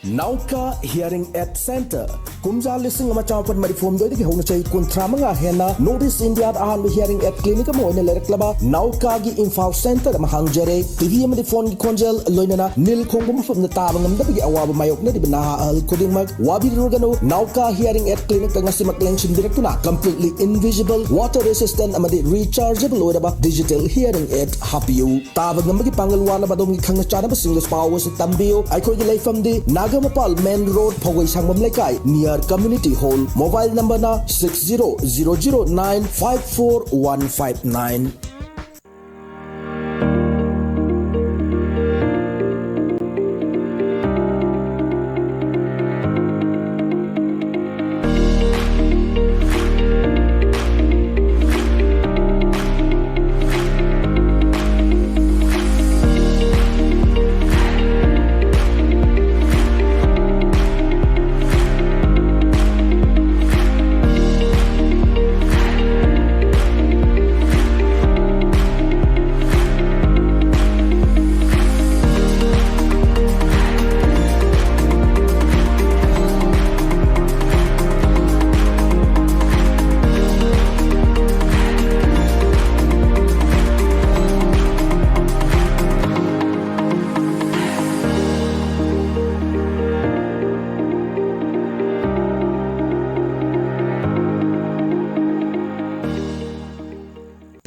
Nauka Hearing Aid Center. ꯀꯨꯝꯖꯥ ꯂꯤꯁꯤꯡ ꯑꯃ ꯆꯥꯃꯥꯄꯟ ꯃꯔꯤꯐꯨ ꯍꯨꯝꯗꯣꯏꯗꯒꯤ ꯍꯧꯅ ꯆꯍꯤ ꯀꯨꯟꯊ꯭ꯔꯥ ꯃꯉꯥ ꯍꯦꯟꯅ North East Indiaꯗ ꯑꯍꯥꯟꯕ heaaring aid clinic ꯑꯃ ꯑꯣꯏꯅ ꯂꯩꯔꯛꯂꯕ Naukaꯒꯤ ꯏꯝꯐꯥꯜ centre ꯑꯃ ꯍꯥꯡꯖꯔꯦ꯫ ꯇꯤ ꯚꯤ ꯑꯃꯗꯤ phoneꯒꯤ ꯈꯣꯟꯖꯦꯜ, ꯂꯣꯏꯅꯅ ꯅꯤꯜ ꯈꯣꯡꯕ ꯃꯐꯝꯗ ꯇꯥꯕ ꯉꯝꯗꯕꯒꯤ ꯑꯋꯥꯕ ꯃꯥꯌꯣꯛꯅꯔꯤꯕ ꯅꯍꯥ ꯑꯍꯜ ꯈꯨꯗꯤꯡꯃꯛ ꯋꯥꯕꯤꯔꯨꯔꯒꯅꯨ꯫ Nauka Hearing Aid Clinicꯇ ꯉꯁꯤꯃꯛ ꯂꯦꯡꯁꯤꯟꯕꯤꯔꯛꯇꯨꯅ completely invisible, water resistant ꯑꯃꯗꯤ rechargeable ꯑꯣꯏꯔꯕ digital hearing aid ꯍꯥꯞꯄꯤꯌꯨ꯫ ꯇꯥꯕ ꯉꯝꯕꯒꯤ ꯄꯥꯡꯒꯜ ꯋꯥꯠꯂꯕ ꯑꯗꯣꯝꯒꯤ ꯈꯪꯅ ꯆꯥꯟꯅꯕꯁꯤꯡꯗꯁꯨ ꯄꯥꯎ ꯑꯁꯤ ꯇꯝꯕꯤꯌꯨ꯫ ꯑꯩꯈꯣꯏꯒꯤ ꯂꯩꯐꯝꯗꯤ ꯅꯥꯒꯥꯃꯄꯥꯜ main road, ꯐꯧꯒꯩ ꯁꯥꯡꯕꯝ ꯂꯩꯀꯥꯏ, near community hall꯫ Mobile numberꯅ six zero zero zero nine five four one five nine꯫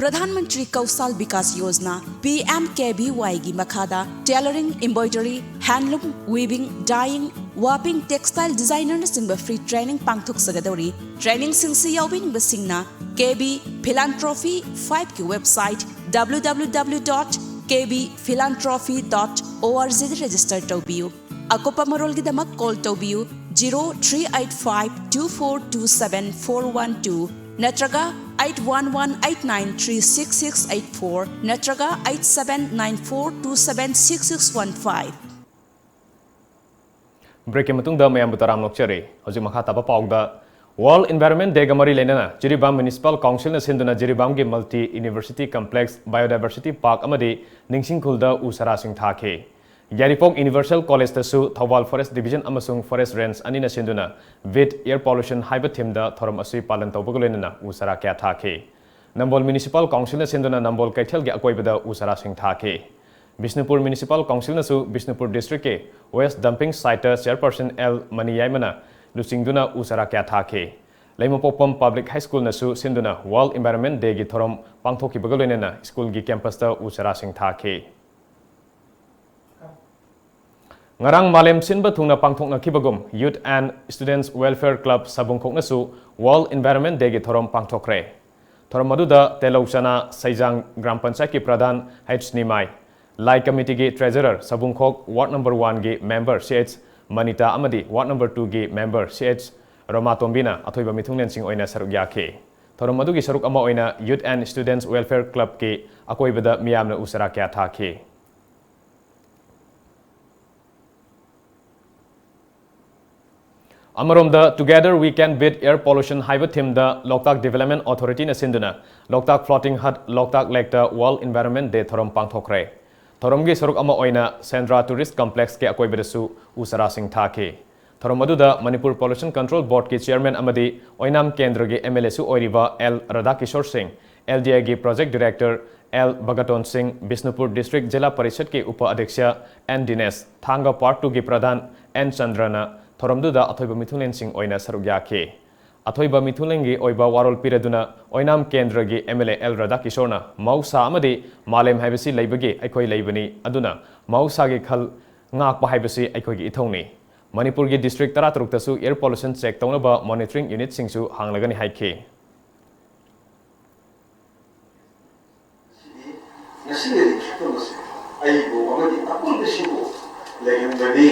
Pradhan Mantri ꯀꯧꯁꯥꯜ Vikas Yojana, P M ꯀꯦ ꯚꯤ ꯋꯥꯏꯒꯤ ꯃꯈꯥꯗ tailoring, embroidery, handloom, weaving, dyeing, ꯋꯥꯄꯤꯡ, textile designerꯅꯆꯤꯡꯕ free training ꯄꯥꯡꯊꯣꯛꯆꯒꯗꯧꯔꯤ꯫ Trainingsꯤꯡꯁꯤ ꯌꯥꯎꯕꯤꯅꯤꯡꯕꯁꯤꯡꯅ K B Philanthropy fiveꯀꯤ website W W W dot K B Philanthropy dot O R Gꯗ register ꯇꯧꯕꯤꯌꯨ꯫ ꯑꯀꯨꯞꯄ ꯃꯔꯣꯜꯒꯤꯗꯃꯛ call ꯇꯧꯕꯤꯌꯨ zero three eight five two four two seven four one two ꯅꯠꯇ꯭ꯔꯒ eight one one eight nine three six six eight four ꯅꯠꯇ꯭ꯔꯒ eight seven nine four two seven six six one five꯫ Breakꯀꯤ ꯃꯇꯨꯡꯗ ꯃꯌꯥꯝꯕꯨ ꯇꯔꯥꯝꯅ ꯑꯣꯛꯆꯔꯤ꯫ ꯍꯧꯖꯤꯛ ꯃꯈꯥ ꯇꯥꯕ ꯄꯥꯎꯗ, World Environment Dayꯒ ꯃꯔꯤ ꯂꯩꯅꯅ ꯖꯤꯔꯤꯕꯥꯝ Municipal Councilꯅ ꯁꯤꯟꯗꯨꯅ ꯖꯤꯔꯤꯕꯥꯝꯒꯤ Multi University Complex, Biodiversity Park ꯑꯃꯗꯤ ꯅꯤꯡꯁꯤꯡꯈꯨꯜꯗ ꯎ ꯆꯥꯔꯥꯁꯤꯡ ꯊꯥꯈꯤ꯫ ꯌꯥꯏꯔꯤꯄꯣꯛ Universal College ꯇꯁꯨ ꯊꯧꯕꯥꯜ Forest Division ꯑꯃꯁꯨꯡ Forest Range ꯑꯅꯤꯅ ꯁꯤꯟꯗꯨꯅ Beat Air Pollution ꯍꯥꯏꯕ theme ꯗ ꯊꯧꯔꯝ ꯑꯁꯤ ꯄꯥꯂꯟ ꯇꯧꯕꯒ ꯂꯣꯏꯅꯅ ꯎ ꯆꯥꯔꯥ ꯀꯌꯥ ꯊꯥꯈꯤ꯫ ꯅꯝꯕꯣꯜ Municipal Council ꯅ ꯁꯤꯟꯗꯨꯅ ꯅꯝꯕꯣꯜ ꯀꯩꯊꯦꯜꯒꯤ ꯑꯀꯣꯏꯕꯗ ꯎ ꯆꯥꯔꯥꯁꯤꯡ ꯊꯥꯈꯤ꯫ ꯕꯤꯁꯅꯨꯄꯨꯔ Municipal Council ꯅꯁꯨ ꯕꯤꯁꯅꯨꯄꯨꯔ district ꯀꯤ Waste Dumping Site ꯇ Chairperson ꯑꯦꯜ ꯃꯅꯤꯌꯥꯏꯃꯅ ꯂꯨꯆꯤꯡꯗꯨꯅ ꯎ ꯆꯥꯔꯥ ꯀꯌꯥ ꯊꯥꯈꯤ꯫ ꯂꯩꯃꯄꯣꯛꯄꯝ Public High School ꯅꯁꯨ ꯁꯤꯟꯗꯨꯅ World Environment Day ꯒꯤ ꯊꯧꯔꯝ ꯄꯥꯡꯊꯣꯛꯈꯤꯕꯒ ꯂꯣꯏꯅꯅ school ꯒꯤ campus ꯇ ꯎ ꯆꯥꯔꯥꯁꯤꯡ ꯊꯥꯈꯤ꯫ ꯉꯔꯥꯡ ꯃꯥꯂꯦꯝ ꯁꯤꯟꯕ ꯊꯨꯡꯅ ꯄꯥꯡꯊꯣꯛꯅꯈꯤꯕꯒꯨꯝ, Youth and Students Welfare Club ꯁꯕꯨꯡꯈꯣꯛꯅꯁꯨ World Environment Day ꯒꯤ ꯊꯧꯔꯝ ꯄꯥꯡꯊꯣꯛꯈ꯭ꯔꯦ꯫ ꯊꯧꯔꯝ ꯑꯗꯨꯗ ꯇꯦꯂꯧꯆꯅꯥ ꯁꯩꯖꯥꯡ ꯒ꯭ꯔꯥꯝ ꯄꯟꯆꯥꯌꯠꯀꯤ ꯄ꯭ꯔꯙꯥꯟ ꯍꯩꯆ ꯅꯤꯃꯥꯏ, ꯂꯥꯏ ꯀꯃꯤꯇꯤꯒꯤ treasurer ꯁꯕꯨꯡꯈꯣꯛ Ward number one ꯒꯤ member ꯁꯤ ꯑꯩꯆ ꯃꯅꯤꯇꯥ ꯑꯃꯗꯤ Ward number two ꯒꯤ member ꯁꯤ ꯑꯩꯆ ꯔꯣꯃꯥꯇꯣꯝꯕꯤꯅ ꯑꯊꯣꯏꯕ ꯃꯤꯊꯨꯡꯂꯦꯟꯁꯤꯡ ꯑꯣꯏꯅ ꯁꯔꯨꯛ ꯌꯥꯈꯤ꯫ ꯊꯧꯔꯝ ꯑꯗꯨꯒꯤ ꯁꯔꯨꯛ ꯑꯃ ꯑꯣꯏꯅ Youth and Students Welfare Club ꯀꯤ ꯑꯀꯣꯏꯕꯗ ꯃꯤꯌꯥꯝꯅ ꯎ ꯆꯥꯔꯥ ꯀꯌꯥ ꯊꯥꯈꯤ꯫ ꯑꯃꯔꯣꯝꯗ, Together We Can Beat Air Pollution ꯍꯥꯏꯕ theme ꯗ ꯂꯣꯛꯇꯥꯛ Development Authority ꯅ ꯁꯤꯟꯗꯨꯅ ꯂꯣꯛꯇꯥꯛ Floating Hut, ꯂꯣꯛꯇꯥꯛ Lake ꯇ World Environment Day ꯊꯧꯔꯝ ꯄꯥꯡꯊꯣꯛꯈ꯭ꯔꯦ꯫ ꯊꯧꯔꯝꯒꯤ ꯁꯔꯨꯛ ꯑꯃ ꯑꯣꯏꯅ ꯁꯦꯟꯗ꯭ꯔꯥ Tourist Complex ꯀꯤ ꯑꯀꯣꯏꯕꯗꯁꯨ ꯎ ꯆꯥꯔꯥꯁꯤꯡ ꯊꯥꯈꯤ꯫ ꯊꯧꯔꯝ ꯑꯗꯨꯗ ꯃꯅꯤꯄꯨꯔ Pollution Control Board ꯀꯤ chairman ꯑꯃꯗꯤ ꯑꯣꯏꯅꯥꯝ ꯀꯦꯟꯗ꯭ꯔꯒꯤ ꯑꯦꯝ ꯑꯦꯜ ꯑꯦꯁꯨ ꯑꯣꯏꯔꯤꯕ ꯑꯦꯜ ꯔꯥꯙꯥꯀꯤꯁꯣꯔ ꯁꯤꯡ, ꯑꯦꯜ ꯗꯤ ꯑꯥꯏ ꯒꯤ project director ꯑꯦꯜ ꯚꯒꯇꯣꯟ ꯁꯤꯡ, ꯕꯤꯁꯅꯨꯄꯨꯔ district ꯖꯤꯂꯥ ꯄꯔꯤꯁꯠꯀꯤ ꯎꯄ ꯑꯗ꯭ꯌꯛꯁ ꯑꯦꯟ ꯗꯤꯅꯦꯁ, ꯊꯥꯡꯒ Part two ꯒꯤ ꯄ꯭ꯔꯙꯥꯟ ꯑꯦꯟ ꯆꯟꯗ꯭ꯔꯅ ꯊꯧꯔꯝꯗꯨꯗ ꯑꯊꯣꯏꯕ ꯃꯤꯊꯨꯡꯂꯦꯟꯁꯤꯡ ꯑꯣꯏꯅ ꯁꯔꯨꯛ ꯌꯥꯈꯤ꯫ ꯑꯊꯣꯏꯕ ꯃꯤꯊꯨꯡꯂꯦꯟꯒꯤ ꯑꯣꯏꯕ ꯋꯥꯔꯣꯜ ꯄꯤꯔꯗꯨꯅ ꯑꯣꯏꯅꯥꯝ ꯀꯦꯟꯗ꯭ꯔꯒꯤ ꯑꯦꯝ ꯑꯦꯜ ꯑꯦ ꯑꯦꯜ ꯔꯥꯙꯥꯀꯤꯁꯣꯔꯅ ꯃꯍꯧꯁꯥ ꯑꯃꯗꯤ ꯃꯥꯂꯦꯝ ꯍꯥꯏꯕꯁꯤ ꯂꯩꯕꯒꯤ ꯑꯩꯈꯣꯏ ꯂꯩꯕꯅꯤ, ꯑꯗꯨꯅ ꯃꯍꯧꯁꯥꯒꯤ ꯈꯜ ꯉꯥꯛꯄ ꯍꯥꯏꯕꯁꯤ ꯑꯩꯈꯣꯏꯒꯤ ꯏꯊꯧꯅꯤ꯫ ꯃꯅꯤꯄꯨꯔꯒꯤ district ꯇꯔꯥꯇꯔꯨꯛꯇꯁꯨ air pollution check ꯇꯧꯅꯕ monitoring unit ꯁꯤꯡꯁꯨ ꯍꯥꯡꯂꯒꯅꯤ ꯍꯥꯏꯈꯤ꯫ ꯉꯁꯤꯗꯒꯤ ꯈꯦꯠꯅꯕꯁꯦ ꯑꯩꯕꯨ ꯑꯃꯗꯤ ꯑꯀꯣꯏꯕꯁꯤꯕꯨ ꯂꯩꯍꯟꯕꯅꯤ꯫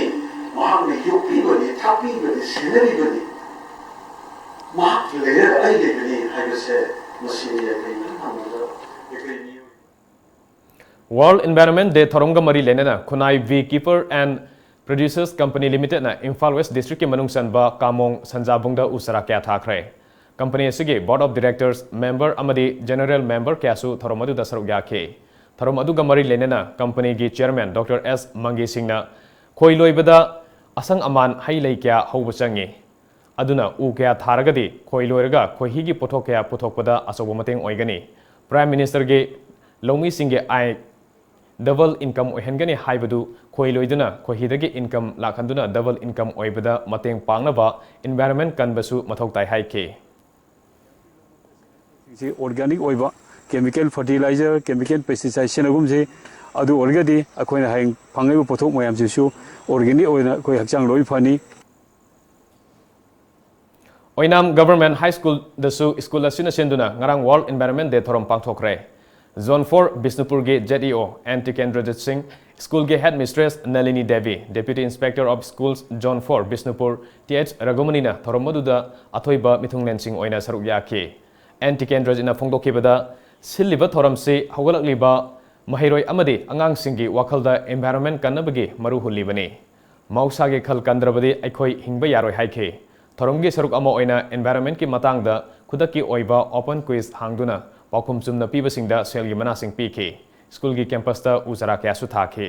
ꯃꯍꯥꯛꯅ ꯌꯣꯛꯄꯤꯕꯅꯤ, ꯊꯥꯛꯄꯤꯕꯅꯤ, ꯁꯦꯟꯅꯕꯤꯕꯅꯤ꯫ ꯃꯍꯥꯛ ꯂꯩꯔꯒ ꯑꯩ ꯂꯩꯕꯅꯤ ꯍꯥꯏꯕꯁꯦ ꯃꯁꯤꯅꯤ ꯑꯩꯈꯣꯏ ꯏꯍꯥꯟ ꯍꯥꯟꯕꯗ ꯑꯩꯈꯣꯏ ꯃꯤꯑꯣꯏ World Environment Day ꯊꯧꯔꯝꯒ ꯃꯔꯤ ꯂꯩꯅꯅ ꯈꯨꯟꯅꯥꯏ Bee Keeper and Producers Company Limited ꯅ ꯏꯝꯐꯥꯜ West district ꯀꯤ ꯃꯅꯨꯡ ꯆꯟꯕ ꯀꯥꯃꯣꯡ ꯁꯟꯖꯥꯕꯨꯡꯗ ꯎ ꯆꯥꯔꯥ ꯀꯌꯥ ꯊꯥꯈ꯭ꯔꯦ꯫ Company ꯑꯁꯤꯒꯤ Board of Directors member ꯑꯃꯗꯤ general member ꯀꯌꯥꯁꯨ ꯊꯧꯔꯝ ꯑꯗꯨꯗ ꯁꯔꯨꯛ ꯌꯥꯈꯤ꯫ ꯊꯧꯔꯝ ꯑꯗꯨꯒ ꯃꯔꯤ ꯂꯩꯅꯅ ꯀꯝꯄꯅꯤꯒꯤ ꯆꯤꯌꯔꯃꯦꯟ ꯗꯣꯛꯇꯔ ꯑꯦꯁ ꯃꯪꯒꯤ ꯁꯤꯡꯅ ꯈꯣꯏ ꯂꯣꯏꯕꯗ ꯑꯁꯪ ꯑꯃꯥꯟ ꯍꯩ ꯂꯩ ꯀꯌꯥ ꯍꯧꯕ ꯆꯪꯏ, ꯑꯗꯨꯅ ꯎ ꯀꯌꯥ ꯊꯥꯔꯒꯗꯤ ꯈꯣꯏ ꯂꯣꯏꯔꯒ ꯈꯣꯏꯍꯤꯒꯤ ꯄꯣꯠꯊꯣꯛ ꯀꯌꯥ ꯄꯨꯊꯣꯛꯄꯗ ꯑꯆꯧꯕ ꯃꯇꯦꯡ ꯑꯣꯏꯒꯅꯤ꯫ ꯄ꯭ꯔꯥꯏꯝ ꯃꯤꯅꯤꯁꯇꯔꯒꯤ ꯂꯧꯃꯤꯁꯤꯡꯒꯤ ꯑꯥꯏ ꯗꯕꯜ ꯏꯟꯀꯝ ꯑꯣꯏꯍꯟꯒꯅꯤ ꯍꯥꯏꯕꯗꯨ ꯈꯣꯏ ꯂꯣꯏꯗꯨꯅ ꯈꯣꯏꯍꯤꯗꯒꯤ ꯏꯟꯀꯝ ꯂꯥꯛꯍꯟꯗꯨꯅ ꯗꯕꯜ ꯏꯟꯀꯝ ꯑꯣꯏꯕꯗ ꯃꯇꯦꯡ ꯄꯥꯡꯅꯕ ꯏꯟꯚꯥꯏꯔꯣꯟꯃꯦꯟ ꯀꯟꯕꯁꯨ ꯃꯊꯧ ꯇꯥꯏ ꯍꯥꯏꯈꯤ꯫ ꯁꯤ ꯑꯣꯔꯒꯥꯅꯤꯛ ꯑꯣꯏꯕ, ꯀꯦꯃꯤꯀꯦꯜ ꯐꯔꯇꯤꯂꯥꯏꯖꯔ, ꯀꯦꯃꯤꯀꯦꯜ ꯄꯦꯁꯇꯤꯁꯥꯏꯠ ꯁꯤꯖꯤꯟꯅꯒꯨꯝꯁꯤ꯫ ꯑꯗꯨ ꯑꯣꯏꯔꯒꯗꯤ ꯑꯩꯈꯣꯏꯅ ꯍꯌꯦꯡ ꯐꯪꯉꯛꯏꯕ ꯄꯣꯠꯊꯣꯛ ꯃꯌꯥꯝꯁꯤꯁꯨ ꯑꯣꯔꯒꯥꯅꯤꯛ ꯑꯣꯏꯅ ꯑꯩꯈꯣꯏ ꯍꯛꯆꯥꯡ ꯂꯣꯏ ꯐꯅꯤ꯫ ꯑꯣꯏꯅꯥꯝ ꯒꯚꯔꯟꯃꯦꯟꯠ ꯍꯥꯏ ꯁ꯭ꯀꯨꯜꯗꯁꯨ ꯁ꯭ꯀꯨꯜ ꯑꯁꯤꯅ ꯁꯤꯟꯗꯨꯅ ꯉꯔꯥꯡ ꯋꯥꯔꯜꯗ ꯏꯟꯚꯥꯏꯔꯣꯟꯃꯦꯟꯠ ꯗꯦ ꯊꯧꯔꯝ ꯄꯥꯡꯊꯣꯛꯈ꯭ꯔꯦ꯫ ꯖꯣꯟ ꯐꯣꯔ ꯕꯤꯁꯅꯨꯄꯨꯔꯒꯤ Z E O N Tikendrajit Singh, ꯁ꯭ꯀꯨꯜꯒꯤ headmistress Nalini Devi, deputy inspector of schools zone four Bishnupur T H ꯔꯘꯨꯃꯅꯤꯅ ꯊꯧꯔꯝ ꯑꯗꯨꯗ ꯑꯊꯣꯏꯕ ꯃꯤꯊꯨꯡꯂꯦꯟꯁꯤꯡ ꯑꯣꯏꯅ ꯁꯔꯨꯛ ꯌꯥꯈꯤ꯫ ꯑꯦꯟ ꯇꯤꯀꯦꯟꯗ꯭ꯔꯖꯤꯠꯅ ꯐꯣꯡꯗꯣꯛꯈꯤꯕꯗ, ꯁꯤꯜꯂꯤꯕ ꯊꯧꯔꯝꯁꯤ ꯍꯧꯒꯠꯂꯛꯂꯤꯕ ꯃꯍꯩꯔꯣꯏ ꯑꯃꯗꯤ ꯑꯉꯥꯡꯁꯤꯡꯒꯤ ꯋꯥꯈꯜꯗ ꯏꯟꯚꯥꯏꯔꯣꯟꯃꯦꯟꯠ ꯀꯟꯅꯕꯒꯤ ꯃꯔꯨ ꯍꯨꯜꯂꯤꯕꯅꯤ꯫ ꯃꯍꯧꯁꯥꯒꯤ ꯈꯜ ꯀꯟꯗ꯭ꯔꯕꯗꯤ ꯑꯩꯈꯣꯏ ꯍꯤꯡꯕ ꯌꯥꯔꯣꯏ ꯍꯥꯏꯈꯤ꯫ ꯊꯧꯔꯝꯒꯤ ꯁꯔꯨꯛ ꯑꯃ ꯑꯣꯏꯅ ꯏꯟꯚꯥꯏꯔꯣꯟꯃꯦꯟꯠꯀꯤ ꯃꯇꯥꯡꯗ ꯈꯨꯗꯛꯀꯤ ꯑꯣꯏꯕ ꯑꯣꯄꯟ ꯀ꯭ꯋꯤꯖ ꯍꯥꯡꯗꯨꯅ ꯄꯥꯎꯈꯨꯝ ꯆꯨꯝꯅ ꯄꯤꯕꯁꯤꯡꯗ ꯁꯦꯜꯒꯤ ꯃꯅꯥꯁꯤꯡ ꯄꯤꯈꯤ꯫ ꯁ꯭ꯀꯨꯜꯒꯤ ꯀꯦꯝꯄꯁꯇ ꯎ ꯆꯥꯔꯥ ꯀꯌꯥꯁꯨ ꯊꯥꯈꯤ꯫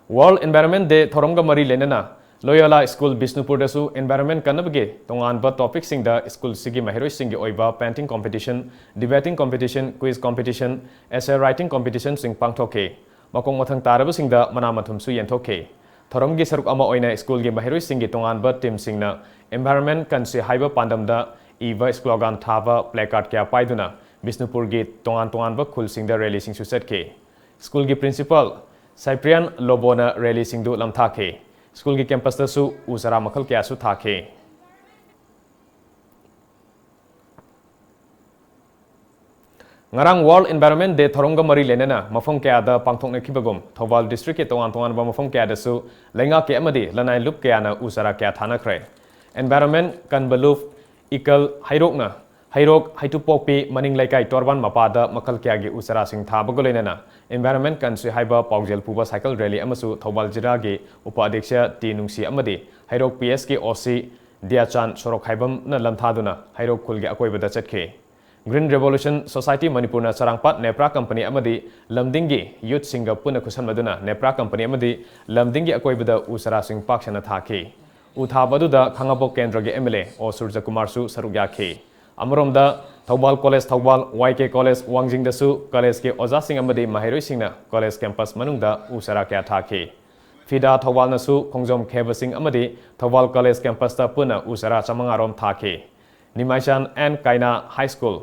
ꯋꯥꯔꯜꯗ ꯏꯟꯚꯥꯏꯔꯣꯟꯃꯦꯟꯠ ꯗꯦ ꯊꯧꯔꯝꯒ ꯃꯔꯤ ꯂꯩꯅꯅ ꯂꯣꯌꯣꯂꯥ ꯁ꯭ꯀꯨꯜ ꯕꯤꯁꯅꯨꯄꯨꯔꯗꯁꯨ ꯏꯟꯚꯥꯏꯔꯣꯟꯃꯦꯟꯠ ꯀꯟꯅꯕꯒꯤ ꯇꯣꯉꯥꯟꯕ ꯇꯣꯄꯤꯛꯁꯤꯡꯗ ꯁ꯭ꯀꯨꯜꯁꯤꯒꯤ ꯃꯍꯩꯔꯣꯏꯁꯤꯡꯒꯤ ꯑꯣꯏꯕ painting competition, debating competition, quiz competition, essay writing ꯀꯣꯝꯄꯤꯇꯤꯁꯟꯁꯤꯡ ꯄꯥꯡꯊꯣꯛꯈꯤ꯫ ꯃꯈꯣꯡ ꯃꯊꯪ ꯇꯥꯔꯕꯁꯤꯡꯗ ꯃꯅꯥ ꯃꯊꯨꯝꯁꯨ ꯌꯦꯟꯊꯣꯛꯈꯤ꯫ ꯊꯧꯔꯝꯒꯤ ꯁꯔꯨꯛ ꯑꯃ ꯑꯣꯏꯅ ꯁ꯭ꯀꯨꯜꯒꯤ ꯃꯍꯩꯔꯣꯏꯁꯤꯡꯒꯤ ꯇꯣꯉꯥꯟꯕ ꯇꯤꯝꯁꯤꯡꯅ ꯏꯟꯚꯥꯏꯔꯣꯟꯃꯦꯟꯠ ꯀꯟꯁꯤ ꯍꯥꯏꯕ ꯄꯥꯟꯗꯝꯗ ꯏꯕ ꯁ꯭ꯂꯣꯒꯥꯟ ꯊꯥꯕ ꯄ꯭ꯂꯦꯀꯥꯔꯗ ꯀꯌꯥ ꯄꯥꯏꯗꯨꯅ ꯕꯤꯁꯅꯨꯄꯨꯔꯒꯤ ꯇꯣꯉꯥꯟ ꯇꯣꯉꯥꯟꯕ ꯈꯨꯜꯁꯤꯡꯗ ꯔꯦꯂꯤꯁꯤꯡꯁꯨ ꯆꯠꯈꯤ꯫ ꯁ꯭ꯀꯨꯜꯒꯤ ꯄ꯭ꯔꯤꯟꯁꯤꯄꯥꯜ ꯁꯥꯏꯄ꯭ꯔꯤꯌꯥꯟ ꯂꯣꯕꯣꯅ ꯔꯦꯂꯤꯁꯤꯡꯗꯨ ꯂꯝꯊꯥꯈꯤ꯫ ꯁ꯭ꯀꯨꯜꯒꯤ ꯀꯦꯝꯄꯁꯇꯁꯨ ꯎ ꯆꯥꯔꯥ ꯃꯈꯜ ꯀꯌꯥꯁꯨ ꯊꯥꯈꯤ꯫ ꯉꯔꯥꯡ ꯋꯥꯔꯜꯗ ꯏꯟꯚꯥꯏꯔꯣꯟꯃꯦꯟꯠ ꯗꯦ ꯊꯧꯔꯝꯒ ꯃꯔꯤ ꯂꯩꯅꯅ ꯃꯐꯝ ꯀꯌꯥꯗ ꯄꯥꯡꯊꯣꯛꯅꯈꯤꯕꯒꯨꯝ, ꯊꯧꯕꯥꯜ ꯗꯤꯁꯇ꯭ꯔꯤꯛꯀꯤ ꯇꯣꯉꯥꯟ ꯇꯣꯉꯥꯟꯕ ꯃꯐꯝ ꯀꯌꯥꯗꯁꯨ ꯂꯩꯉꯥꯛꯀꯤ ꯑꯃꯗꯤ ꯂꯅꯥꯏ ꯂꯨꯞ ꯀꯌꯥꯅ ꯎ ꯆꯥꯔꯥ ꯀꯌꯥ ꯊꯥꯅꯈ꯭ꯔꯦ꯫ ꯏꯟꯚꯥꯏꯔꯣꯟꯃꯦꯟꯠ ꯀꯟꯕ ꯂꯨꯞ, ꯏꯀꯜ, ꯍꯩꯔꯣꯛꯅ, ꯍꯩꯔꯣꯛ, ꯍꯩꯇꯨꯄꯣꯛꯄꯤ, ꯃꯅꯤꯡ ꯂꯩꯀꯥꯏ ꯇꯣꯔꯕꯥꯟ ꯃꯄꯥꯗ ꯃꯈꯜ ꯀꯌꯥꯒꯤ ꯎ ꯆꯥꯔꯥꯁꯤꯡ ꯊꯥꯕꯒ ꯂꯣꯏꯅꯅ ꯏꯟꯚꯥꯏꯔꯣꯟꯃꯦꯟꯠ ꯀꯟꯁꯤ ꯍꯥꯏꯕ ꯄꯥꯎꯖꯦꯜ ꯄꯨꯕ ꯁꯥꯏꯀꯜ ꯔꯦꯂꯤ ꯑꯃꯁꯨ ꯊꯧꯕꯥꯜ ꯖꯤꯂꯥꯒꯤ ꯎꯄ ꯑꯗꯤꯛꯁ ꯇꯤ ꯅꯨꯡꯁꯤ ꯑꯃꯗꯤ ꯍꯩꯔꯣꯛ ꯄꯤ ꯑꯦꯁꯀꯤ ꯑꯣ ꯁꯤ ꯗꯤꯌꯥꯆꯥꯟ ꯁꯣꯔꯣꯛꯈꯥꯏꯕꯝꯅ ꯂꯝꯊꯥꯗꯨꯅ ꯍꯩꯔꯣꯛ ꯈꯨꯜꯒꯤ ꯑꯀꯣꯏꯕꯗ ꯆꯠꯈꯤ꯫ Green Revolution Society ꯃꯅꯤꯄꯨꯔꯅ ꯆꯔꯥꯡꯄꯥꯠ ꯅꯦꯄ꯭ꯔꯥ ꯀꯝꯄꯅꯤ ꯑꯃꯗꯤ ꯂꯝꯗꯤꯡꯒꯤ ꯌꯨꯠꯁꯤꯡꯒ ꯄꯨꯟꯅ ꯈꯨꯠꯁꯝꯅꯗꯨꯅ ꯅꯦꯄ꯭ꯔꯥ ꯀꯝꯄꯅꯤ ꯑꯃꯗꯤ ꯂꯝꯗꯤꯡꯒꯤ ꯑꯀꯣꯏꯕꯗ ꯎ ꯆꯥꯔꯥꯁꯤꯡ ꯄꯥꯛ ꯁꯟꯅ ꯊꯥꯈꯤ꯫ ꯎ ꯊꯥꯕ ꯑꯗꯨꯗ ꯈꯥꯉꯕꯣꯛ ꯀꯦꯟꯗ꯭ꯔꯒꯤ M L A ꯑꯣ ꯁꯨꯔꯖꯀꯨꯃꯥꯔꯁꯨ ꯁꯔꯨꯛ ꯌꯥꯈꯤ꯫ ꯑꯃꯔꯣꯝꯗ Thoubal college Thoubal, Y K college ꯋꯥꯡꯖꯤꯡꯗꯁꯨ ꯀꯣꯂꯦꯖꯀꯤ ꯑꯣꯖꯥꯁꯤꯡ ꯑꯃꯗꯤ ꯃꯍꯩꯔꯣꯏꯁꯤꯡꯅ ꯀꯣꯂꯦꯖ ꯀꯦꯝꯄꯁ ꯃꯅꯨꯡꯗ ꯎ ꯆꯥꯔꯥ ꯀꯌꯥ ꯊꯥꯈꯤ꯫ ꯐꯤꯗꯥ ꯊꯧꯕꯥꯜꯅꯁꯨ ꯈꯣꯡꯖꯣꯝ ꯈꯦꯕꯁꯤꯡ ꯑꯃꯗꯤ ꯊꯧꯕꯥꯜ ꯀꯣꯂꯦꯖ ꯀꯦꯝꯄꯁꯇ ꯄꯨꯟꯅ ꯎ ꯆꯥꯔꯥ ꯆꯥꯃꯉꯥ ꯔꯣꯝ ꯊꯥꯈꯤ꯫ Nimaichan and Kaina high school,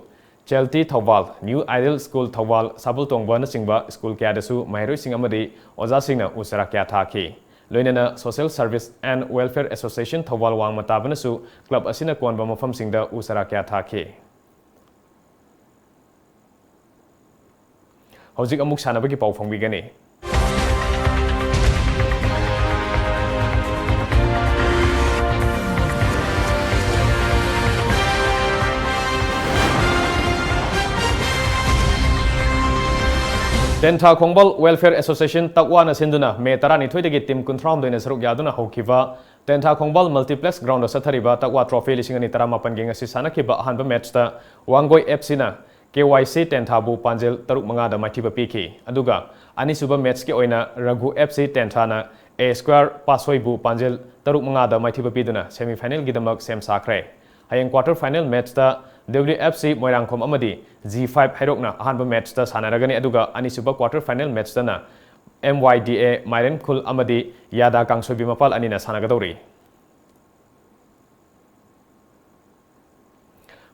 Chelti Thoubal, new ideal school Thoubal, ꯁꯥꯕꯨꯜꯇꯣꯡꯕꯅꯆꯤꯡꯕ ꯁ꯭ꯀꯨꯜ ꯀꯌꯥꯗꯁꯨ ꯃꯍꯩꯔꯣꯏꯁꯤꯡ ꯑꯃꯗꯤ ꯑꯣꯖꯥꯁꯤꯡꯅ ꯎ ꯆꯥꯔꯥ ꯀꯌꯥ ꯊꯥꯈꯤ꯫ ꯂꯣꯏꯅꯅ Social Service and Welfare Association Thoubal ꯋꯥꯡꯃ ꯇꯥꯕꯅꯁꯨ ꯀ꯭ꯂꯕ ꯑꯁꯤꯅ ꯀꯣꯟꯕ ꯃꯐꯝꯁꯤꯡꯗ ꯎ ꯆꯥꯔꯥ ꯀꯌꯥ ꯊꯥꯈꯤ꯫ ꯍꯧꯖꯤꯛ ꯑꯃꯨꯛ ꯁꯥꯟꯅꯕꯒꯤ ꯄꯥꯎ ꯐꯣꯡꯕꯤꯒꯅꯤ꯫ ꯇꯦꯟꯊꯥ ꯈꯣꯡꯕꯥꯜ Welfare Association ꯇꯛꯋꯥꯅ ꯁꯤꯟꯗꯨꯅ ꯃꯦ ꯇꯔꯥꯅꯤꯊꯣꯏꯗꯒꯤ ꯇꯤꯝ ꯀꯨꯟꯊ꯭ꯔꯥꯍꯨꯝꯗꯣꯏꯅ ꯁꯔꯨꯛ ꯌꯥꯗꯨꯅ ꯍꯧꯈꯤꯕ ꯇꯦꯟꯊꯥ ꯈꯣꯡꯕꯥꯜ ꯃꯜꯇꯤꯄ꯭ꯂꯦꯛꯁ ꯒ꯭ꯔꯥꯎꯟꯗ ꯆꯠꯊꯔꯤꯕ ꯇꯛꯋꯥ ꯇ꯭ꯔꯣꯐꯤ ꯂꯤꯁꯤꯡ ꯑꯅꯤ ꯇꯔꯥꯃꯥꯄꯟꯒꯤ ꯉꯁꯤ ꯁꯥꯟꯅꯈꯤꯕ ꯑꯍꯥꯟꯕ ꯃꯦꯠꯆꯇ Wangoi F Cꯅ K Y C ꯇꯦꯟꯊꯥꯕꯨ ꯄꯥꯟꯖꯦꯜ ꯇꯔꯨꯛ ꯃꯉꯥꯗ ꯃꯥꯏꯊꯤꯕ ꯄꯤꯈꯤ꯫ ꯑꯗꯨꯒ ꯑꯅꯤꯁꯨꯕ ꯃꯦꯠꯆꯀꯤ ꯑꯣꯏꯅ ꯔꯘꯨ F C ꯇꯦꯟꯊꯥꯅ A Square ꯄꯥꯁꯣꯏꯕꯨ ꯄꯥꯟꯖꯦꯜ ꯇꯔꯨꯛ ꯃꯉꯥꯗ ꯃꯥꯏꯊꯤꯕ ꯄꯤꯗꯨꯅ semi finalꯒꯤꯗꯃꯛ ꯁꯦꯝ ꯁꯥꯈ꯭ꯔꯦ꯫ ꯍꯌꯦꯡ quarter final matchꯇ W F C Moirangkhom ꯑꯃꯗꯤ G five ꯍꯩꯔꯣꯛꯅ ꯑꯍꯥꯟꯕ ꯃꯦꯠꯆꯇ ꯁꯥꯟꯅꯔꯒꯅꯤ, ꯑꯗꯨꯒ ꯑꯅꯤꯁꯨꯕ quarter final matchꯇꯅ M Y D A ꯃꯥꯏꯔꯦꯟꯈꯨꯜ ꯑꯃꯗꯤ ꯌꯥꯗꯥ ꯀꯥꯡꯁꯣꯏꯕꯤ ꯃꯄꯥꯜ ꯑꯅꯤꯅ ꯁꯥꯟꯅꯒꯗꯧꯔꯤ꯫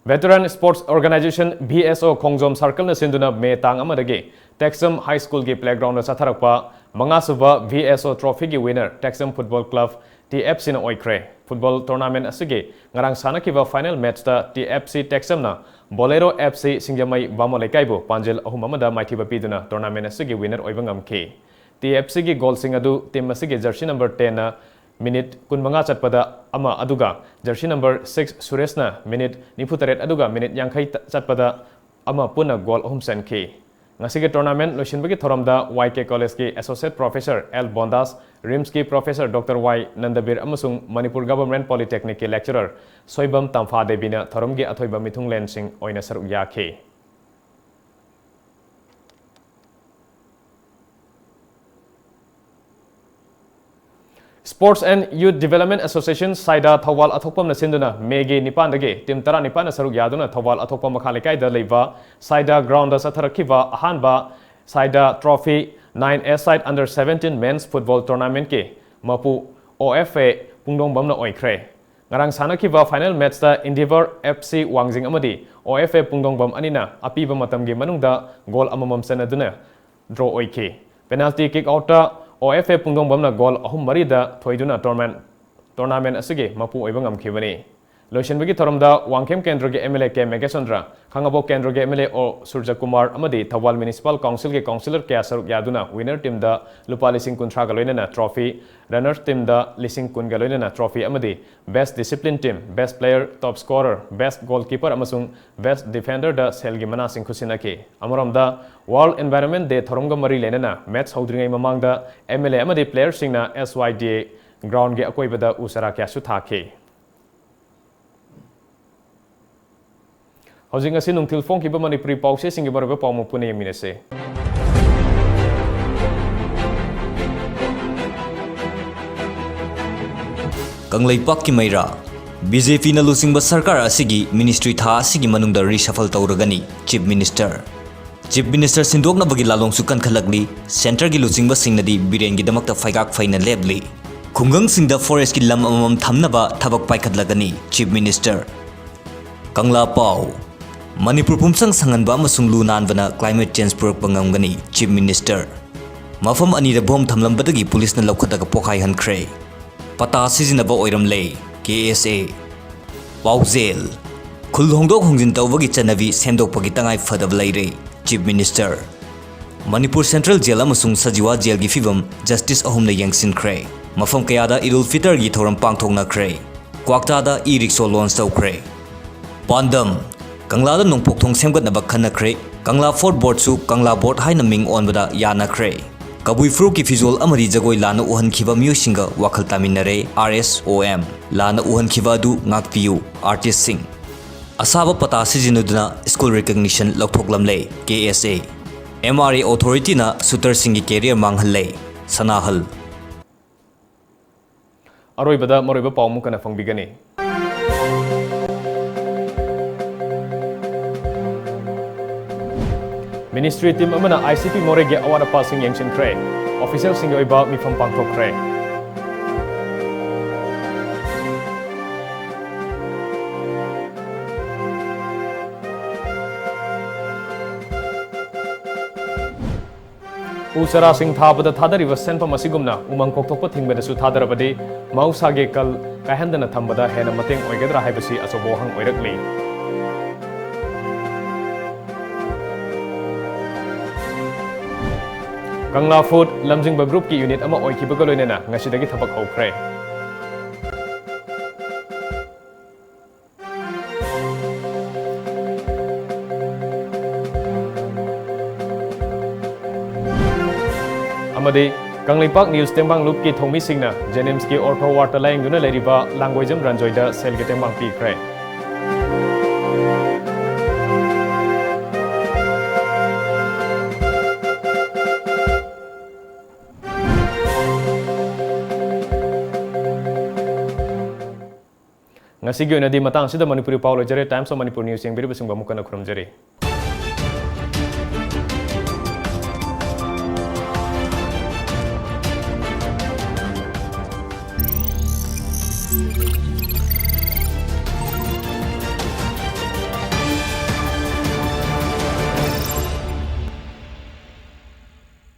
Veteran Sports Organization, V S O, ꯈꯣꯡꯖꯣꯝ circleꯅ ꯁꯤꯟꯗꯨꯅ ꯃꯦ ꯇꯥꯡ ꯑꯃꯗꯒꯤ ꯇꯦꯛꯆꯝ High Schoolꯒꯤ playgroundꯗ ꯆꯠꯊꯔꯛꯄ ꯃꯉꯥꯁꯨꯕ V S O trophyꯒꯤ winner ꯇꯦꯛꯆꯝ Football Club, T F Cꯅ ꯑꯣꯏꯈ꯭ꯔꯦ꯫ Football tournament ꯑꯁꯤꯒꯤ ꯉꯔꯥꯡ ꯁꯥꯟꯅꯈꯤꯕ final matchꯇ T F C ꯇꯦꯛꯆꯝꯅ Bolero F C ꯁꯤꯡꯖꯃꯩ ꯕꯥꯃꯣꯟ ꯂꯩꯀꯥꯏꯕꯨ ꯄꯥꯟꯖꯤꯜ ꯑꯍꯨꯝ ꯑꯃꯗ ꯃꯥꯏꯊꯤꯕ ꯄꯤꯗꯨꯅ tournament ꯑꯁꯤꯒꯤ winner ꯑꯣꯏꯕ ꯉꯝꯈꯤ꯫ T F Cꯒꯤ goalꯁꯤꯡ ꯑꯗꯨ team ꯑꯁꯤꯒꯤ jersey number tenꯅ minute ꯀꯨꯟꯃꯉꯥ ꯆꯠꯄꯗ ꯑꯃ, ꯑꯗꯨꯒ jersey number six ꯁꯨꯔꯦꯁꯅ minute ꯅꯤꯐꯨꯇꯔꯦꯠ ꯑꯗꯨꯒ minute ꯌꯥꯡꯈꯩ ꯆꯠꯄꯗ ꯑꯃ, ꯄꯨꯟꯅ goal ꯑꯍꯨꯝ ꯆꯟꯈꯤ꯫ ꯉꯁꯤꯒꯤ tournament ꯂꯣꯏꯁꯤꯟꯕꯒꯤ ꯊꯧꯔꯝꯗ ꯋꯥꯏ ꯀꯦ ꯀꯣꯂꯦꯖꯀꯤ Associate Professor ꯑꯦꯜ ꯕꯣꯟꯗꯥꯁ, ꯔꯤꯝꯁꯀꯤ Professor ꯗꯣꯛꯇꯔ ꯋꯥꯏ ꯅꯟꯗꯕꯤꯔ ꯑꯃꯁꯨꯡ ꯃꯅꯤꯄꯨꯔ Government Polytechnicꯀꯤ Lecturer ꯁꯣꯏꯕꯝ ꯇꯝꯐꯥ ꯗꯦꯕꯤꯅ ꯊꯧꯔꯝꯒꯤ ꯑꯊꯣꯏꯕ ꯃꯤꯊꯨꯡꯂꯦꯟꯁꯤꯡ ꯑꯣꯏꯅ ꯁꯔꯨꯛ ꯌꯥꯈꯤ꯫ Sports and Youth Development Association ꯁꯥꯏꯗꯥ Thoubal ꯑꯊꯣꯛꯄꯝꯅ ꯁꯤꯟꯗꯨꯅ ꯃꯦꯒꯤ ꯅꯤꯄꯥꯟꯗꯒꯤ team ꯇꯔꯥꯅꯤꯄꯥꯟꯅ ꯁꯔꯨꯛ ꯌꯥꯗꯨꯅ ꯊꯧꯕꯥꯜ ꯑꯊꯣꯛꯄꯝ ꯃꯈꯥ ꯂꯩꯀꯥꯏꯗ ꯂꯩꯕ ꯁꯥꯏꯗꯥ groundꯗ ꯆꯠꯊꯔꯛꯈꯤꯕ ꯑꯍꯥꯟꯕ ꯁꯥꯏꯗꯥ Trophy nine A side under seventeen men's football tournamentꯀꯤ ꯃꯄꯨ ꯑꯣ ꯑꯦꯐ ꯑꯦ ꯄꯨꯡꯗꯣꯡꯕꯝꯅ ꯑꯣꯏꯈ꯭ꯔꯦ꯫ ꯉꯔꯥꯡ ꯁꯥꯟꯅꯈꯤꯕ final matchꯇ Endeavour F C ꯋꯥꯡꯖꯤꯡ ꯑꯃꯗꯤ ꯑꯣ ꯑꯦꯐ ꯑꯦ ꯄꯨꯡꯗꯣꯡꯕꯝ ꯑꯅꯤꯅ ꯑꯄꯤꯕ ꯃꯇꯝꯒꯤ ꯃꯅꯨꯡꯗ goal ꯑꯃꯃꯝ ꯆꯟꯅꯗꯨꯅ draw ꯑꯣꯏꯈꯤ꯫ Penalty kick outꯇ ꯑꯣ ꯑꯦꯐ ꯑꯦ ꯄꯨꯡꯗꯣꯡꯕꯝꯅ goal ꯑꯍꯨꯝ ꯃꯔꯤꯗ ꯊꯣꯏꯗꯨꯅ tournament, tournament ꯑꯁꯤꯒꯤ ꯃꯄꯨ ꯑꯣꯏꯕ ꯉꯝꯈꯤꯕꯅꯤ꯫ ꯂꯣꯏꯁꯤꯟꯕꯒꯤ ꯊꯧꯔꯝꯗ ꯋꯥꯡꯈꯦꯝ ꯀꯦꯟꯗ꯭ꯔꯒꯤ M L A K Meghachandra, ꯈꯥꯉꯕꯣꯛ ꯀꯦꯟꯗ꯭ꯔꯒꯤ ꯑꯦꯝ ꯑꯦꯜ ꯑꯦ ꯑꯣ ꯁꯨꯔꯖꯀꯨꯃꯥꯔ ꯑꯃꯗꯤ ꯊꯧꯕꯥꯜ Municipal Councilꯒꯤ councillor ꯀꯌꯥ ꯁꯔꯨꯛ ꯌꯥꯗꯨꯅ winner teamꯗ ꯂꯨꯄꯥ ꯂꯤꯁꯤꯡ ꯀꯨꯟꯊ꯭ꯔꯥꯒ ꯂꯣꯏꯅꯅ trophy, runners teamꯗ ꯂꯤꯁꯤꯡ ꯀꯨꯟꯒ ꯂꯣꯏꯅꯅ trophy ꯑꯃꯗꯤ Best Discipline Team, Best Player, Top Scorer, Best Goalkeeper ꯑꯃꯁꯨꯡ Best Defenderꯗ ꯁꯦꯜꯒꯤ ꯃꯅꯥꯁꯤꯡ ꯈꯨꯠꯁꯤꯟꯅꯈꯤ꯫ ꯑꯃꯔꯣꯝꯗ, World Environment Day ꯊꯧꯔꯝꯒ ꯃꯔꯤ ꯂꯩꯅꯅ match ꯍꯧꯗ꯭ꯔꯤꯉꯩ ꯃꯃꯥꯡꯗ ꯑꯦꯝ ꯑꯦꯜ ꯑꯦ ꯑꯃꯗꯤ playerꯁꯤꯡꯅ S Y D A groundꯒꯤ ꯑꯀꯣꯏꯕꯗ ꯎ ꯆꯥꯔꯥ ꯀꯌꯥꯁꯨ ꯊꯥꯈꯤ꯫ ꯍꯧꯖꯤꯛ ꯉꯁꯤ ꯅꯨꯡꯊꯤꯜ ꯐꯣꯡꯈꯤꯕ ꯃꯅꯤꯄꯨꯔꯤ ꯄꯥꯎꯆꯦꯁꯤꯡꯒꯤ ꯃꯔꯨꯑꯣꯏꯕ ꯄꯥꯎ ꯃꯄꯨꯅ ꯌꯦꯡꯃꯤꯟꯅꯁꯤ꯫ ꯀꯪꯂꯩꯄꯥꯛꯀꯤ ꯃꯩꯔꯥ, ꯕꯤ ꯖꯦ ꯄꯤꯅ ꯂꯨꯆꯤꯡꯕ ꯁꯔꯀꯥꯔ ꯑꯁꯤꯒꯤ ministry ꯊꯥ ꯑꯁꯤꯒꯤ ꯃꯅꯨꯡꯗ reshuffle ꯇꯧꯔꯒꯅꯤ꯫ Chief Minister, Chief Minister ꯁꯤꯟꯗꯣꯛꯅꯕꯒꯤ ꯂꯥꯂꯣꯡꯁꯨ ꯀꯟꯈꯠꯂꯛꯂꯤ꯫ Centreꯒꯤ ꯂꯨꯆꯤꯡꯕꯁꯤꯡꯅꯗꯤ ꯕꯤꯔꯦꯟꯒꯤꯗꯃꯛꯇ ꯐꯩꯒꯥꯛ ꯐꯩꯅ ꯂꯦꯞꯂꯤ꯫ ꯈꯨꯡꯒꯪꯁꯤꯡꯗ forestꯀꯤ ꯂꯝ ꯑꯃꯃꯝ ꯊꯝꯅꯕ ꯊꯕꯛ ꯄꯥꯏꯈꯠꯂꯒꯅꯤ꯫ Chief Minister, ꯀꯪꯂꯥ ꯄꯥꯎ, ꯃꯅꯤꯄꯨꯔ ꯄꯨꯝꯁꯪ ꯁꯪꯍꯟꯕ ꯑꯃꯁꯨꯡ ꯂꯨ ꯅꯥꯟꯕꯅ climate change ꯄꯨꯔꯛꯄ ꯉꯝꯒꯅꯤ꯫ Chief Minister, ꯃꯐꯝ ꯑꯅꯤꯗ bomb ꯊꯝꯂꯝꯕꯗꯒꯤ ꯄꯨꯂꯤꯁꯅ ꯂꯧꯈꯠꯂꯒ ꯄꯣꯈꯥꯏꯍꯟꯈ꯭ꯔꯦ꯫ ꯄꯇꯥ ꯁꯤꯖꯤꯟꯅꯕ ꯑꯣꯏꯔꯝꯂꯦ꯫ K S A, ꯄꯥꯎꯖꯦꯜ, ꯈꯨꯜ ꯍꯣꯡꯗꯣꯛ ꯍꯣꯡꯖꯤꯟ ꯇꯧꯕꯒꯤ ꯆꯠꯅꯕꯤ ꯁꯦꯝꯗꯣꯛꯄꯒꯤ ꯇꯉꯥꯏ ꯐꯗꯕ ꯂꯩꯔꯦ꯫ Chief Minister, Manipur Central Jail ꯑꯃꯁꯨꯡ ꯁꯖꯤꯋꯥ Jailꯒꯤ ꯐꯤꯕꯝ justice ꯑꯍꯨꯝꯅ ꯌꯦꯡꯁꯤꯟꯈ꯭ꯔꯦ꯫ ꯃꯐꯝ ꯀꯌꯥꯗ ꯏꯗ ꯎꯜ ꯐꯤꯇꯔꯒꯤ ꯊꯧꯔꯝ ꯄꯥꯡꯊꯣꯛꯅꯈ꯭ꯔꯦ꯫ ꯀ꯭ꯋꯥꯛꯇꯥꯗ e-rickshaw launch ꯇꯧꯈ꯭ꯔꯦ꯫ ꯄꯥꯟꯗꯝ, ꯀꯪꯂꯥꯗ ꯅꯣꯡꯄꯣꯛ ꯊꯣꯡ ꯁꯦꯝꯒꯠꯅꯕ ꯈꯟꯅꯈ꯭ꯔꯦ꯫ ꯀꯪꯂꯥ ꯐꯣꯔꯠ ꯕꯣꯔꯗꯁꯨ ꯀꯪꯂꯥ ꯕꯣꯔꯗ ꯍꯥꯏꯅ ꯃꯤꯡ ꯑꯣꯟꯕꯗ ꯌꯥꯅꯈ꯭ꯔꯦ꯫ ꯀꯕꯨꯏ ꯐꯨꯔꯨꯞꯀꯤ ꯐꯤꯖꯣꯜ ꯑꯃꯗꯤ ꯖꯒꯣꯏ ꯂꯥꯟꯅ ꯎꯍꯟꯈꯤꯕ ꯃꯤꯑꯣꯏꯁꯤꯡꯒ ꯋꯥꯈꯜ ꯇꯥꯃꯤꯟꯅꯔꯦ ꯑꯥꯔ ꯑꯦꯁ ꯑꯣ ꯑꯦꯝ꯫ ꯂꯥꯟꯅ ꯎꯍꯟꯈꯤꯕ ꯑꯗꯨ ꯉꯥꯛꯄꯤꯌꯨ, ꯑꯥꯔꯇꯤꯁꯁꯤꯡ꯫ ꯑꯁꯥꯕ ꯄꯇꯥ ꯁꯤꯖꯤꯟꯅꯗꯨꯅ ꯁ꯭ꯀꯨꯜ ꯔꯤꯀꯒꯅꯤꯁꯟ ꯂꯧꯊꯣꯛꯂꯝꯂꯦ, K S A. M R A ꯑꯣꯊꯣꯔꯤꯇꯤꯅ ꯁꯨꯇꯔꯁꯤꯡꯒꯤ ꯀꯦꯔꯤꯌꯔ ꯃꯥꯡꯍꯜꯂꯦ, ꯁꯅꯥꯍꯜ꯫ ꯑꯔꯣꯏꯕꯗ ꯃꯔꯨꯑꯣꯏꯕ ꯄꯥꯎ ꯑꯃꯨꯛ ꯍꯟꯅ ꯐꯪꯕꯤꯒꯅꯤ꯫ ꯃꯤꯅꯤꯁꯇ꯭ꯔꯤ ꯇꯤꯝ ꯑꯃꯅ ꯑꯥꯏ ꯁꯤ ꯄꯤ ꯃꯣꯔꯦꯒꯤ ꯑꯋꯥꯠ ꯑꯄꯥꯁꯤꯡ ꯌꯦꯡꯁꯤꯟꯈ꯭ꯔꯦ꯫ ꯑꯣꯐꯤꯁꯤꯌꯦꯜꯁꯤꯡꯒꯤ ꯑꯣꯏꯕ ꯃꯤꯐꯝ ꯄꯥꯡꯊꯣꯛꯈ꯭ꯔꯦ꯫ ꯎ ꯆꯥꯔꯥꯁꯤꯡ ꯊꯥꯕꯗ ꯊꯥꯗꯔꯤꯕ ꯁꯦꯟꯐꯝ ꯑꯁꯤꯒꯨꯝꯅ ꯎꯃꯪ ꯀꯣꯛꯊꯣꯛꯄ ꯊꯤꯡꯕꯗꯁꯨ ꯊꯥꯗꯔꯕꯗꯤ ꯃꯍꯧꯁꯥꯒꯤ ꯀꯜ ꯀꯥꯏꯍꯟꯗꯅ ꯊꯝꯕꯗ ꯍꯦꯟꯅ ꯃꯇꯦꯡ ꯑꯣꯏꯒꯗ꯭ꯔꯥ ꯍꯥꯏꯕꯁꯤ ꯑꯆꯧꯕ ꯋꯥꯍꯪ ꯑꯣꯏꯔꯛꯂꯤ꯫ ꯀꯪꯂꯥ ꯐꯨꯗ ꯂꯝꯖꯤꯡꯕ ꯒ꯭ꯔꯨꯞꯀꯤ ꯌꯨꯅꯤꯠ ꯑꯃ ꯑꯣꯏꯈꯤꯕꯒ ꯂꯣꯏꯅꯅ ꯉꯁꯤꯗꯒꯤ ꯊꯕꯛ ꯍꯧꯈ꯭ꯔꯦ꯫ ꯑꯃꯗꯤ ꯀꯪꯂꯩꯄꯥꯛ ꯅ꯭ꯌꯨꯁ ꯇꯦꯡꯕꯥꯡ ꯂꯨꯞꯀꯤ ꯊꯧꯃꯤꯁꯤꯡꯅ ꯖꯦꯅꯤꯝꯁꯀꯤ ꯑꯣꯔꯊꯣ ꯋꯥꯔꯗꯇ ꯂꯥꯌꯦꯡꯗꯨꯅ ꯂꯩꯔꯤꯕ ꯂꯥꯡꯒꯣꯏꯖꯝ ꯔꯟꯖꯣꯏꯗ ꯁꯦꯜꯒꯤ ꯇꯦꯡꯕꯥꯡ ꯄꯤꯈ꯭ꯔꯦ꯫ ꯉꯁꯤꯒꯤ ꯑꯣꯏꯅꯗꯤ ꯃꯇꯥꯡ ꯑꯁꯤꯗ ꯃꯅꯤꯄꯨꯔꯤ ꯄꯥꯎ ꯂꯣꯏꯖꯔꯦ꯫ Times of Manipur News ꯌꯦꯡꯕꯤꯔꯤꯕꯁꯤꯡꯕꯨ ꯑꯃꯨꯛ ꯍꯟꯅ ꯈꯨꯔꯨꯝꯖꯔꯤ꯫